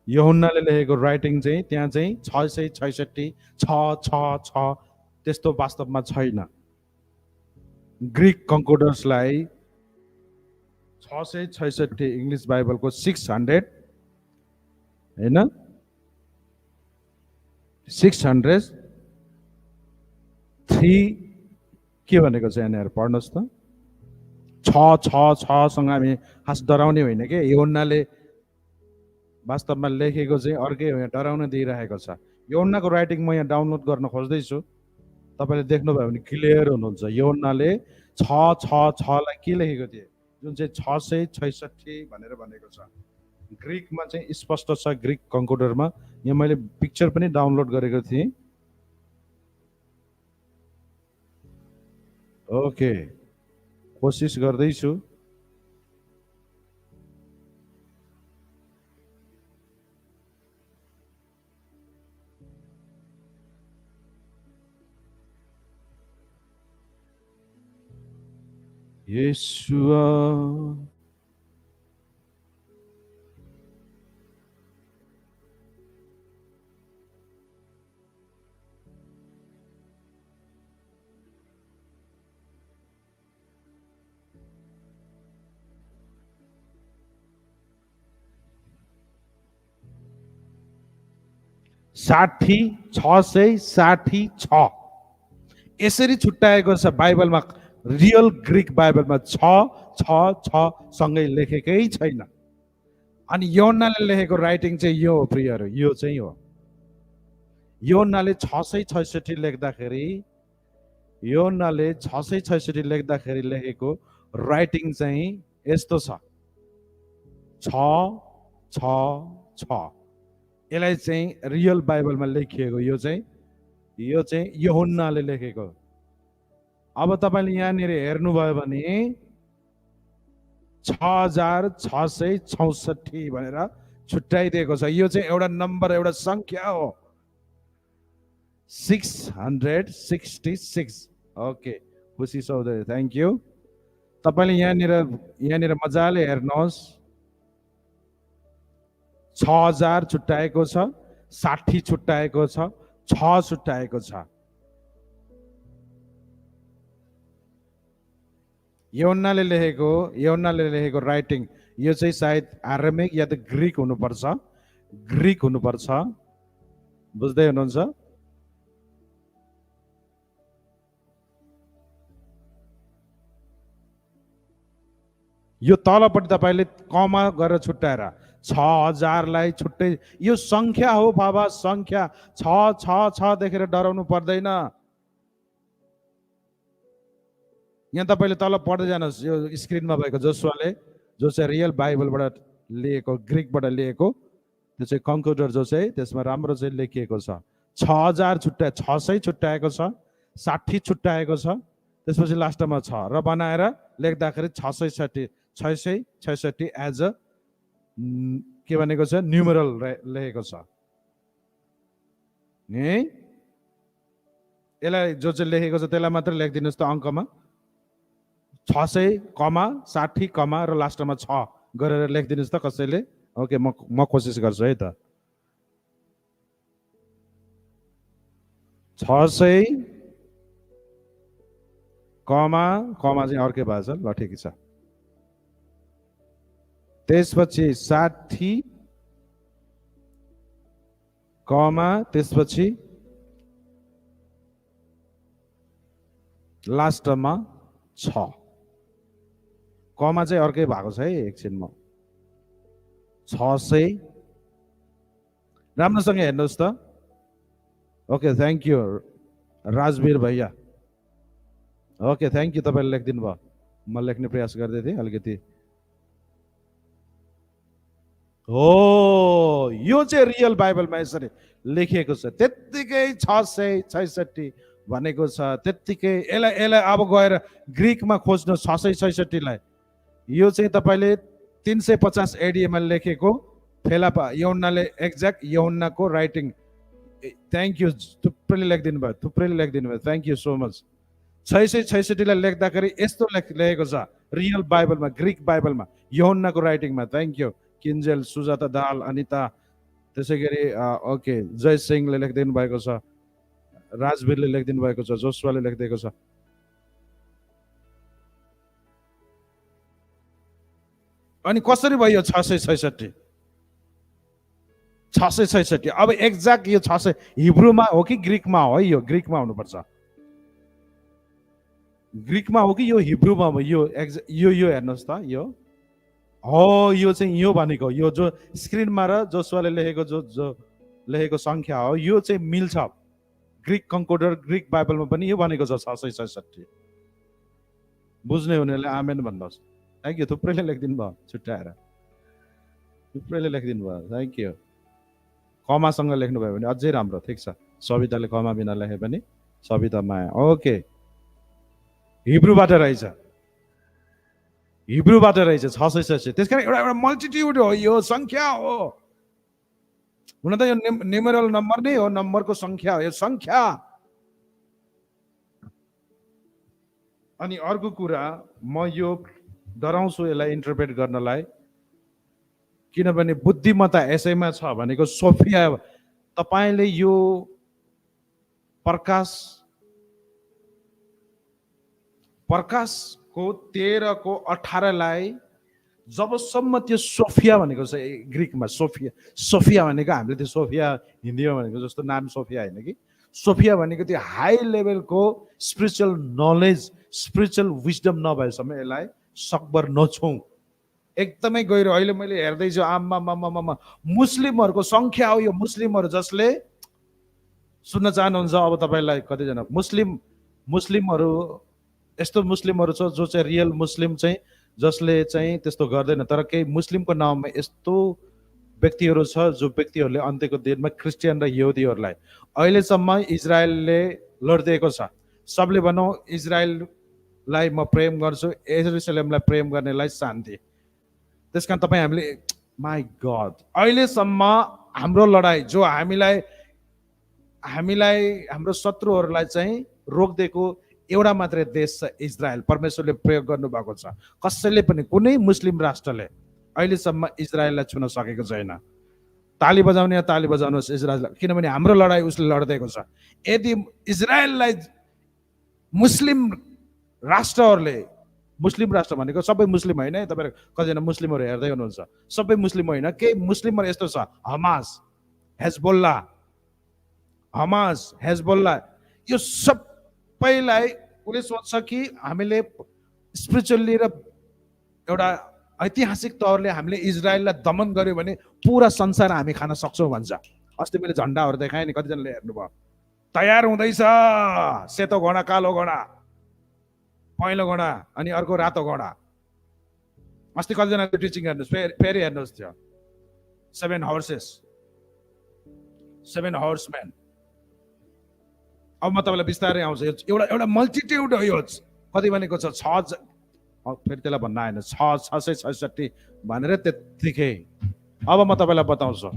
यूहन्नाले लेखेको राइटिङ चाहिँ त्यहाँ चाहिँ 666 666 त्यस्तो वास्तवमा छैन। ग्रीक कन्कोर्डेन्सलाई 666 इंग्लिश बाइबलको 600 हैन 603 के भनेको छ यहाँनिर पढ्नुहोस् त। 666 सँग हामी खास डराउने होइन के, यूहन्नाले वास्तवमा लेखेको चाहिँ अर्कै हो, यहाँ डराउन दिइरहेको छ। यूहन्नाको राइटिङ म यहाँ डाउनलोड गर्न खोज्दैछु, तपाईले देख्नुभयो भने क्लियर हुनुहुन्छ। यूहन्नाले 666 लाई के लेखेको थिए, जुन चाहिँ 666 भनेर भनेको छ। ग्रीकमा चाहिँ स्पष्ट छ, ग्रीक कन्कोर्डरमा। यहाँ मैले पिक्चर पनि डाउनलोड गरेको थिएँ। ओके, कोसिस गर्दैछु। येशुआ साठी 666 यसरी छुट्याएको छ बाइबलमा। रियल ग्रीक बाइबलमा 666 सँगै लेखेकै छैन। अनि यूहन्नाले लेखेको राइटिङ चाहिँ यो हो प्रियहरू, यो चाहिँ हो। यूहन्नाले 666 लेख्दाखेरि, यूहन्नाले 666 लेख्दाखेरि लेखेको राइटिङ चाहिँ यस्तो छ, 666। यसलाई चाहिँ रियल बाइबलमा लेखिएको, यो चाहिँ यूहन्नाले लेखेको। अब तपाईले यहाँनिर हेर्नुभयो भने 6664 भनेर छुट्याइदिएको छ। यो चाहिँ एउटा नम्बर, एउटा संख्या हो, 666। ओके, खुसी चौधरी, थ्याङ्क यू। तपाईले यहाँनिर मजाले हेर्नुहोस्, 6000 छुट्याएको छ, 60 छुट्याएको छ, 6 छुट्याएको छ। यूहन्नाले लेखेको राइटिङ यो चाहिँ सायद आरामिक या त ग्रीक हुनुपर्छ, ग्रीक हुनुपर्छ। बुझ्दै हुनुहुन्छ? यो तलपट्टि तपाईले कमा गरेर छुट्याएर 6000 लाई छुट्टै, यो संख्या हो बाबा, संख्या। 666 देखेर डराउनु पर्दैन। यहाँ तपाईले तल पढ्दै जानुहोस्, यो स्क्रिनमा भएको जोसुवाले, जो चाहिँ रियल बाइबलबाट लिएको, ग्रीकबाट लिएको, त्यो चाहिँ कन्कोर्डर जो चाहिँ त्यसमा राम्रो चाहिँ लेखिएको छ। 6000 600 छुट्याएको छ, 60 छुट्याएको छ, त्यसपछि लास्टमा 6 र बनाएर लेख्दाखेरि 666 एज अ के भनेको छ, न्युमरल लेखेको छ। यसलाई जो चाहिँ लेखेको छ त्यसलाई मात्र लेखिदिनुहोस् त अङ्कमा, 600, 60, र लास्टमा 6 गरेर लेखिदिनुहोस् त कसैले। ओके, म कोसिस गर्छु है त। 600 कमा चाहिँ अर्कै भएको छ, ल ठिक छ। त्यसपछि 60 त्यसपछि लास्टमा 6 कमा चाहिँ अर्कै भएको छ है, एकछिनमा 600 राम्रोसँग हेर्नुहोस् त। ओके, थ्याङ्क यू राजवीर भैया। ओके, थ्याङ्क यू, तपाईँले लेखिदिनु भयो। म लेख्ने प्रयास गर्दै थिएँ अलिकति। हो, यो चाहिँ रियल बाइबलमा यसरी लेखिएको छ। त्यत्तिकै 666 भनेको छ। त्यत्तिकै यसलाई यसलाई अब गएर ग्रिकमा खोज्नु 666 लाई। यो चाहिँ तपाईँले 350 एडीमा लेखेको फेला यौन्नाले एक्ज्याक्ट यौन्नाको राइटिङ। थ्याङ्क यू, थुप्रैले लेखिदिनु भयो, थुप्रैले लेखिदिनु भयो, थ्याङ्क यू सो मच। 666 लाई लेख्दाखेरि यस्तो लेखेको छ रियल बाइबलमा, ग्रिक बाइबलमा, यौन्नाको राइटिङमा। थ्याङ्क यू किन्जेल, सुजाता दाल, अनिता, त्यसै गरी ओके जय सिंहले लेखिदिनु भएको छ, राजवीरले लेखिदिनु भएको छ, जोसवाले लेखिदिएको छ। अनि कसरी भयो 666? 666 अब एक्ज्याक्ट यो 600 हिब्रूमा हो कि ग्रिकमा हो? यो ग्रिकमा हुनुपर्छ। ग्रिकमा हो कि यो हिब्रूमा हो? यो यो हेर्नुहोस् त, यो हो, यो चाहिँ यो भनेको, यो जो स्क्रिनमा र जोसुवाले लेखेको जो लेखेको सङ्ख्या हो, यो चाहिँ मिल्छ। ग्रिक कन्कोर्डर, ग्रिक बाइबलमा पनि यो भनेको छ 666। बुझ्ने हुनेले आमेन भन्नुहोस्। थ्याङ्क यू, थुप्रैले लेखिदिनु भयो छुट्याएर, थुप्रैले लेखिदिनु भयो, थ्याङ्क यू। कमासँग लेख्नुभयो भने अझै राम्रो, ठिक छ। सविताले कमा बिना लेखे पनि सविता माया, ओके। हिब्रूबाट रहेछ, हिब्रूबाट रहेछ 666। त्यस कारण एउटा एउटा मल्टिट्युड हो, यो सङ्ख्या हो। हुन त यो न्युमेरल नम्बर नै हो, नम्बरको सङ्ख्या हो यो सङ्ख्या। अनि अर्को कुरा, म यो डराउँछु यसलाई इन्टरप्रेट गर्नलाई, किनभने बुद्धिमत्ता यसैमा छ भनेको सोफिया। तपाईँले यो प्रकाशको 13 को 18 लाई जबसम्म त्यो सोफिया भनेको छ ग्रिकमा, सोफिया भनेको हामीले त्यो सोफिया हिन्दीमा भनेको जस्तो नाम सोफिया होइन कि। सोफिया भनेको त्यो हाई लेभलको स्पिरिचुअल नलेज, स्पिरिचुअल विजडम नभएसम्म यसलाई सकबर नछौँ। एकदमै गहिरो। अहिले मैले हेर्दैछु, आम्मा मुस्लिमहरूको सङ्ख्या हो यो। मुस्लिमहरू जसले सुन्न चाहनुहुन्छ अब तपाईँलाई कतिजना मुस्लिमहरू यस्तो मुस्लिमहरू छ जो चाहिँ रियल मुस्लिम चाहिँ, जसले चाहिँ त्यस्तो गर्दैन। तर केही मुस्लिमको नाममा यस्तो व्यक्तिहरू छ जो व्यक्तिहरूले अन्त्यको दिनमा क्रिस्चियन र यहुदीहरूलाई अहिलेसम्म इजरायलले लडिदिएको छ। सबले भनौँ इजरायललाई म प्रेम गर्छु, यरुसलेमलाई प्रेम गर्नेलाई शान्ति। त्यस कारण तपाईँ हामीले माई गड, अहिलेसम्म हाम्रो लडाइँ जो हामीलाई हाम्रो शत्रुहरूलाई चाहिँ रोकिदिएको एउटा मात्रै देश छ इजरायल। परमेश्वरले प्रयोग गर्नुभएको छ। कसैले पनि, कुनै मुस्लिम राष्ट्रले अहिलेसम्म इजरायललाई छुन सकेको छैन। ताली बजाउने ताली बजाउनुहोस् इजरायललाई, किनभने हाम्रो लडाइँ उसले लडिदिएको छ। यदि इजरायललाई मुस्लिम राष्ट्रहरूले, मुस्लिम राष्ट्र भनेको सबै मुस्लिम होइन है, तपाईँहरू कतिजना मुस्लिमहरू हेर्दै हुनुहुन्छ, सबै मुस्लिम होइन, केही मुस्लिमहरू यस्तो छ, हमास, हेजबोल्ला, यो सबैलाई उसले सोच्छ कि हामीले स्पिरिचुअल्ली र एउटा ऐतिहासिक तौरले हामीले इजरायललाई दमन गर्यो भने पुरा संसार हामी खान सक्छौँ भन्छ। अस्ति मैले झन्डाहरू देखाएँ नि, कतिजनाले हेर्नुभयो। तयार हुँदैछ सेतो घोडा, कालो घोडा, पहेँलो घोडा अनि अर्को रातो घोडा। अस्ति कतिजनाको टिचिङ हेर्नुहोस्, फेरि हेर्नुहोस् त्यो 7 horsemen। अब म तपाईँलाई बिस्तारै आउँछ। एउटा मल्टिट्युड हो यो। कति भनेको छ 6, फेरि त्यसलाई भन्न आएन, 666 भनेर त्यत्तिकै। अब म तपाईँलाई बताउँछु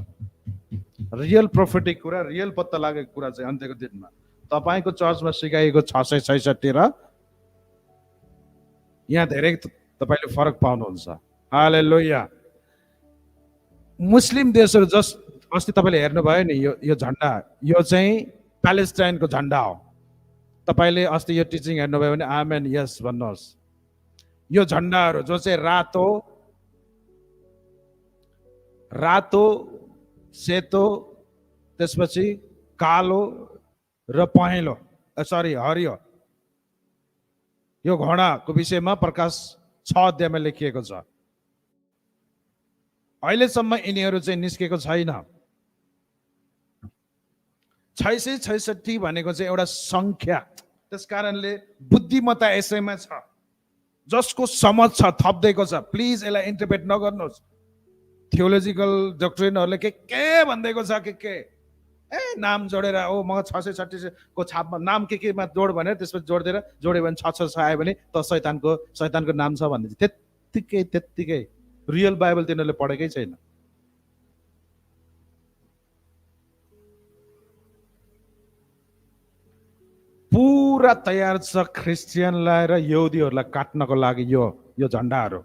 रियल प्रोफेटिक कुरा, रियल पत्ता लागेको कुरा चाहिँ अन्त्यको दिनमा तपाईँको चर्चमा सिकाइएको 666 र यहाँ धेरै तपाईँले फरक पाउनुहुन्छ। हालेलुया। मुस्लिम देशहरू अस्ति तपाईँले हेर्नुभयो नि, यो झन्डा, यो चाहिँ प्यालेस्टाइनको झन्डा हो। तपाईँले अस्ति यो टिचिङ हेर्नुभयो भने आमेन यस भन्नुहोस्। यो झन्डाहरू जो चाहिँ रातो, सेतो, त्यसपछि कालो र पहेँलो, हरियो, यो घोडाको विषयमा प्रकाश 6 अध्यायमा लेखिएको छ। अहिलेसम्म यिनीहरू चाहिँ निस्केको छैन। 666 भनेको चाहिँ एउटा सङ्ख्या। त्यस कारणले बुद्धिमत्ता यसैमा छ, जसको समझ छ थप्दैको छ। प्लिज यसलाई इन्टरप्रेट नगर्नुहोस्। थियोलोजिकल डक्ट्रिनहरूले के भनिदिएको छ के नाम जोडेर म 636 को छापमा नाम केमा जोड भनेर त्यसपछि जोड्यो भने 666 आयो भने त शैतानको नाम छ भन्ने त्यत्तिकै रियल बाइबल तिनीहरूले पढेकै छैन। पुरा तयार छ क्रिस्चियनलाई र यहुदीहरूलाई काट्नको लागि यो झन्डाहरू।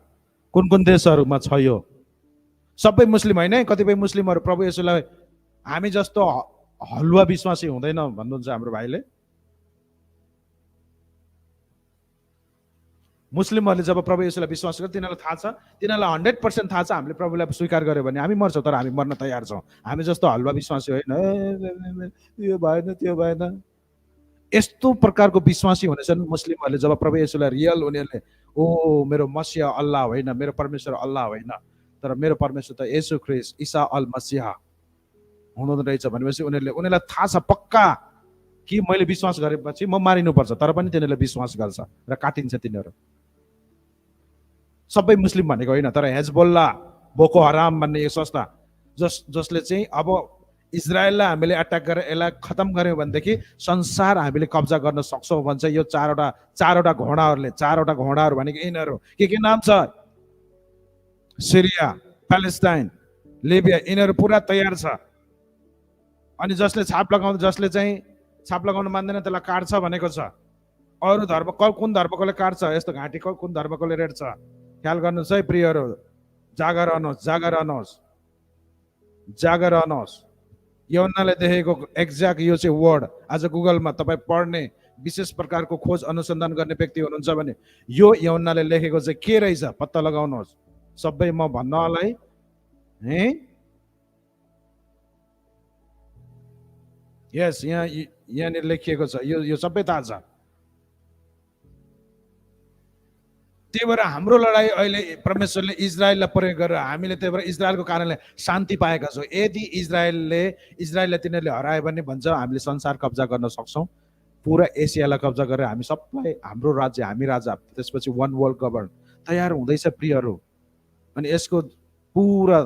कुन देशहरूमा छ यो? सबै मुस्लिम होइन है, कतिपय मुस्लिमहरू प्रभु येशूलाई हामी जस्तो हलुवा विश्वासी हुँदैन भन्नुहुन्छ हाम्रो भाइले। मुस्लिमहरूले जब प्रभु येशूलाई विश्वास गर्छ तिनीहरूलाई थाहा छ, तिनीहरूलाई 100% थाहा छ हामीले प्रभुलाई स्वीकार गर्यो भने हामी मर्छौँ, तर हामी मर्न तयार छौँ। हामी जस्तो हलुवा विश्वासी होइन, यो भएन त्यो भएन, यस्तो प्रकारको विश्वासी हुनेछन् मुस्लिमहरूले। जब प्रभु येशूलाई रियल उनीहरूले मेरो मसिह अल्लाह होइन, मेरो परमेश्वर अल्लाह होइन, तर मेरो परमेश्वर त येशू ख्रिस्ट ईसा अल मसिह हुनुहुँदो रहेछ भनेपछि उनीहरूलाई थाहा छ पक्का कि मैले विश्वास गरेपछि म मारिनुपर्छ, तर पनि तिनीहरूले विश्वास गर्छ र काटिन्छ तिनीहरू। सबै मुस्लिम भनेको होइन, तर हेजबोल्ला, बोको हराम भन्ने एक संस्था जसले चाहिँ अब इजरायललाई हामीले अट्याक गरेर यसलाई खतम गर्यौँ भनेदेखि संसार हामीले कब्जा गर्न सक्छौँ भन्छ यो चारवटा घोडाहरू भनेको यिनीहरू के नाम छ? सिरिया, प्यालेस्टाइन, लिबिया, यिनीहरू पुरा तयार छ। अनि जसले छाप लगाउन मान्दैन त्यसलाई काट्छ भनेको छ। अरू धर्म कुन धर्मकोले काट्छ, यस्तो घाँटी कुन धर्मकोले रेट्छ? ख्याल गर्नुहोस् है प्रियहरू, जागर रहनुहोस्। यूहन्नाले देखेको एक्ज्याक्ट यो चाहिँ वर्ड आज गुगलमा तपाईँ पढ्ने विशेष प्रकारको खोज अनुसन्धान गर्ने व्यक्ति हुनुहुन्छ भने यो यूहन्नाले लेखेको चाहिँ के रहेछ पत्ता लगाउनुहोस्। सबै म भन्नलाई यस यहाँनिर लेखिएको छ, यो सबै थाहा छ। त्यही भएर हाम्रो लडाइँ अहिले परमेश्वरले इजरायललाई प्रयोग गरेर हामीले त्यही भएर इजरायलको कारणले शान्ति पाएका छौँ। यदि इजरायललाई तिनीहरूले हरायो भने भन्छ हामीले संसार कब्जा गर्न सक्छौँ, पुरा एसियालाई कब्जा गरेर हामी सबलाई हाम्रो राज्य, हामी राजा, त्यसपछि वान वर्ल्ड गभर्न तयार हुँदैछ प्रियहरू। अनि यसको पुरा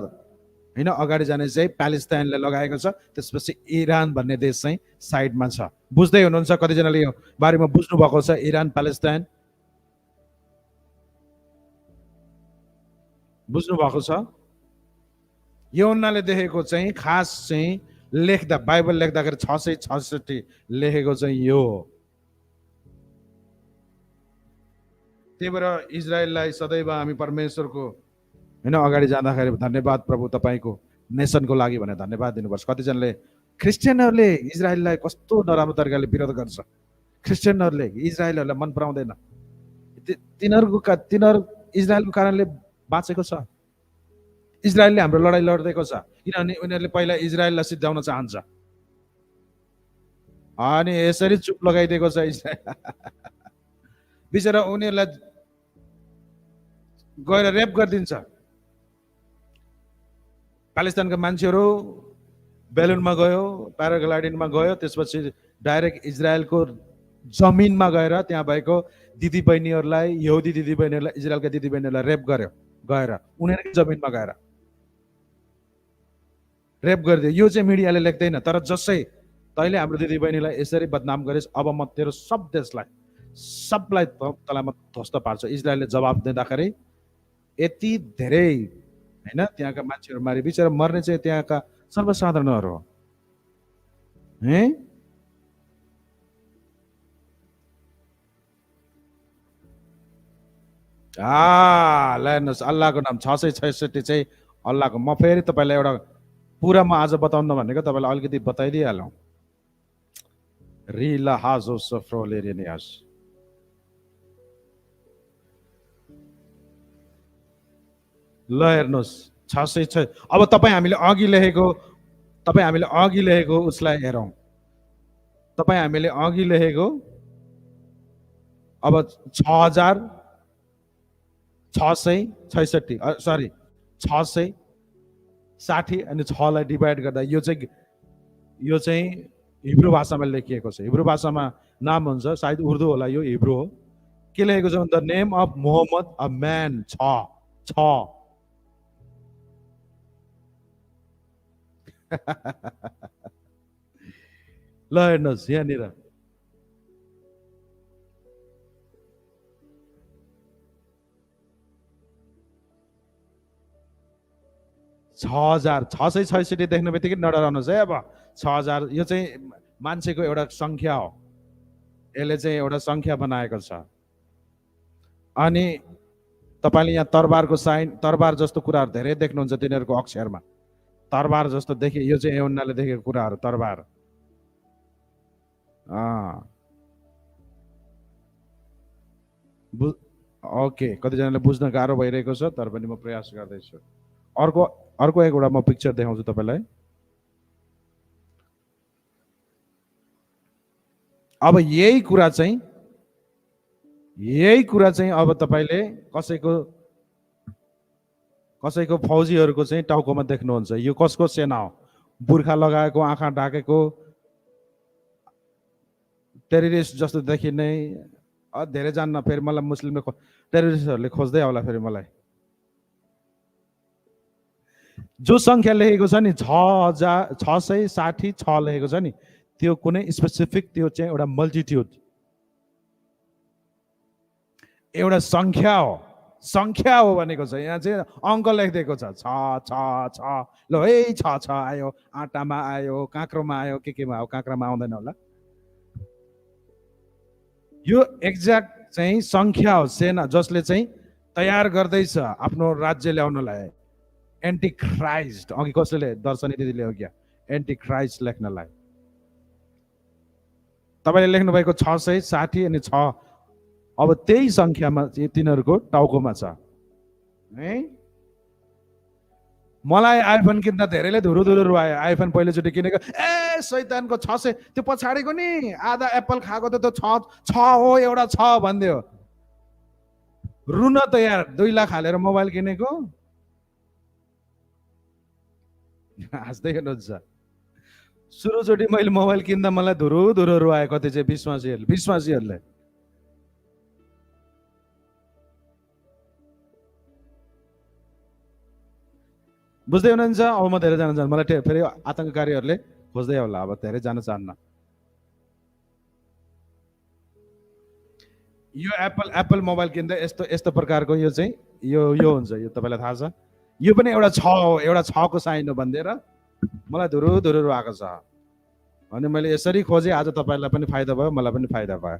होइन अगाडि जाने चाहिँ प्यालेस्टाइनले लगाएको छ, त्यसपछि इरान भन्ने देश चाहिँ साइडमा छ। बुझ्दै हुनुहुन्छ कतिजनाले यो बारेमा बुझ्नु भएको छ? इरान प्यालेस्टाइन बुझ्नु भएको छ? यूहन्नाले देखेको चाहिँ खास चाहिँ लेख्दा बाइबल लेख्दाखेरि 666 लेखेको चाहिँ यो हो। त्यही भएर इजरायललाई सदैव हामी परमेश्वरको होइन अगाडि जाँदाखेरि धन्यवाद प्रभु तपाईँको नेसनको लागि भनेर धन्यवाद दिनुपर्छ। कतिजनाले क्रिस्चियनहरूले इजरायललाई कस्तो नराम्रो तरिकाले विरोध गर्छ, क्रिस्चियनहरूले इजरायलहरूलाई मन पराउँदैन, तिनीहरू इजरायलको कारणले बाँचेको छ। इजरायलले हाम्रो लडाइँ लड्दैको छ किनभने उनीहरूले पहिला इजरायललाई सिद्ध्याउन चाहन्छ अनि यसरी चुप लगाइदिएको छ इजरायल। बिचरा उनीहरूलाई गएर रेप गरिदिन्छ। प्यालेस्टाइनका मान्छेहरू बेलुनमा गयो, प्याराग्लाइडिङमा गयो, त्यसपछि डाइरेक्ट इजरायलको जमिनमा गएर त्यहाँ भएको दिदीबहिनीहरूलाई, यहुदी दिदीबहिनीहरूलाई, इजरायलका दिदीबहिनीहरूलाई रेप गर्यो, गएर उनीहरूकै जमिनमा गएर रेप गरिदियो। यो चाहिँ मिडियाले लेख्दैन, तर जसै तैँले हाम्रो दिदीबहिनीलाई यसरी बदनाम गरिस् अब म तेरो सब देशलाई सबलाई तँलाई म ध्वस्त पार्छु। इजरायलले जवाब दिँदाखेरि यति धेरै होइन त्यहाँका मान्छेहरू मारे, बिचरा मर्ने चाहिँ त्यहाँका सर्वसाधारणहरू हो। ल हेर्नुहोस् अल्लाहको नाम 666 चाहिँ अल्लाहको। म फेरि तपाईँलाई एउटा पुरा म आज बताउन भनेको तपाईँलाई अलिकति बताइदिइहालौँ। रिला हाजो सफ्रोलेरिनियास ल हेर्नुहोस् 666। अब तपाईँ हामीले अघि लेखेको उसलाई हेरौँ। तपाईँ हामीले अघि लेखेको अब 6666 सरी 660 अनि 6 लाई डिभाइड गर्दा यो चाहिँ हिब्रू भाषामा लेखिएको छ। हिब्रू भाषामा नाम हुन्छ, सायद उर्दू होला, यो हिब्रू हो। के लेखेको छ? The name of Mohammed a man 6 ल हेर्नुहोस् यहाँनिर 6,666 देख्ने बित्तिकै नडराउनुहोस् है। अब 6,000 यो चाहिँ मान्छेको एउटा सङ्ख्या हो। यसले चाहिँ एउटा सङ्ख्या बनाएको छ। अनि तपाईँले यहाँ तरबारको साइन, तरबार जस्तो कुराहरू धेरै देख्नुहुन्छ तिनीहरूको अक्षरमा। तरबार जस्तो देखे, यो चाहिँ एउनाले देखेको कुराहरू, तरबार। ओके, कतिजनाले बुझ्न गाह्रो भइरहेको छ, तर पनि म प्रयास गर्दैछु। अर्को अर्को एउटा म पिक्चर देखाउँछु तपाईँलाई। अब यही कुरा चाहिँ अब तपाईँले कसैको फौजीहरूको चाहिँ टाउकोमा देख्नुहुन्छ। यो कसको सेना हो? बुर्खा लगाएको, आँखा ढाकेको, टेररिस्ट जस्तो देखिने। धेरै जान्न, फेरि मलाई मुस्लिमले टेररिस्टहरूले खोज्दै आउला फेरि मलाई। जो सङ्ख्या लेखेको छ नि 6,666 लेखेको छ नि, त्यो कुनै स्पेसिफिक, त्यो चाहिँ एउटा मल्टिट्युड, एउटा सङ्ख्या हो। सङ्ख्या हो भनेको छ। यहाँ चाहिँ अङ्क लेखिदिएको छ 666। ल है 6 आयो, आँटामा आयो, काँक्रोमा आयो, केमा आयो, काँक्रामा आउँदैन होला। यो एक्ज्याक्ट चाहिँ सङ्ख्या हो। सेना जसले चाहिँ तयार गर्दैछ आफ्नो राज्य ल्याउनलाई। एन्टी क्राइस्ट, अघि कसैले दर्शनी दिदीले हो क्या एन्टी क्राइस्ट लेख्नलाई। तपाईँले लेख्नु भएको 660 अनि 6, अब त्यही सङ्ख्यामा तिनीहरूको टाउकोमा छ है। मलाई आइफोन किन्दा धेरैले धुरु धुरु रुवायो। आइफोन पहिलोचोटि किनेको, ए शैतानको 600, त्यो पछाडिको नि आधा एप्पल खाएको त 6 हो, एउटा 6 भनिदियो। रुन तयार। 2 लाख हालेर मोबाइल किनेको। हाँस्दै हुनुहुन्छ। सुरुचोटि मैले मोबाइल किन्दा मलाई धुरु धुरु रुवायो कति चाहिँ विश्वासीहरूले। बुझ्दै हुनुहुन्छ? अब म धेरै जान चाहन्छु, मलाई फेरि आतङ्ककारीहरूले खोज्दै होला, अब धेरै जान चाहन्न। यो एप्पल मोबाइल किन्दा यस्तो प्रकारको यो चाहिँ यो हुन्छ। यो तपाईँलाई थाहा छ? यो पनि एउटा 6 हो, एउटा 6 को साइन हो भनिदिएर मलाई धुरु धुरु आएको छ। अनि मैले यसरी खोजेँ, आज तपाईँलाई पनि फाइदा भयो, मलाई पनि फाइदा भयो।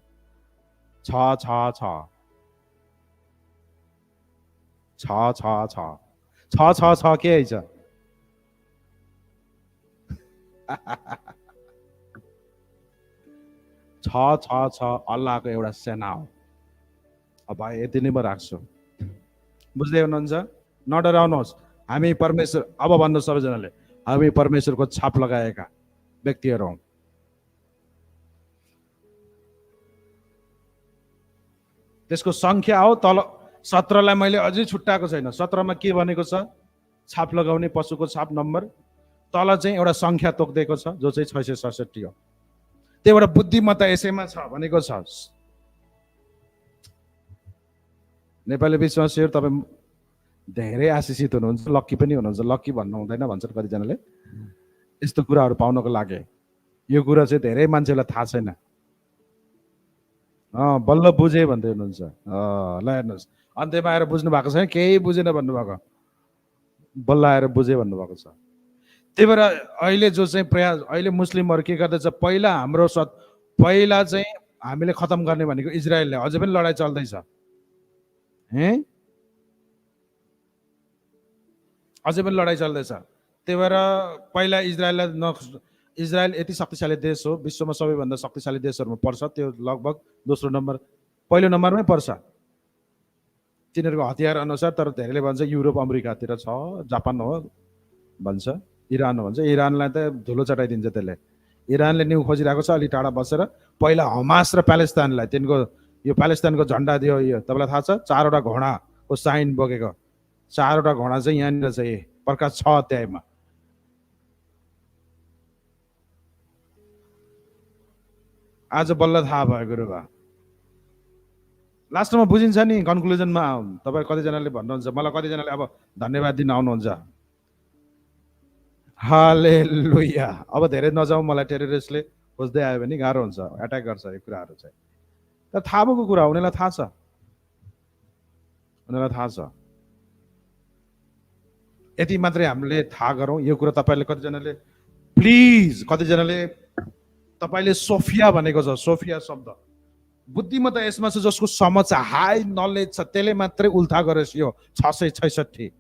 6 6 6 6 6 6 6 6 6 के है छ? 6 6 6 अल्लाहको एउटा सेना हो। अब भाइ यति नै म राख्छु। बुझ्दै हुनुहुन्छ? नडराउनुहोस्। हामी परमेश्वर, अब भन्नु सबैजनाले, हामी परमेश्वरको छाप लगाएका व्यक्तिहरू हौँ। त्यसको सङ्ख्या हो। तल 17लाई मैले अझै छुट्याएको छैन। 17मा के भनेको छ? छाप लगाउने पशुको छाप नम्बर। तल चाहिँ एउटा सङ्ख्या तोकिदिएको छ जो चाहिँ 666 हो। त्यही भएर बुद्धिमत्ता यसैमा छ भनेको छ। नेपाली विश्वासीहरू तपाईँ धेरै आशिषित हुनुहुन्छ, लक्की पनि हुनुहुन्छ। लक्की भन्नु हुँदैन भन्छन् कतिजनाले। यस्तो कुराहरू पाउनको लागि यो कुरा चाहिँ धेरै मान्छेलाई थाहा छैन। बल्ल बुझे भन्दै हुनुहुन्छ। ल हेर्नुहोस्, अन्त्यमा आएर बुझ्नु भएको छैन, केही बुझेन भन्नुभएको, बल्ल आएर बुझे भन्नुभएको छ। त्यही भएर अहिले जो चाहिँ प्रयास, अहिले मुस्लिमहरू के गर्दैछ, पहिला चाहिँ हामीले खतम गर्ने भनेको इजरायलले, अझै पनि लडाइँ चल्दैछ। अझै पनि लडाइँ चल्दैछ। त्यही भएर पहिला इजरायल यति शक्तिशाली देश हो, विश्वमा सबैभन्दा शक्तिशाली देशहरूमा पर्छ। त्यो लगभग दोस्रो नम्बर, पहिलो नम्बरमै पर्छ तिनीहरूको हतियार अनुसार। तर धेरैले भन्छ युरोप अमेरिकातिर छ, जापान हो भन्छ, इरान हो भन्छ। इरानलाई त धुलो चटाइदिन्छ त्यसले। इरानले न्यु खोजिरहेको छ, अलिक टाढा बसेर। पहिला हमास र प्यालेस्ताइनलाई तिनको यो प्यालेस्ताइनको झन्डा दियो। यो तपाईँलाई थाहा छ? 4वटा घोडाको साइन बोकेको 4वटा घोडा चाहिँ यहाँनिर चाहिँ प्रकाश 6 अध्यायमा। आज बल्ल थाहा भयो गुरुबा। लास्टमा बुझिन्छ नि, कन्क्लुजनमा। तपाईँ कतिजनाले भन्नुहुन्छ, मलाई कतिजनाले अब धन्यवाद दिन आउनुहुन्छ। हालेलुया। अब धेरै नजाउँ, मलाई टेररिस्टले खोज्दै आयो भने गाह्रो हुन्छ, एट्याक गर्छ यो कुराहरू चाहिँ। तर थाहा भएको कुरा हो, उनीहरूलाई थाहा छ, उनीहरूलाई थाहा छ। यति मात्रै हामीले थाहा गरौँ यो कुरा। तपाईँले कतिजनाले प्लिज, कतिजनाले तपाईँले सोफिया भनेको छ, सोफिया शब्द बुद्धिमत्ता यसमा छ जसको समझ हाई नलेज छ, त्यसले मात्रै उल्था गरोस् यो 666,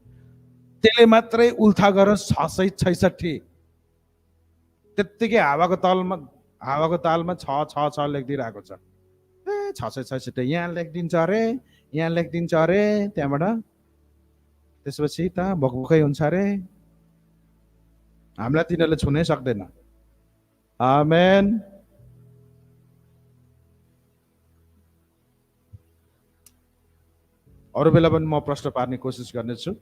त्यसले मात्रै उल्था गरोस् 666। त्यत्तिकै हावाको तालमा 666 लेखिदिइरहेको छ। ए 666 यहाँ लेखिदिन्छ अरे, यहाँ लेखिदिन्छ अरे, त्यहाँबाट त्यसपछि त भोकभोकै हुन्छ अरे। हामीलाई तिनीहरूले छुनै सक्दैन। आमेन। अरू बेला पनि म प्रश्न पार्ने कोसिस गर्नेछु।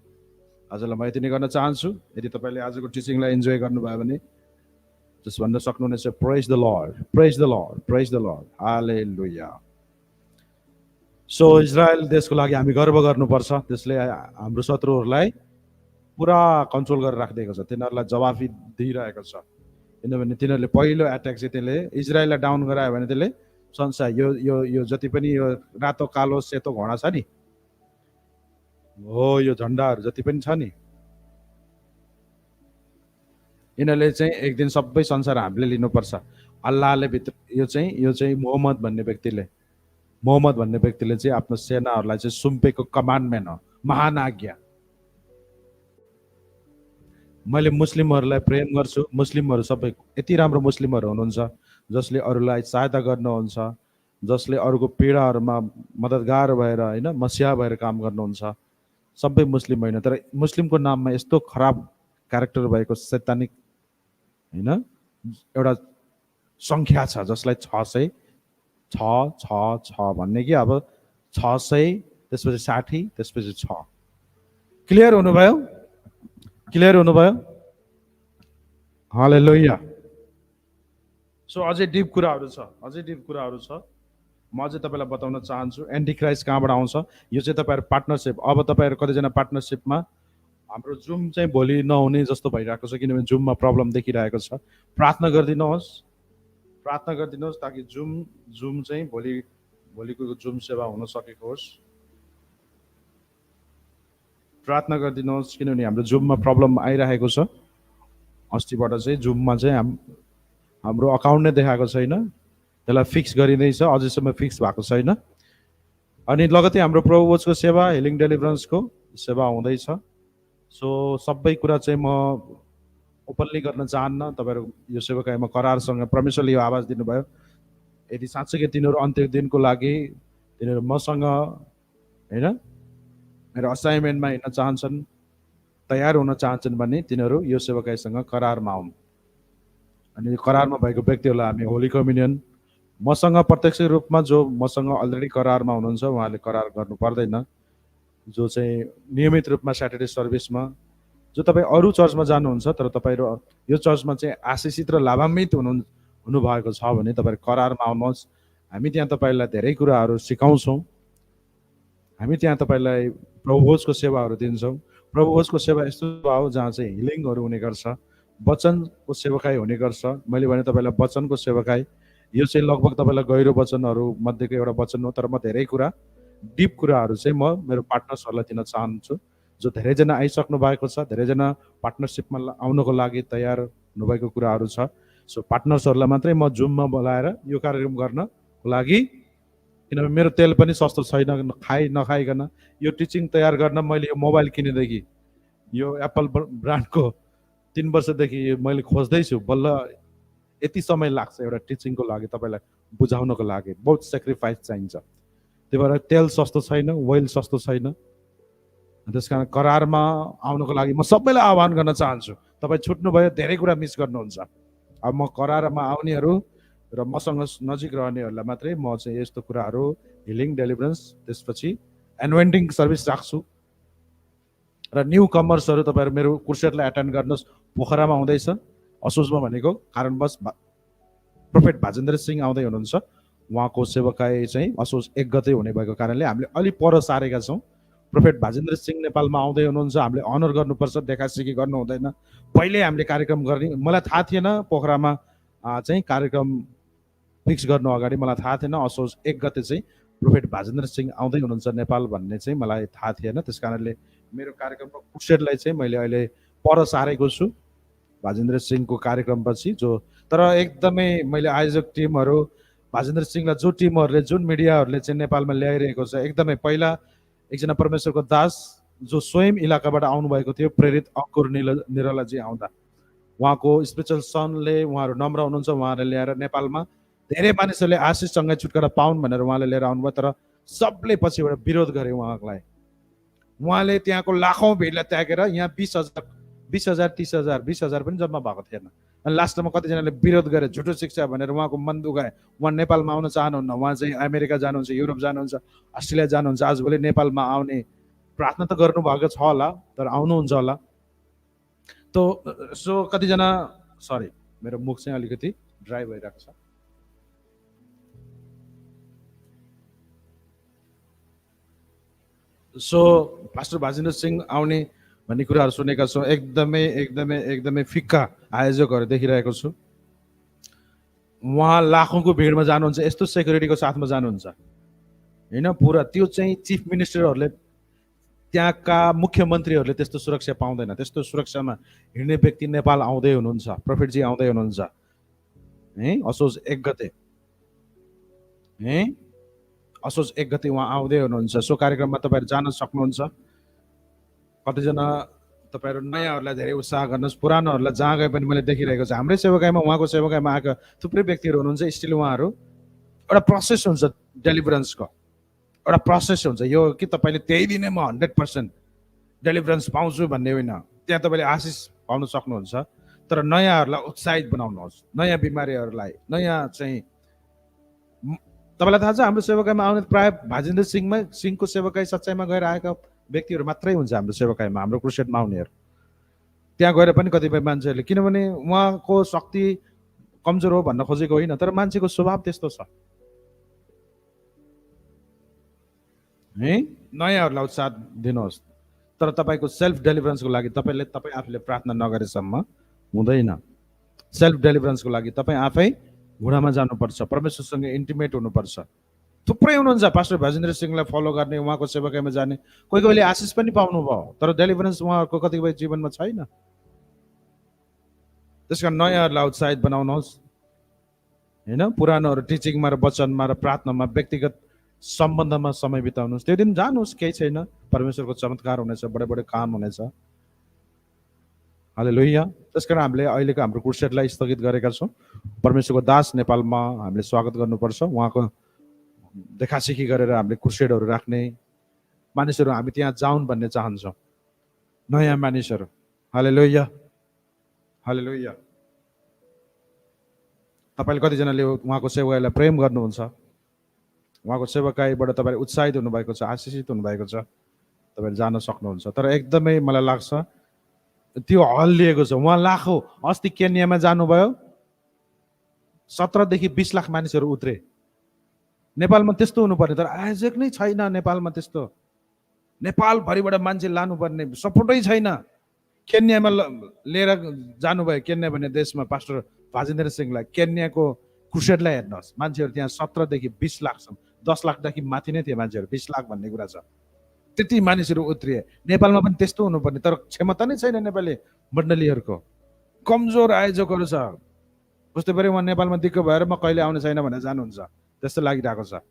आजलाई म यति नै गर्न चाहन्छु। यदि तपाईँले आजको टिचिङलाई इन्जोय गर्नुभयो भने जस भन्न सक्नुहुनेछ, praise the lord, praise the lord, praise the lord, hallelujah. So Israel देशको लागि हामी गर्व गर्नुपर्छ। त्यसले हाम्रो शत्रुहरूलाई पुरा कन्ट्रोल गरेर राखिदिएको छ, तिनीहरूलाई जवाफी दिइरहेको छ। किनभने तिनीहरूले पहिलो एट्याक चाहिँ त्यसले इजरायललाई डाउन गरायो भने त्यसले संसार यो यो यो जति पनि यो रातो कालो सेतो घोडा छ नि, हो यो झन्डाहरू जति पनि छ नि, यिनीहरूले चाहिँ एक दिन सबै संसार हामीले लिनुपर्छ। अल्लाहले भित्र यो चाहिँ मोहम्मद भन्ने व्यक्तिले चाहिँ आफ्नो सेनाहरूलाई चाहिँ सुम्पेको कमान्डमेन्ट हो, महान आज्ञा। मैले मुस्लिमहरूलाई प्रेम गर्छु। मुस्लिमहरू सबै यति राम्रो मुस्लिमहरू हुनुहुन्छ जसले अरूलाई सहायता गर्नुहुन्छ, जसले अरूको पीडाहरूमा मद्दतगार भएर होइन मसिहा भएर काम गर्नुहुन्छ। सबै मुस्लिम होइन, तर मुस्लिमको नाममा यस्तो खराब क्यारेक्टर भएको सैतानिक होइन एउटा सङ्ख्या छ जसलाई 666 भन्ने कि अब 600 त्यसपछि 60 त्यसपछि 6। क्लियर हुनुभयो? क्लियर हुनुभयो? हालेलुया। सो अझै डिप कुराहरू छ, अझै डिप कुराहरू छ। म अझै तपाईँलाई बताउन चाहन्छु एन्टी क्राइस्ट कहाँबाट आउँछ। यो चाहिँ तपाईँहरू पार्टनरसिप, अब तपाईँहरू कतिजना पार्टनरसिपमा हाम्रो जुम चाहिँ भोलि नहुने जस्तो भइरहेको छ, किनभने जुममा प्रब्लम देखिरहेको छ। प्रार्थना गरिदिनुहोस्, प्रार्थना गरिदिनुहोस् ताकि जुम चाहिँ भोलिको जुम सेवा हुन सकेको होस्। प्रार्थना गरिदिनुहोस्, किनभने हाम्रो जुममा प्रब्लम आइरहेको छ। अस्तिबाट चाहिँ जुममा चाहिँ हाम्रो अकाउन्ट नै देखाएको छैन, त्यसलाई फिक्स गरिँदैछ, अझैसम्म फिक्स भएको छैन। अनि लगतै हाम्रो प्रभुवचको सेवा, हिलिङ डेलिभरेन्सको सेवा हुँदैछ। सो सबै कुरा चाहिँ म ओपनली गर्न चाहन्न। तपाईँहरू यो सेवाकाईमा करारसँग परमेश्वरले यो आवाज दिनुभयो, यदि साँच्चै तिनीहरू अन्त्य दिनको लागि तिनीहरू मसँग होइन मेरो असाइनमेन्टमा हिँड्न चाहन्छन्, तयार हुन चाहन्छन् भने तिनीहरू यो सेवाकाईसँग करारमा आउन्। अनि करारमा भएको व्यक्तिहरूलाई हामी होली कम्युनियन मसँग प्रत्यक्ष रूपमा जो मसँग अलरेडी करारमा हुनुहुन्छ उहाँले करार गर्नु पर्दैन। जो चाहिँ नियमित रूपमा स्याटरडे सर्भिसमा जो तपाईँ अरू चर्चमा जानुहुन्छ तर तपाईँहरू यो चर्चमा चाहिँ आशिषित र लाभान्वित हुनुभएको छ भने तपाईँहरू करारमा आउनुहोस्। हामी त्यहाँ तपाईँलाई धेरै कुराहरू सिकाउँछौँ। हामी त्यहाँ तपाईँलाई प्रभुभोजको सेवाहरू दिन्छौँ। प्रभुभोजको सेवा यस्तो हो जहाँ चाहिँ हिलिङहरू हुने गर्छ, वचनको सेवाकाई हुने गर्छ। मैले भने तपाईँलाई वचनको सेवाकाई यो चाहिँ लगभग तपाईँलाई गहिरो वचनहरू मध्येको एउटा वचन हो, तर म धेरै कुरा डिप कुराहरू चाहिँ म मेरो पार्टनर्सहरूलाई दिन चाहन्छु। जो धेरैजना आइसक्नु भएको छ, धेरैजना पार्टनरसिपमा आउनको लागि तयार हुनुभएको कुराहरू छ। सो पार्टनर्सहरूलाई मात्रै म जुममा बोलाएर यो कार्यक्रम गर्नको लागि, किनभने मेरो तेल पनि सस्तो छैन, नखाइकन यो टिचिङ तयार गर्न मैले यो मोबाइल किनेदेखि यो एप्पल ब्रान्डको 3 वर्षदेखि मैले खोज्दैछु। बल्ल यति समय लाग्छ एउटा टिचिङको लागि, तपाईँलाई बुझाउनको लागि बहुत सेक्रिफाइस चाहिन्छ। त्यही भएर तेल सस्तो छैन, ओइल सस्तो छैन। त्यस कारण करारमा आउनको लागि म सबैलाई आह्वान गर्न चाहन्छु। तपाईँ छुट्नुभयो, धेरै कुरा मिस गर्नुहुन्छ। अब म करारमा आउनेहरू र मसँग नजिक रहनेहरूलाई मात्रै म चाहिँ यस्तो कुराहरू हिलिङ डेलिभरेन्स त्यसपछि एनवेन्टिङ सर्भिस राख्छु। र न्यू कमर्सहरू तपाईँहरू मेरो कुर्सेटलाई एटेन्ड गर्नुहोस्। पोखरामा हुँदैछ, असोजमा भनेको कारणवश प्रोफेट भाजेन्द्र सिंह आउँदै हुनुहुन्छ। उहाँको सेवाकाई चाहिँ असोज 1 गते हुने भएको कारणले हामीले अलि पर सारेका छौँ। प्रोफेट भाजेन्द्र सिंह नेपालमा आउँदै हुनुहुन्छ, हामीले अनर गर्नुपर्छ, देखासेखी गर्नु हुँदैन। पहिल्यै हामीले कार्यक्रम गर्ने, मलाई थाहा थिएन पोखरामा चाहिँ कार्यक्रम फिक्स गर्नु अगाडि मलाई थाहा थिएन असोज 1 गते चाहिँ प्रोफेट भाजेन्द्र सिंह आउँदै हुनुहुन्छ नेपाल भन्ने चाहिँ मलाई थाहा थिएन। त्यस कारणले मेरो कार्यक्रमको क्रुसेडलाई चाहिँ मैले अहिले पर सारेको छु भाजेन्द्र सिंहको कार्यक्रमपछि। जो तर एकदमै मैले आयोजक टिमहरू भाजेन्द्र सिंहलाई जो टिमहरूले जुन मिडियाहरूले चाहिँ नेपालमा ल्याइरहेको छ, एकदमै पहिला एकजना परमेश्वरको दास जो स्वयं इलाकाबाट आउनुभएको थियो, प्रेरित अङ्कुर निरलाजी आउँदा उहाँको स्पेशल सनले, उहाँहरू नम्र हुनुहुन्छ, उहाँहरूले ल्याएर नेपालमा धेरै मानिसहरूले आशिषसँगै छुटकारा पाउन् भनेर उहाँले लिएर आउनुभयो। तर सबले पछिबाट विरोध गरे उहाँलाई। उहाँले त्यहाँको लाखौँ भिडलाई त्यागेर यहाँ 20,000 30,000 20,000 पनि जम्मा भएको थिएन। अनि लास्टमा कतिजनाले विरोध गरे, झुटो शिक्षा भनेर उहाँको मन दुखाए। उहाँ नेपालमा आउन चाहनुहुन्न, उहाँ चाहिँ अमेरिका जानुहुन्छ, युरोप जानुहुन्छ, अस्ट्रेलिया जानुहुन्छ। आजभोलि नेपालमा आउने प्रार्थना त गर्नुभएको छ होला, तर आउनुहुन्छ होला। तो सो कतिजना, सरी मेरो मुख चाहिँ अलिकति ड्राई भइरहेको छ। सो पास्टर भाजेन्द्र सिंह आउने भन्ने कुराहरू सुनेका छौँ। एकदमै एकदमै एकदमै फिक्का आयोजकहरू देखिरहेको छु। उहाँ लाखौँको भिडमा जानुहुन्छ, यस्तो सेक्युरिटीको साथमा जानुहुन्छ होइन। पुरा त्यो चाहिँ चिफ मिनिस्टरहरूले, त्यहाँका मुख्यमन्त्रीहरूले त्यस्तो सुरक्षा पाउँदैन। त्यस्तो सुरक्षामा हिँड्ने व्यक्ति नेपाल आउँदै हुनुहुन्छ, प्रोफेटजी आउँदै हुनुहुन्छ है, असोज 1 गते है, असोज 1 गते उहाँ आउँदै हुनुहुन्छ। सो कार्यक्रममा तपाईँहरू जान सक्नुहुन्छ। कतिजना तपाईँहरू नयाँहरूलाई धेरै उत्साह गर्नुहोस्, पुरानोहरूलाई जहाँ गए पनि मैले देखिरहेको छु। हाम्रै सेवाकाईमा, उहाँको सेवाकाईमा आएका थुप्रै व्यक्तिहरू हुनुहुन्छ, स्टिल उहाँहरू एउटा प्रोसेस हुन्छ डेलिभरेन्सको, एउटा प्रोसेस हुन्छ। यो कि तपाईँले त्यही दिनै म 100% डेलिभरेन्स पाउँछु भन्ने होइन। त्यहाँ तपाईँले आशिष पाउन सक्नुहुन्छ, तर नयाँहरूलाई उत्साहित बनाउनुहोस्, नयाँ बिमारीहरूलाई, नयाँ चाहिँ। तपाईँलाई थाहा छ हाम्रो सेवाकाईमा आउने प्राय भाजेन्द्र सिंहको सेवाकाई सच्चाइमा गएर आएका व्यक्तिहरू मात्रै हुन्छ हाम्रो सेवाकाईमा, हाम्रो क्रुसेडमा आउनेहरू। त्यहाँ गएर पनि कतिपय मान्छेहरूले, किनभने उहाँको शक्ति कमजोर हो भन्न खोजेको होइन, तर मान्छेको स्वभाव त्यस्तो छ है। नयाँहरूलाई उत्साह दिनुहोस्, तर तपाईँको सेल्फ डेलिभरेन्सको लागि तपाईँ आफूले प्रार्थना नगरेसम्म हुँदैन। सेल्फ डेलिभरेन्सको लागि तपाईँ आफै घुँडामा जानुपर्छ, परमेश्वरसँग इन्टिमेट हुनुपर्छ। थुप्रै हुनुहुन्छ पास्टर भाजेन्द्र सिंहलाई फलो गर्ने, उहाँको सेवाकाईमा जाने, कोही कोहीले आशिष पनि पाउनुभयो, तर डेलिभरेन्स उहाँहरूको कतिपय जीवनमा छैन। त्यस कारण नयाँहरूलाई उत्साहित बनाउनुहोस् होइन। पुरानोहरू टिचिङमा र वचनमा र प्रार्थनामा, व्यक्तिगत सम्बन्धमा समय बिताउनुहोस्। त्यो दिन जानुहोस्, केही छैन, परमेश्वरको चमत्कार हुनेछ, बडे बडे काम हुनेछ। हालेलुया। त्यसकारण हामीले अहिलेको हाम्रो क्रुसेडलाई स्थगित गरेका छौँ। परमेश्वरको दास नेपालमा हामीले स्वागत गर्नुपर्छ। उहाँको देखासेखी गरेर हामीले क्रुसेडहरू राख्ने मानिसहरू हामी त्यहाँ जाउन् भन्ने चाहन्छौँ, नयाँ मानिसहरू। हालेलुया, हालेलुया। तपाईँले कतिजनाले उहाँको सेवाकाईलाई प्रेम गर्नुहुन्छ, उहाँको सेवाकाईबाट तपाईँले उत्साहित हुनुभएको छ, आशिषित हुनुभएको छ, तपाईँले जान सक्नुहुन्छ। तर एकदमै मलाई लाग्छ त्यो हल्लिएको छ। उहाँ लाखौँ, अस्ति केन्यामा जानुभयो, 17 देखि 20 लाख मानिसहरू उत्रे। नेपालमा त्यस्तो हुनुपर्ने, तर आयोजक नै छैन नेपालमा त्यस्तो। नेपालभरिबाट मान्छे लानुपर्ने सपोर्टै छैन। केन्यामा लिएर जानुभयो, केन्या भन्ने देशमा पास्टर भाजेन्द्र सिंहलाई। केन्याको क्रुसेडलाई हेर्नुहोस्, मान्छेहरू त्यहाँ 17 देखि 20 लाखसम्म, 10 लाखदेखि माथि नै थिए मान्छेहरू, 20 लाख भन्ने कुरा छ। त्यति मानिसहरू उत्रिए। नेपालमा पनि त्यस्तो हुनुपर्ने, तर क्षमता नै छैन नेपाली मण्डलीहरूको, कमजोर आयोजकहरू छ। जस्तै पारि उहाँ नेपालमा दिक्क भएर म कहिले आउने छैन भनेर जानुहुन्छ, त्यस्तो लागिरहेको छ।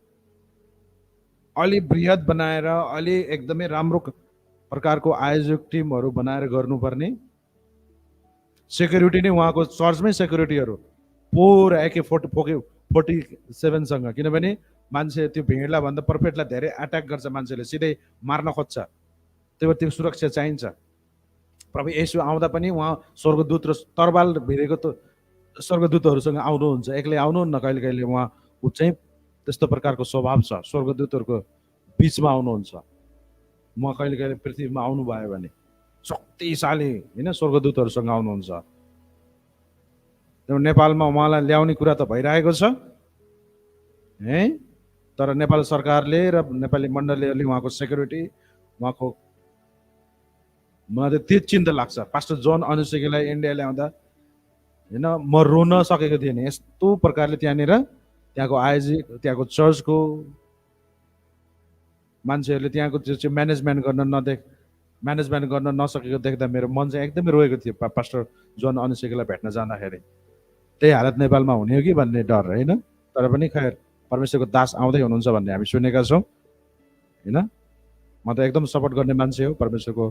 अलि बृहत बनाएर, अलि एकदमै राम्रो प्रकारको आयोजक टिमहरू बनाएर गर्नुपर्ने। सेक्युरिटी नै उहाँको चर्चमै सेक्युरिटीहरू पुरा AK-47सँग, किनभने मान्छे त्यो भिडलाई भन्दा प्रोफेटलाई धेरै एट्याक गर्छ, मान्छेले सिधै मार्न खोज्छ, त्यही भएर त्यो सुरक्षा चाहिन्छ। प्रभु येशू आउँदा पनि उहाँ स्वर्गदूत र तरबाल भिरेको स्वर्गदूतहरूसँग आउनुहुन्छ, एक्लै आउनुहुन्न। कहिले कहिले उहाँ चाहिँ त्यस्तो प्रकारको स्वभाव छ, स्वर्गदूतहरूको बिचमा आउनुहुन्छ। उहाँ कहिले कहिले पृथ्वीमा आउनुभयो भने शक्तिशाली होइन स्वर्गदूतहरूसँग आउनुहुन्छ। नेपालमा उहाँलाई ल्याउने कुरा त भइरहेको छ है, तर नेपाल सरकारले र नेपाली मण्डलीहरूले उहाँको सेक्युरिटी उहाँको मलाई त त्यो चिन्ता लाग्छ पास्टर जोन अनुसेकीलाई इन्डिया ल्याउँदा होइन म रोन सकेको थिएँ नि यस्तो प्रकारले त्यहाँनिर त्यहाँको आयोजित त्यहाँको चर्चको मान्छेहरूले त्यहाँको त्यो चाहिँ म्यानेजमेन्ट गर्न नसकेको देख्दा मेरो मन चाहिँ एकदमै रोएको थियो पास्टर जोन अनुसेकीलाई भेट्न जाँदाखेरि त्यही हालत नेपालमा हुने हो कि भन्ने डर होइन तर पनि खैर परमेश्वरको दास आउँदै हुनुहुन्छ भन्ने हामी सुनेका छौँ होइन म त एकदम सपोर्ट गर्ने मान्छे हो परमेश्वरको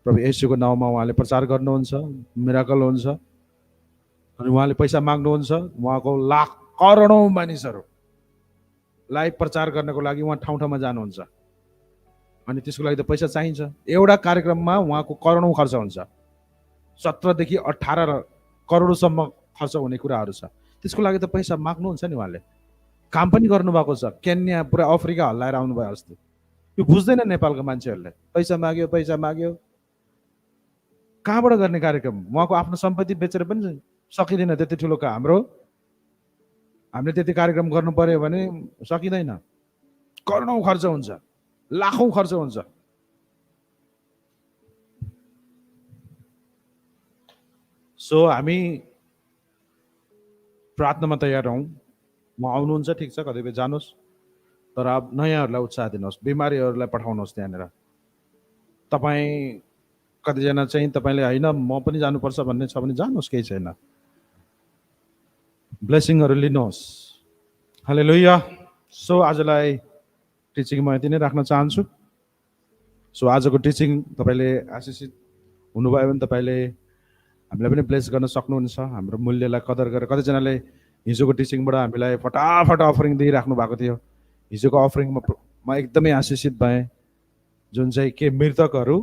प्रभु येशूको नाउँमा उहाँले प्रचार गर्नुहुन्छ मिराकल हुन्छ अनि उहाँले पैसा माग्नुहुन्छ उहाँको लाख करोडौँ मानिसहरूलाई प्रचार गर्नको लागि उहाँ ठाउँ ठाउँमा जानुहुन्छ अनि त्यसको लागि त पैसा चाहिन्छ एउटा कार्यक्रममा उहाँको करोडौँ खर्च हुन्छ 17 देखि 18 करोडसम्म खर्च हुने कुराहरू छ त्यसको लागि त पैसा माग्नुहुन्छ नि उहाँले काम पनि गर्नुभएको छ केन्या पुरा अफ्रिका हल्लाएर आउनुभयो अस्ति यो बुझ्दैन नेपालको मान्छेहरूले पैसा माग्यो कहाँबाट गर्ने कार्यक्रम उहाँको आफ्नो सम्पत्ति बेचेर पनि सकिँदैन त्यति ठुलो हामीले त्यति कार्यक्रम गर्नु पर्यो भने सकिँदैन करोडौँ खर्च हुन्छ लाखौँ खर्च हुन्छ सो हामी प्रार्थनामा तयार हौँ म आउनुहुन्छ ठिक छ कतिपय जानुहोस् तर अब नयाँहरूलाई उत्साह दिनुहोस् बिमारीहरूलाई पठाउनुहोस् त्यहाँनिर तपाईँ कतिजना चाहिँ तपाईँले होइन म पनि जानुपर्छ भन्ने छ भने जानुहोस् केही छैन ब्लेसिङहरू लिनुहोस् हालेलुया सो आजलाई टिचिङ म यति नै राख्न चाहन्छु सो आजको टिचिङ तपाईँले आशिषित हुनुभयो भने तपाईँले हामीलाई पनि ब्लेस गर्न सक्नुहुन्छ हाम्रो मूल्यलाई कदर गरेर कतिजनाले हिजोको टिचिङबाट हामीलाई फटाफट अफरिङ दिइराख्नु भएको थियो हिजोको अफरिङमा म एकदमै आशिषित भएँ जुन चाहिँ के मृतकहरू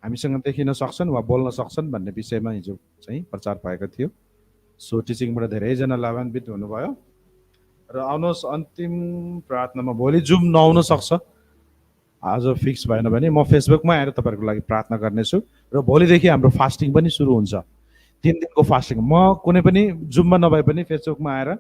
हामीसँग देखिन सक्छन् वा बोल्न सक्छन् भन्ने विषयमा हिजो चाहिँ प्रचार भएको थियो सो टिचिङबाट धेरैजना लाभान्वित हुनुभयो र आउनुहोस् अन्तिम प्रार्थनामा भोलि जुम नआउन सक्छ आज फिक्स भएन भने म फेसबुकमा आएर तपाईँहरूको लागि प्रार्थना गर्नेछु र भोलिदेखि हाम्रो फास्टिङ पनि सुरु हुन्छ 3 दिनको फास्टिङ म कुनै पनि जुममा नभए पनि फेसबुकमा आएर